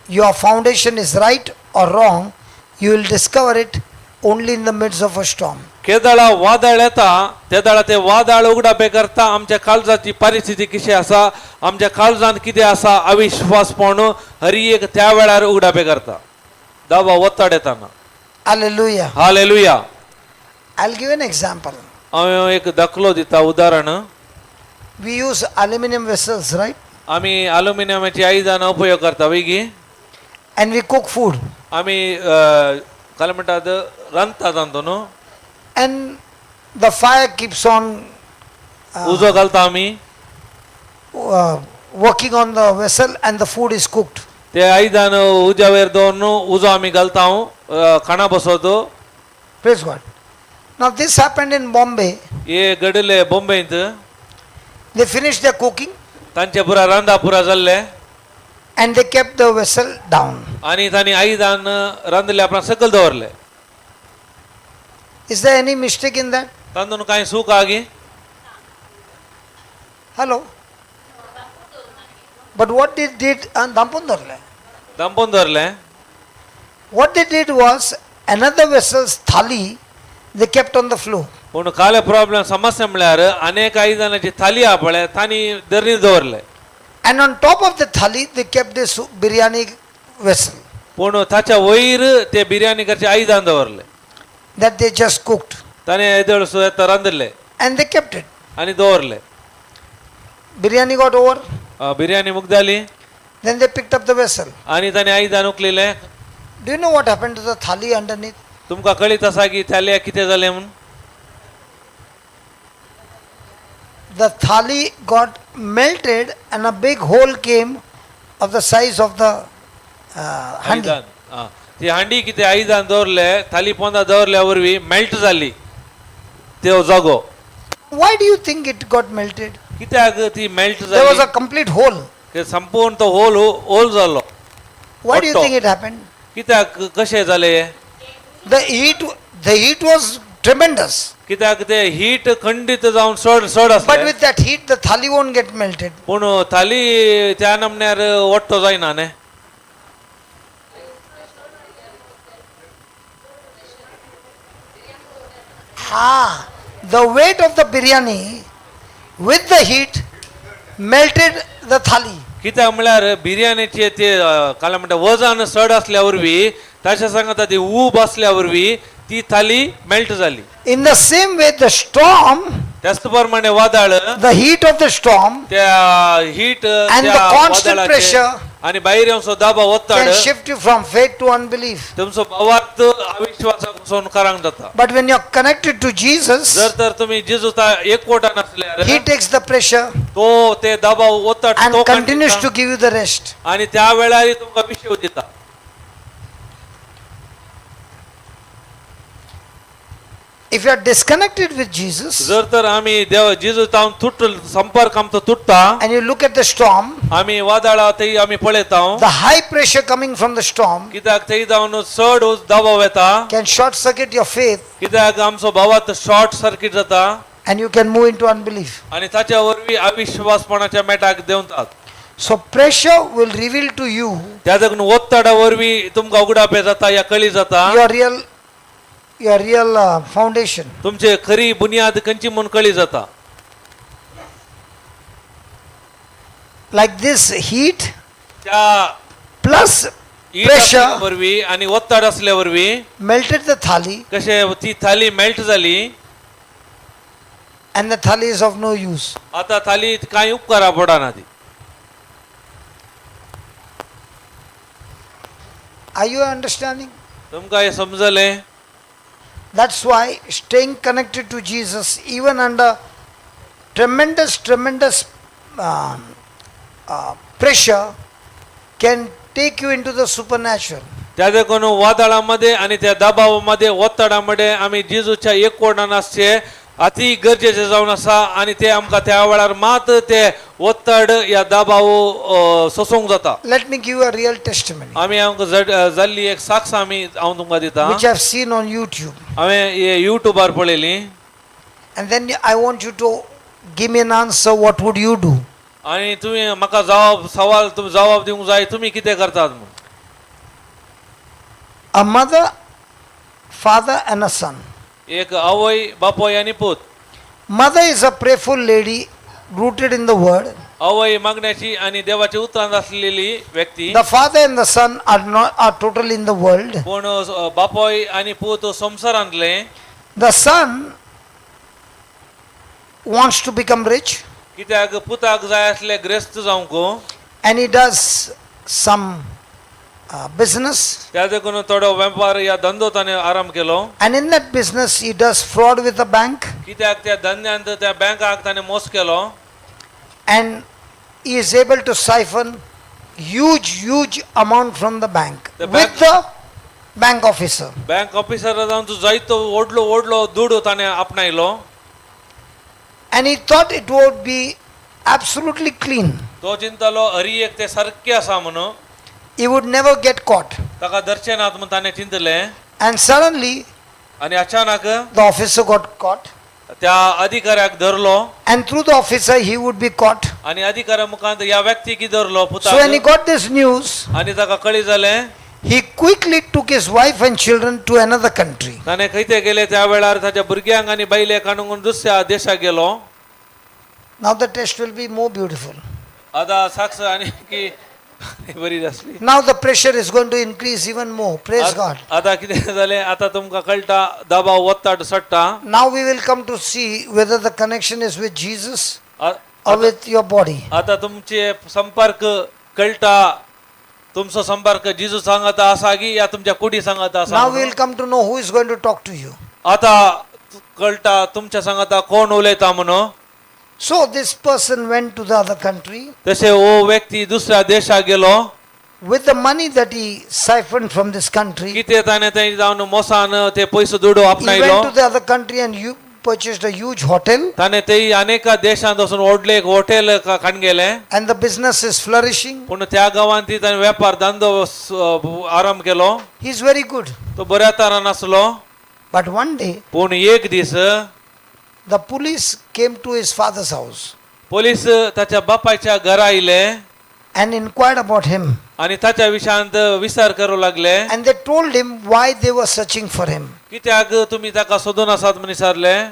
your foundation is right or wrong. You will discover it only in the midst of a storm. केदळा वादळ येता तेदळा ते वादळ उगडापे करता आमच्या काळजाची परिस्थिती कशी आसा, आमच्या काळजांत कितें आसा अविश्वासपण हरी एक त्या वेळार उगडापे करता दाबा ಒತ್ತಡ येताना. Hallelujah. Hallelujah. I'll give an example. हांव एक दाखलो दिता, उदाहरण. We use aluminum vessels, right? आमी अल्युमिनियमाची आयदनां उपयोग करता वेगी. And we cook food. आमी काय म्हणटात रांदता तांतून न्हू. And the fire keeps on उजो घालता आमी. Working on the vessel and the food is cooked. ते आयदन उज्या वयर दवरून उजो आमी घालता, खाणा बसवतो. Praise God. Now this happened in Bombay. हे घडले बॉम्बेंत. They finished their cooking तांचे पुरा रांदा पुरा जाल्ले and they kept the vessel down. आनी तांणी आयदन रांदले आपणा सकयल दवरले. Is there any mistake in that? तातूंत कांय चूक आहा गी? Hello? But what they did, धांपून धरलें. दांपून दवरले. What they did was another vessel's thali they kept on the floor. पूण काले प्रॉब्लेम समस्या म्हळ्यार अनेक आयदनाची थाली आहा पळय, तांणी दर्नी दवरले. And on top of the thali they kept this biryani vessel पूण ताच्या वयर ते बिर्याणी करचे आयदन दवरले that they just cooked. ताणें येदोळ सुद्दां रांदले. And they kept it. आनी दवरले. Biryani got over. Biryani मुगदाली. Then they picked up the vessel. आनी ताणें आयदन उखलिलें. Do you know what happened to the thali underneath? तुमकां कळीत आसा की थालयाक कितें जालें म्हूण? The thali got melted and a big hole came of the size of the handi. आयदन आं. ती हांडी कितें आयदन दवरले थाली पोंदा दवरल्या वरवीं मेल्ट जाली त्यो जागो. Why do you think it got melted? कित्याक ती मेल्ट There was जाली? a complete hole. ते संपूर्ण तो होल होल जालो. Why do you Otto. Think it happened? कित्याक कशें जालें हें? The heat was tremendous. कित्याक ते हीट खंडीत जावन चड चड But आसलें. with that heat, the thali won't get melted. पूण थाली त्या नमन्यार वट्टो जायना न्ही. Ah, the weight of the biryani with the heat melted the thali. कित्याक म्हळ्यार बिर्याणीचे ते काय म्हणटा वजन चड आसल्या वरवीं ताच्या सांगता ती ऊब आसल्या वरवीं ती थाली मेल्ट जाली. In the same way, the storm, त्याच प्रमाणे वादळ the heat of the storm त्या heat And the constant pressure आणि भायर येवन दबाव can ओत्ताड shift you from faith to unbelief. तुमचो भावार्थ अविश्वासाक वचून करांक जाता. But when you're connected to Jesus, जर तर तुम्ही जेजूता एकवटान आसल्यार He takes the pressure तो ते दबाव ओत्ताड and तो continues काडटा to give you the rest. आणि त्या वेळार तुमकां विशेव दिता. If you are disconnected with Jesus जर तर आमी देव जेजू तावन तुट संपर्क आमचो तुटता and you look at the storm, आमी वादळा थंय आमी पळयता the high pressure coming from the storm कित्याक थंय जावन चड दबाव येता can short circuit your faith कित्याक आमचो भावात शॉर्ट सर्किट जाता. And you can move into unbelief. आनी ताच्या वरवीं अविश्वासपणाच्या मेटाक देंवतात. So pressure will reveal to you त्या देखून ओत्ताडा वरवीं तुमकां उगडापे जाता या कळी जाता your real foundation. तुमचे खरी बुनियाद खंयची म्हूण कळी जाता. Like this heat त्या plus heat pressure असल्या वरवीं आनी ओत्ताड असल्या वरवीं melted the thali, कशें ती थाली मेल्ट जाली and the thali is of no use. आतां थाली कांय उपकारा पडना ती. Are you understanding? तुमकां हें समजलें? That's why staying connected to Jesus, even under tremendous, tremendous pressure, can take you into the supernatural. त्या देखून वादळामध्ये आणि त्या दबावामध्ये ओत्ताडामध्ये आमी जेजूच्या एकवटान आसचे अति गरजेचे जावन आसा आनी ते आमकां त्या वेळार मात ते ओत्ताड या दबाव सोसूंक जाता. Let me give you a real testimony, आमी आमकां जाल्ली एक साक्ष आमी हांव तुमकां दिता. which I've seen on YouTube. हांवें युट्यूबार पळयली. And then I want you to give me an answer, what would you do? आनी तुमी म्हाका जवाब सवाल तुमी जवाब दिवंक जाय तुमी कितें करतात म्हूण. A mother, father, and a son. एक आवय बापोय आनी पूत. Mother is a prayerful lady rooted in the word. आवय मागण्याची आनी देवाच्या उतरांत आसलेली व्यक्ती. The father and the son are not are totally in the world. पूण बापोय आनी पूत संवसारांतले. The son wants to become rich, कित्याक पुताक जाय आसले ग्रेस्त जावंक. and he does some business, त्या देखून थोडो वेपार या धंदो ताणें आराम केलो. and in that business he does fraud with the bank, कित्याक त्या धंद्यांत त्या बँकाक ताणें मोस केलो. And he is able to siphon huge, huge amount from the bank The with bank- the bank officer. Bank officer जावन तो जायतो व्हडलो व्हडलो दुडू ताणें आपणायलो. And he thought it would be absolutely clean. तो चिंतालो हरी एक ते सारकें आसा म्हणून. He would never get caught. ताका धरचें नात म्हूण ताणें चिंतलें. And suddenly आनी अचानक the officer got caught, त्या अधिकाऱ्याक धरलो. And through the officer he would be caught. आनी अधिकाऱ्या मुखांत ह्या व्यक्तीक धरलो So when he पुताक. Got this news, आनी ताका कळी जालें he quickly took his wife and children to another country. ताणें खंय ते गेले त्या वेळार ताच्या भुरग्यांक आनी बायलेक हाडून दुसऱ्या देशाक गेलो. Now the test will be more beautiful. आतां साक्ष आनी की बरी आसली. Now the pressure is going to increase even more. Praise God. आतां कितें जालें आतां तुमकां कळटा दबाव वत्ताट चडटा. Now we will come to see whether the connection is with Jesus or with your body. आतां तुमचे संपर्क कळटा तुमचो संपर्क जेजू सांगता आसा की या तुमच्या कुडी सांगता आसा Now we म्हणून. will come to know who is going to talk to you. आतां कळटा तुमच्या सांगता कोण उलयता म्हणून. So this person went to the other country तशें हो व्यक्ती दुसऱ्या देशाक गेलो with the money that he siphoned from this country. कितें ताणें थंय जावन मोसान ते पयसो दुडू He आपणायलो. went to the other country and you purchased a huge hotel, ताणें तेय अनेका देशांत वचून व्हडलें एक हॉटेल काडून गेलें. And the business is flourishing. पूण त्या गांवांत ती ताणें वेपार धंदो आराम केलो. He is very good. तो बऱ्या तरान आसलो. But one day पूण एक दीस the police came to his father's house police ताच्या बापायच्या घरा आयले and inquired about him. आनी ताच्या विशयांत विचार करूं लागले. And they told him why they were searching for him. कित्याक तुमी ताका सोदून आसात म्हूण विचारलें.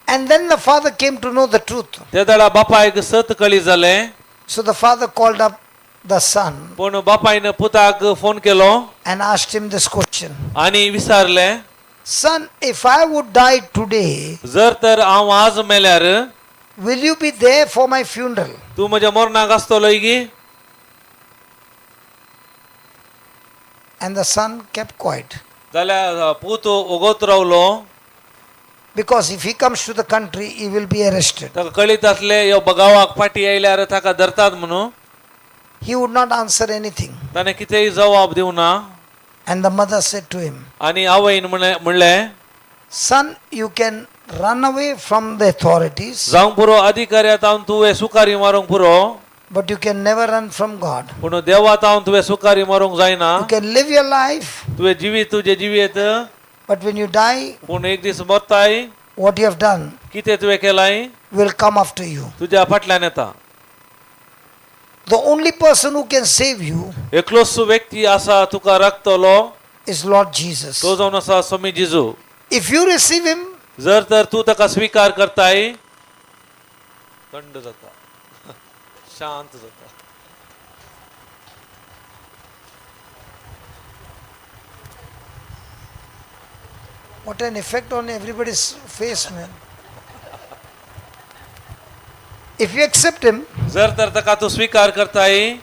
And then the father came to know the truth. ते वेळा बापायक सत कळी जालें. So the father called up the son पूण बापायन पुताक फोन केलो and asked him this question: आनी विचारलें, "Son, if I would die today, जर तर हांव आज मेल्यार will you be there for my funeral?" तूं म्हज्या मरणाक आसतलो की? And the son kept quiet. जाल्यार पूत ओगोत रावलो. Because if he comes to the country, he will be arrested. ताका कळीत आसलें ह्यो गांवाक फाटी आयल्यार ताका धरतात म्हणून. He would not answer anything. ताणें कितेंय जबाब दिवना. And the mother said to him, आनी आवयन म्हणलें म्हणलें, "Son, you can run away from the authorities, जावंक पुरो अधिकाऱ्या तावन तुवें सुकारी मारूंक पुरो, but you can never run from God. पूण देवा तावन तुवें सुकारी मारूंक जायना. You can live your life, तुवें जिवीत तुजें जिवीत, but when you die, पूण एक दीस मरताय, What you have done कितें तुवें केलाय will come after you. तुज्या फाटल्यान येता. The only person who can save you एकलोच व्यक्ती आसा तुका राखतलो is Lord Jesus. तो जावन आसा स्वामी जेजू. If you receive him, जर तर तूं ताका स्विकार करताय थंड जाता, शांत जाता. What an effect on everybody's face, man. If you accept him, जर तर ताका तूं स्विकार करताय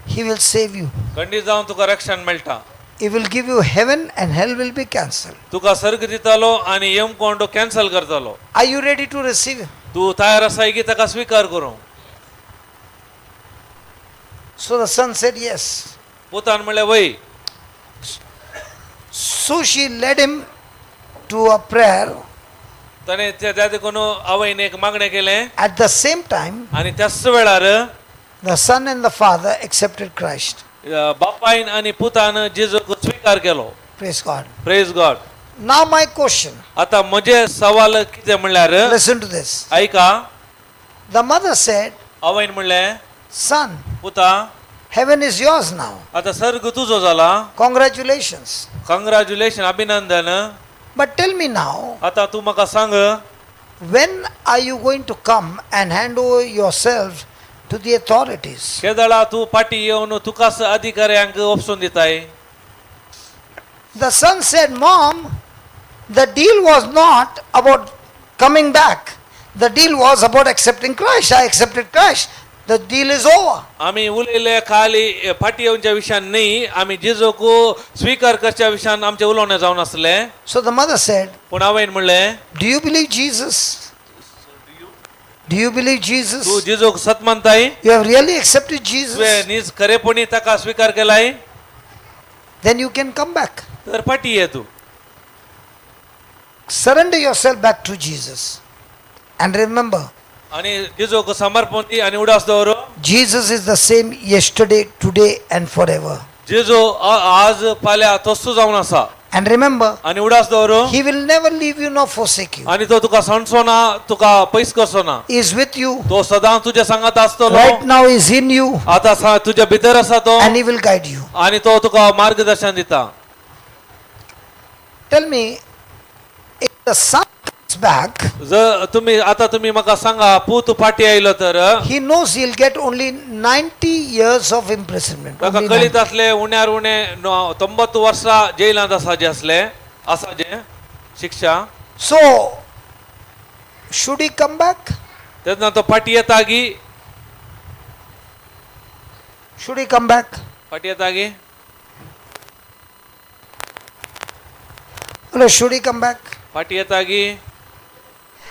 he will save you. खंडीत जावन तुका रक्षण मेळटा. He will give you heaven and hell will be cancelled. तुका सर्ग दितालो आनी यमकोंडो कॅन्सल करतालो. Are you ready to receive him? तूं तयार आसाय की ताका स्विकार करूंक? So the son said yes. पुतान म्हणलें वय. So she led him to a prayer. ताणें त्या देखून आवयन एक मागणें केलें. At the same time, आनी त्याच वेळार the son and the father accepted Christ. बापायन आनी पुतान जेजूक स्विकार केलो. Praise God. Praise God. Now my question. आतां म्हजें सवाल कितें म्हणल्यार, Listen to this. आयका. The mother said, आवयन म्हणलें, "Son, पुता, heaven is yours now. आतां सर्ग तुजो जाला. Congratulations. Congratulation, अभिनंदन. But tell me now, आतां तूं म्हाका सांग, when are you going to come and hand over yourself to the authorities?" केदळा तूं फाटीं येवन तुकाच अधिकाऱ्यांक ओपसून दिताय? The son said, "Mom, the deal was not about coming back. The deal was about accepting Christ. I accepted Christ. The deal is over." आमी उलयले खाली फाटीं येवच्या विशयान न्ही, आमी जेजूक स्विकार करच्या विशयान आमचें उलोवणें जावन आसलें. So the mother said, पूण आवयन म्हणलें, "Do you believe Jesus? Do you believe तूं Jesus? जेजूक सत मानताय? You have really accepted तुवें Jesus? नीज खरेपणी ताका स्विकार केलाय? Then you can come back. तर फाटीं ये तूं. Surrender yourself back to Jesus. And remember, आनी जेजूक समर्पण दी आनी उडास दवर, Jesus is the same yesterday, today, and forever. जेजू आज फाल्यां तस्सो जावन आसा. And remember, आनी उडास दवर, He will never leave you nor forsake you. आनी तो तुका सांडचो ना, तुका पयस करचो ना. He is with you. तो सदां तुज्या सांगात आसतलो. Right now, He is in you आतां तुज्या भितर आसा तो, and He will guide you. आनी तो तुका मार्गदर्शन दिता. Tell me, if the son comes back, जर तुम्ही आता तुम्ही म्हाका सांगा, पूत फाटी आयलो तर he knows he'll get only 90 years of imprisonment. ताका Only कळीत 90. आसले उण्यार उणे 90 वर्सां जेलांत आसा जे आसले आसा जे शिक्षा. So, should he come back? तेन्ना तो फाटी येता गी? Should he come back? फाटी येता गी? Hello, should he come back? फाटी येता गी?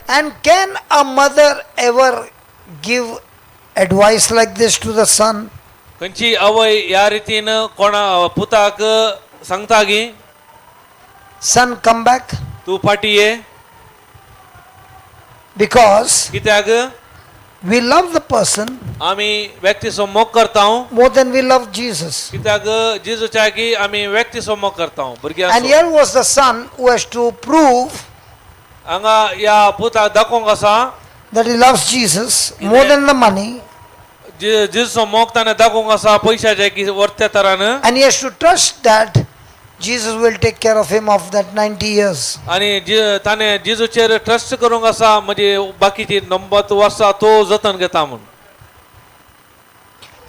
And can a mother ever give advice like this to the son? खंयची आवय ह्या रितीन कोणा पुताक सांगता गी, Son, come back? तूं फाटी ये? Because कित्याक we love the person आमी व्यक्तीचो मोग करता more than we love Jesus. कित्याक जेजूच्या की आमी व्यक्तीचो मोग करता And भुरग्यांचो. here was the son who has to prove हांगा ह्या पुताक दाखोवंक आसा that he loves Jesus more than the money, जेजूचो मोग ताणें दाखोवंक आसा पयशाचे की वर्त्या तरान. and he has to trust that Jesus will take care of him of that 90 years. आनी ताणें जेजूचेर ट्रस्ट करूंक आसा म्हणजे बाकीची 90 वर्सां तो जतन घेता म्हूण.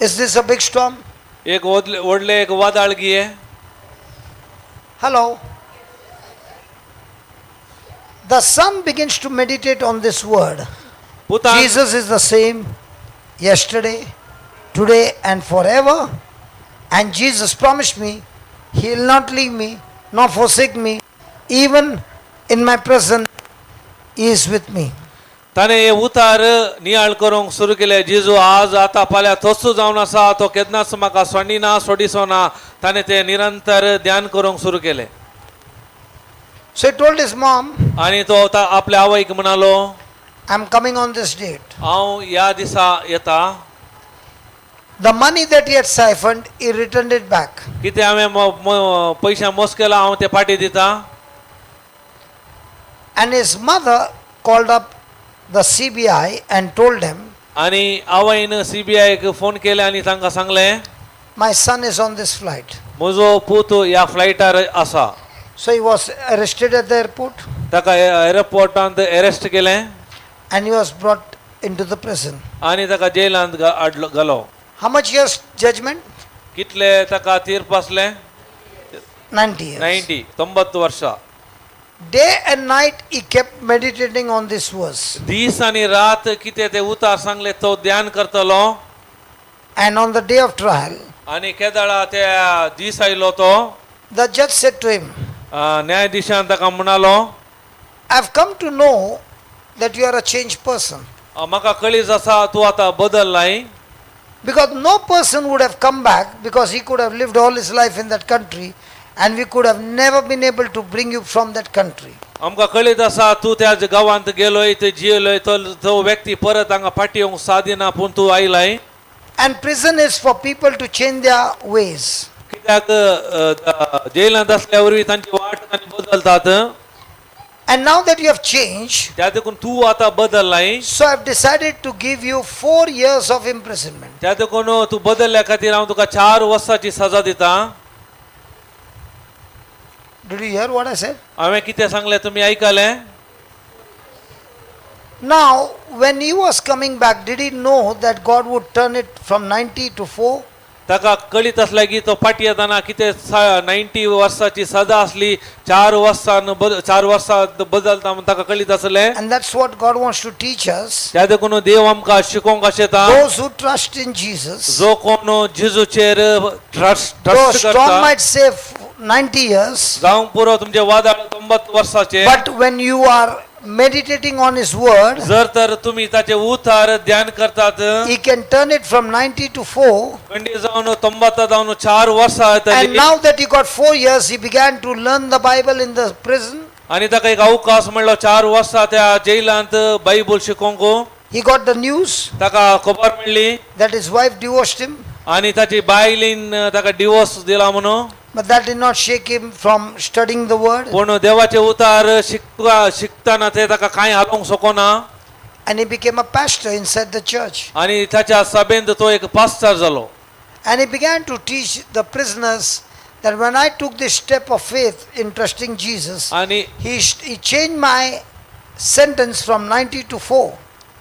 Is this a big storm? एक व्हडलें एक वादळ गी हें? Hello. The son begins to meditate on this word. पुतान Jesus is the same yesterday, today, and forever. And Jesus promised me, He will not leave me nor forsake me. Even in my prison, He is with me. ताणें हे उतार नियाळ करूंक सुरू केले. जेजू आज आतां फाल्यां तसो जावन आसा, तो केन्नाच म्हाका सोडिना सोडिसो ना. ताणें तें निरंतर ध्यान करूंक सुरू केलें. So he told his mom, आनी तो आतां आपल्या आवयक म्हणालो, I'm coming on this date. हांव ह्या दिसा येता. The money that he had siphoned, he returned it back. कितें हांवें पयशे मोस केला हांव ते फाटीं दिता. And his mother called up the CBI and told him, आनी आवयन सीबीआयक फोन केले आनी तांकां सांगलें, "My son is on this flight." म्हजो पूत ह्या फ्लायटार आसा. So he was arrested at the airport ताका एअरपोर्टांत अरेस्ट केलें and he was brought into the prison. आनी ताका जेलांत हाडलो घालो. How much years judgment? कितले ताका तीर्प आसले? 90 years. 90 90 वर्सां. Day and night he kept meditating on this verse. दीस आनी रात कितें ते उतार सांगले तो ध्यान करतलो. And on the day of trial, आनी केदळा ते दीस आयलो तो the judge said to him, न्यायाधिशान ताका म्हणालो, "I've come to know that you are a changed person." म्हाका कळीज आसा तूं आतां बदल्लाय. Because no person would have come back, because he could have lived all his life in that country and we could have never been able to bring you from that country. आमकां कळीत आसा तूं त्या गांवांत गेलोय थंय जियेलोय तो तो व्यक्ती परत हांगा फाटी येवंक सादिना पूण तूं आयलाय. And prison is for people to change their ways. कित्याक जेलांत आसल्या वरवीं तांची वाट तांणी बदलतात. And now that you have changed, त्या देखून तूं आतां बदल्लाय. so I've decided to give you 4 years of imprisonment. त्या देखून तूं बदलल्या खातीर हांव तुका 4 वर्सांची सजा दिता. Did you hear what I said? हांवें कितें सांगलें तुमी आयकलें? Now, when he was coming back, did he know that God would turn it from 90 to 4? ताका कळीत आसलें की तो फाटी येतना कितें 90 वर्साची सजा आसली 4 वर्सान 4 वर्सां बदलता म्हूण ताका कळीत आसलें. And that's what God wants to teach us. त्या देखून देव आमकां शिकोवंक आशेता. Those who trust in Jesus, जो कोण जेजूचेर ट्रस्ट though trust storm करता might say 90 years, जावंक पुरो तुमचे वादळ 90 वर्साचे, but when you are meditating on His word, जर तर तुम्ही ताचे उतार ध्यान करतात, He can turn it from 90 to 4. खंडी जावन 90 जावन 4 वर्सां And येतली. now that he got 4 years, he began to learn the Bible in the prison. आनी ताका एक अवकाश मेळ्ळो 4 वर्सां त्या जेलांत बायबल शिकोवंक. He got the news ताका खबर मेळ्ळी that his wife divorced him, आनी ताची बायलेन ताका डिवोर्स दिला म्हणून. but that did not shake him from studying the word. पूण देवाचे उतार शिकतना ते ताका कांय हालोवंक शकना. And he became a pastor inside the church. आनी ताच्या सभेंत तो एक पास्टर जालो. And he began to teach the prisoners that when I took this step of faith in trusting Jesus, आनी he changed my sentence from 90 to 4.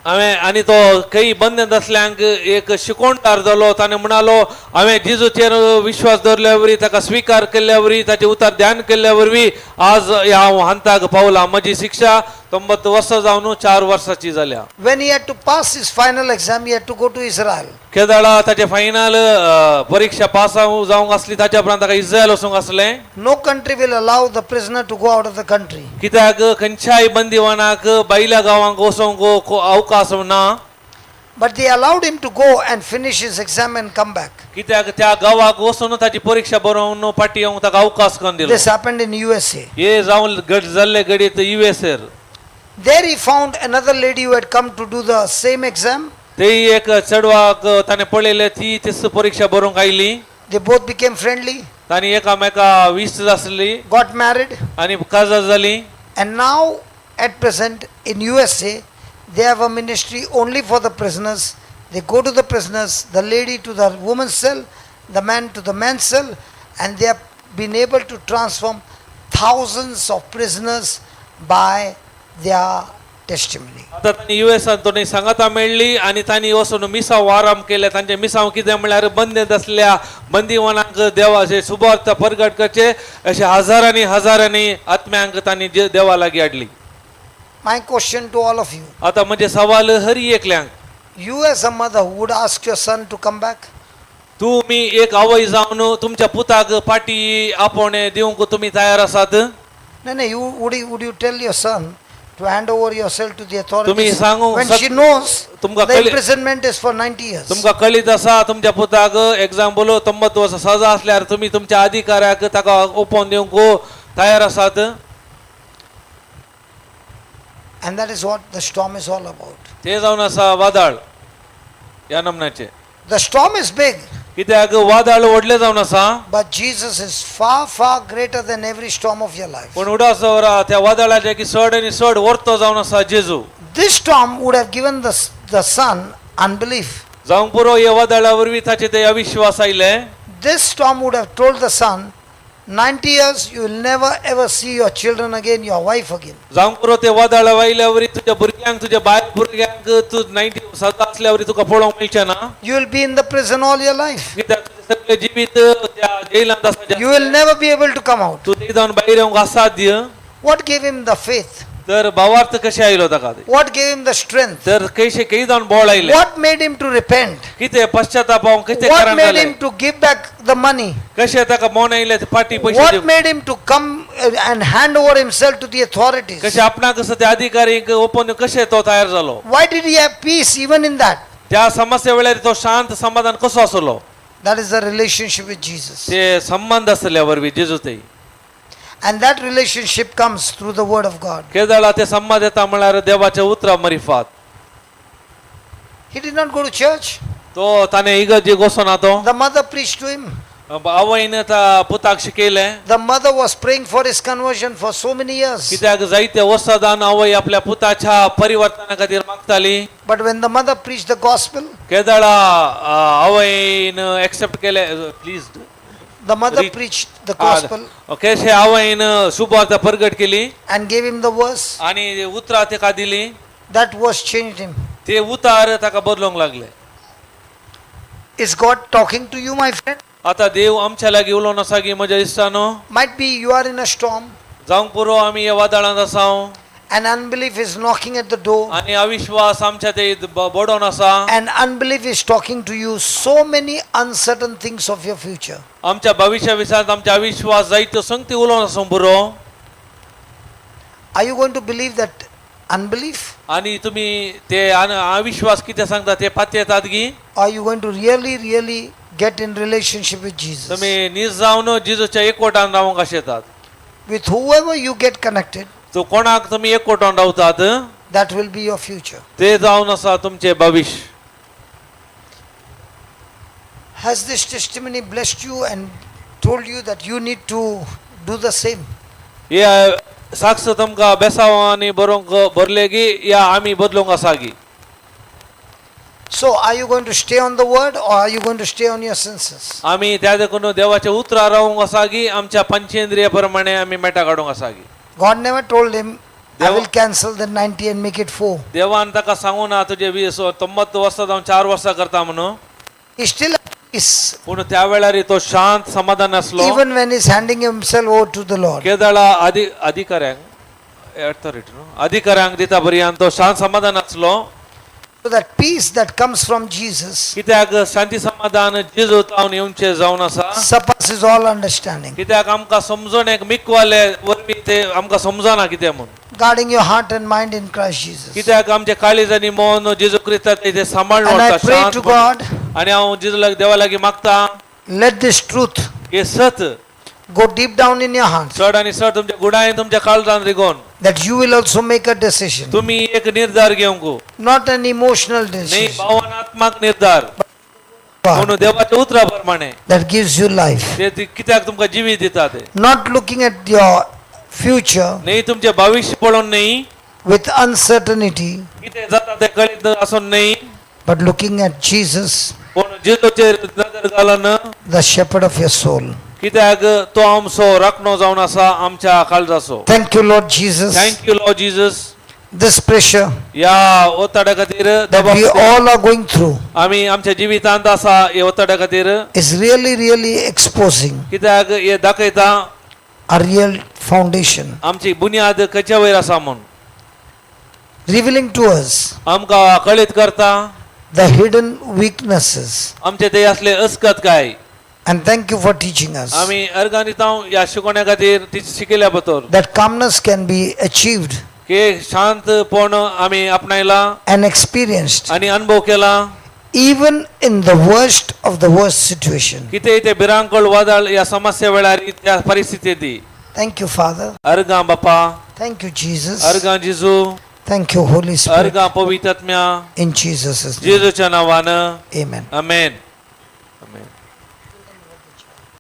हांवें आनी तो खंय बंद आसल्यांक एक शिकोवणदार जालो. ताणें म्हणालो हांवें जेजूचेर विश्वास दवरल्या वरवीं ताका स्विकार केल्ल्या वरवीं ताचें उतार ध्यान केल्ल्या वरवीं आज ह्या हांव हांताक पावला. म्हजी शिक्षा 90 वर्सां जावन 4 वर्सांची जाल्या. When he had to pass his final exam, he had to go to Israel. केदाळा ताचे फायनल परिक्षा पास जावंक आसली ताच्या उपरांत ताका इस्रायल वचूंक आसलें. No country will allow the prisoner to go out of the country. कित्याक खंयच्याय बंदिवानाक भायल्या गांवांक वचोंक अवकाश ना. But they allowed him to go and finish his exam and come back. कित्याक त्या गांवाक वचून ताची परीक्षा बरोवन फाटी येवंक ताका अवकाश करून दिलो. This happened in USA. हे जावन घड जाल्ले घडीत युएसएर. There he found another lady who had come to do the same exam. तेही एक चेडवाक ताणें पळयलें ती तीच परीक्षा बरोवंक आयली. They both became friendly, तांणी एकामेका वीस आसली got married, आनी काजार जाली. and now at present in USA they have a ministry only for the prisoners. They go to the prisoners, the lady to the woman's cell, the man to the man's cell, and they have been able to transform thousands of prisoners by their testimony. आतां तांणी युएसान तांणी सांगाता मेळ्ळी आनी तांणी वचून मिसांव आराम केले. तांचे मिसांव कितें म्हणल्यार बंदेंत आसल्या बंदिवानांक देवाचे सुवार्थ परगट करचे अशे हजारांनी हजारांनी आत्म्यांक तांणी देवा लागीं हाडली. My question to all of you: आतां म्हजें सवाल Hari एकल्यांक, you as a mother would ask your son to come back? तुमी एक आवय जावन तुमच्या पुताक फाटी आपोवणें दिवंक तुमी तयार आसात? No, you would you tell your son to hand over yourself to the तुम्ही authorities सांगू when she knows तुमका the कळी- imprisonment is for 90 years? तुमकां कळीत आसा तुमच्या पुताक एग्जाम्पल 90 वर्सां सजा आसल्यार तुमी तुमच्या अधिकाऱ्याक ताका ओपोवन दिवंक तयार आसात? And that is what the storm is all about. ते जावन आसा वादळ ह्या नमनाचे. The storm is big. कित्याक वादळ व्हडलें जावन आसा. But Jesus is far, far greater than every storm of your life. पूण उडास दवरा त्या वादळाच्या की चड आनी चड वर्तो जावन आसा जेजू. This storm would have given the son unbelief. जावंक पुरो ह्या वादळा वरवीं ताचे ते अविश्वास आयले. This storm would have told the son, 90 years you will never ever see your children again, your wife again. जावंक पुरो ते वादळ आयल्या वरी तुज्या भुरग्यांक तुज्या बायल भुरग्यांक तूं 90 सदां असल्या वरी तुका पळोवंक मेळचें ना. You will be in the prison all your life. कित्याक तुजें सगळें जिवीत त्या जेलांत आसा. You will never be able to come out. तूं थंय जावन भायर येवंक असाध्य. What gave him the faith? तर भावार्थ कशें आयलो ताका ते? What gave him the strength? तर कशें खंय जावन बोळ आयलें? What made him to repent? कितें पश्चाताप जावंक कितें What कारण made जालें? him to give back the money? कशें ताका मोन आयलें ते फाटीं पयशे What दिवंक? made him to come and hand over himself to the authorities? कशें आपणाक आसा त्या अधिकारींक ओपन कशें तो तयार जालो? Why did he have peace even in that? त्या समस्या वेळार तो शांत समाधान कसो आसलो? That is the relationship with Jesus. ते संबंध आसल्या वरवीं जेजू ते. And that relationship comes through the word of God. केदळा ते संबंध येता म्हळ्यार देवाच्या उतरा मरिफात. He did not go to church. तो ताणें इगर्जे गोसना तो. The mother preached to him. आवयन त्या पुताक शिकयलें. The mother was praying for his conversion for so many years. कित्याक जायते वर्सां आवय आपल्या पुताच्या परिवर्तना खातीर मागताली. But when the mother preached the gospel, केदळा आवयन एक्सेप्ट केले please. the mother preached the gospel कशें आवयन शुभवार्ता परगट केली and gave him the verse, आनी उतरां ताका दिली. That verse changed him. ते उतार ताका बदलूंक लागले. Is God talking to you, my friend? आता देव आमच्या लागीं उलोवन आसा की म्हज्या इश्टानो. Might be you are in a storm जावंक पुरो आमी ह्या वादळांत आसा and unbelief is knocking at the door, आनी अविश्वास आमच्या ते बडोवन आसा. and unbelief is talking to you so many uncertain things of your future. आमच्या भविश्या विचारांत आमच्या अविश्वास जायत्यो संगती उलोवन आसूंक पुरो. Are you going to believe that unbelief? आनी तुमी ते अविश्वास कितें सांगता ते पातयेतात की? Are you going to really, really get in relationship with Jesus? तुमी नीज जावन जेजूच्या एकवटान रावंक आशेतात. With whoever you get connected, तो कोणाक तुमी एकवटान रावतात that will be your future. ते जावन आसा तुमचें भविश्य. Has this testimony blessed you and told you that you need to do the same? हे साक्ष तुमकां बेसांवांनी बरोवंक बरले की या आमी बदलूंक आसा की? So, are you going to stay on the word or are you going to stay on your senses? आमी त्या देखून देवाच्या उतरां रावूंक आसा की आमच्या पंचेंद्रिय प्रमाणे आमी मेटा काडूंक आसा की? God never told him, I Deva- will cancel the 90 and make it 4. देवान ताका सांगू ना तुजे 90 वर्सां जावन 4 वर्सां करता म्हणून. He still had peace पूण त्या वेळार तो शांत समाधान आसलो. even when he's handing himself over to the Lord. केदळा अधिकाऱ्यांक अथॉरिटी न्हू अधिकाऱ्यांक दिता पर्यंत तो शांत समाधान आसलो. So that peace that comes from Jesus कित्याक शांती समाधान जेजू तावन येवचें जावन आसा surpasses all understanding. कित्याक आमकां समजणेक मिकवाले वरवीं ते आमकां समजना कितें म्हूण. Guarding your heart and mind in Christ Jesus. कित्याक आमचे काळीज आनी मन जेजू क्रिस्ताक ते सांबाळून And I व्हरता pray to शांतपणे. God, आनी हांव जेजू देवा लागीं मागता let this truth की सत go deep down in your heart, चड आनी चड तुमच्या गुणायन तुमच्या काळजान रिगोवन that you will also make a decision, तुमी एक निर्धार घेवंक, not an emotional न्ही decision, भावनात्मक निर्धार, but म्हणून देवाच्या उतरा प्रमाणे that gives you life. ते ते कित्याक तुमकां जिवीत दिता ते. Not looking at your future न्ही तुमचें भविश्य पळोवन न्ही with uncertainty, कितें जाता तें कळीत आसून न्ही, but looking at Jesus, पूण जेजूचेर नदर घालून, the shepherd of your soul. कित्याक तो आमचो राखणो जावन आसा आमच्या काळजाचो. Thank you, Lord Jesus. Thank you, Lord Jesus. This pressure ह्या ओताड्या खातीर that we दबाव all are going through आमी आमच्या जिवितांत आसा ह्या ओताड्या खातीर is really, really exposing कित्याक हे दाखयता our real foundation, आमची बुन्याद खंयच्या वयर आसा म्हूण, revealing to us आमकां कळीत करता the hidden weaknesses. आमचे ते असले अस्कत काय. And thank you for teaching us आमी अर्गां दिता ह्या शिकोवण्या खातीर ती शिकयल्या बतोर that calmness can be achieved की शांतपण आमी आपणायला and experienced आनी अनुभव केला even in the worst of the worst situation. कितें ते भिरांकळ वादळ ह्या समस्या वेळार त्या परिस्थिती. Thank you, Father. अर्गां बापा. Thank you, Jesus. अर्गां जिजू. Thank you, Holy Spirit. अर्गां पवित्र आत्म्या. In Jesus' name. जेजूच्या नांवान. Amen. Amen, amen.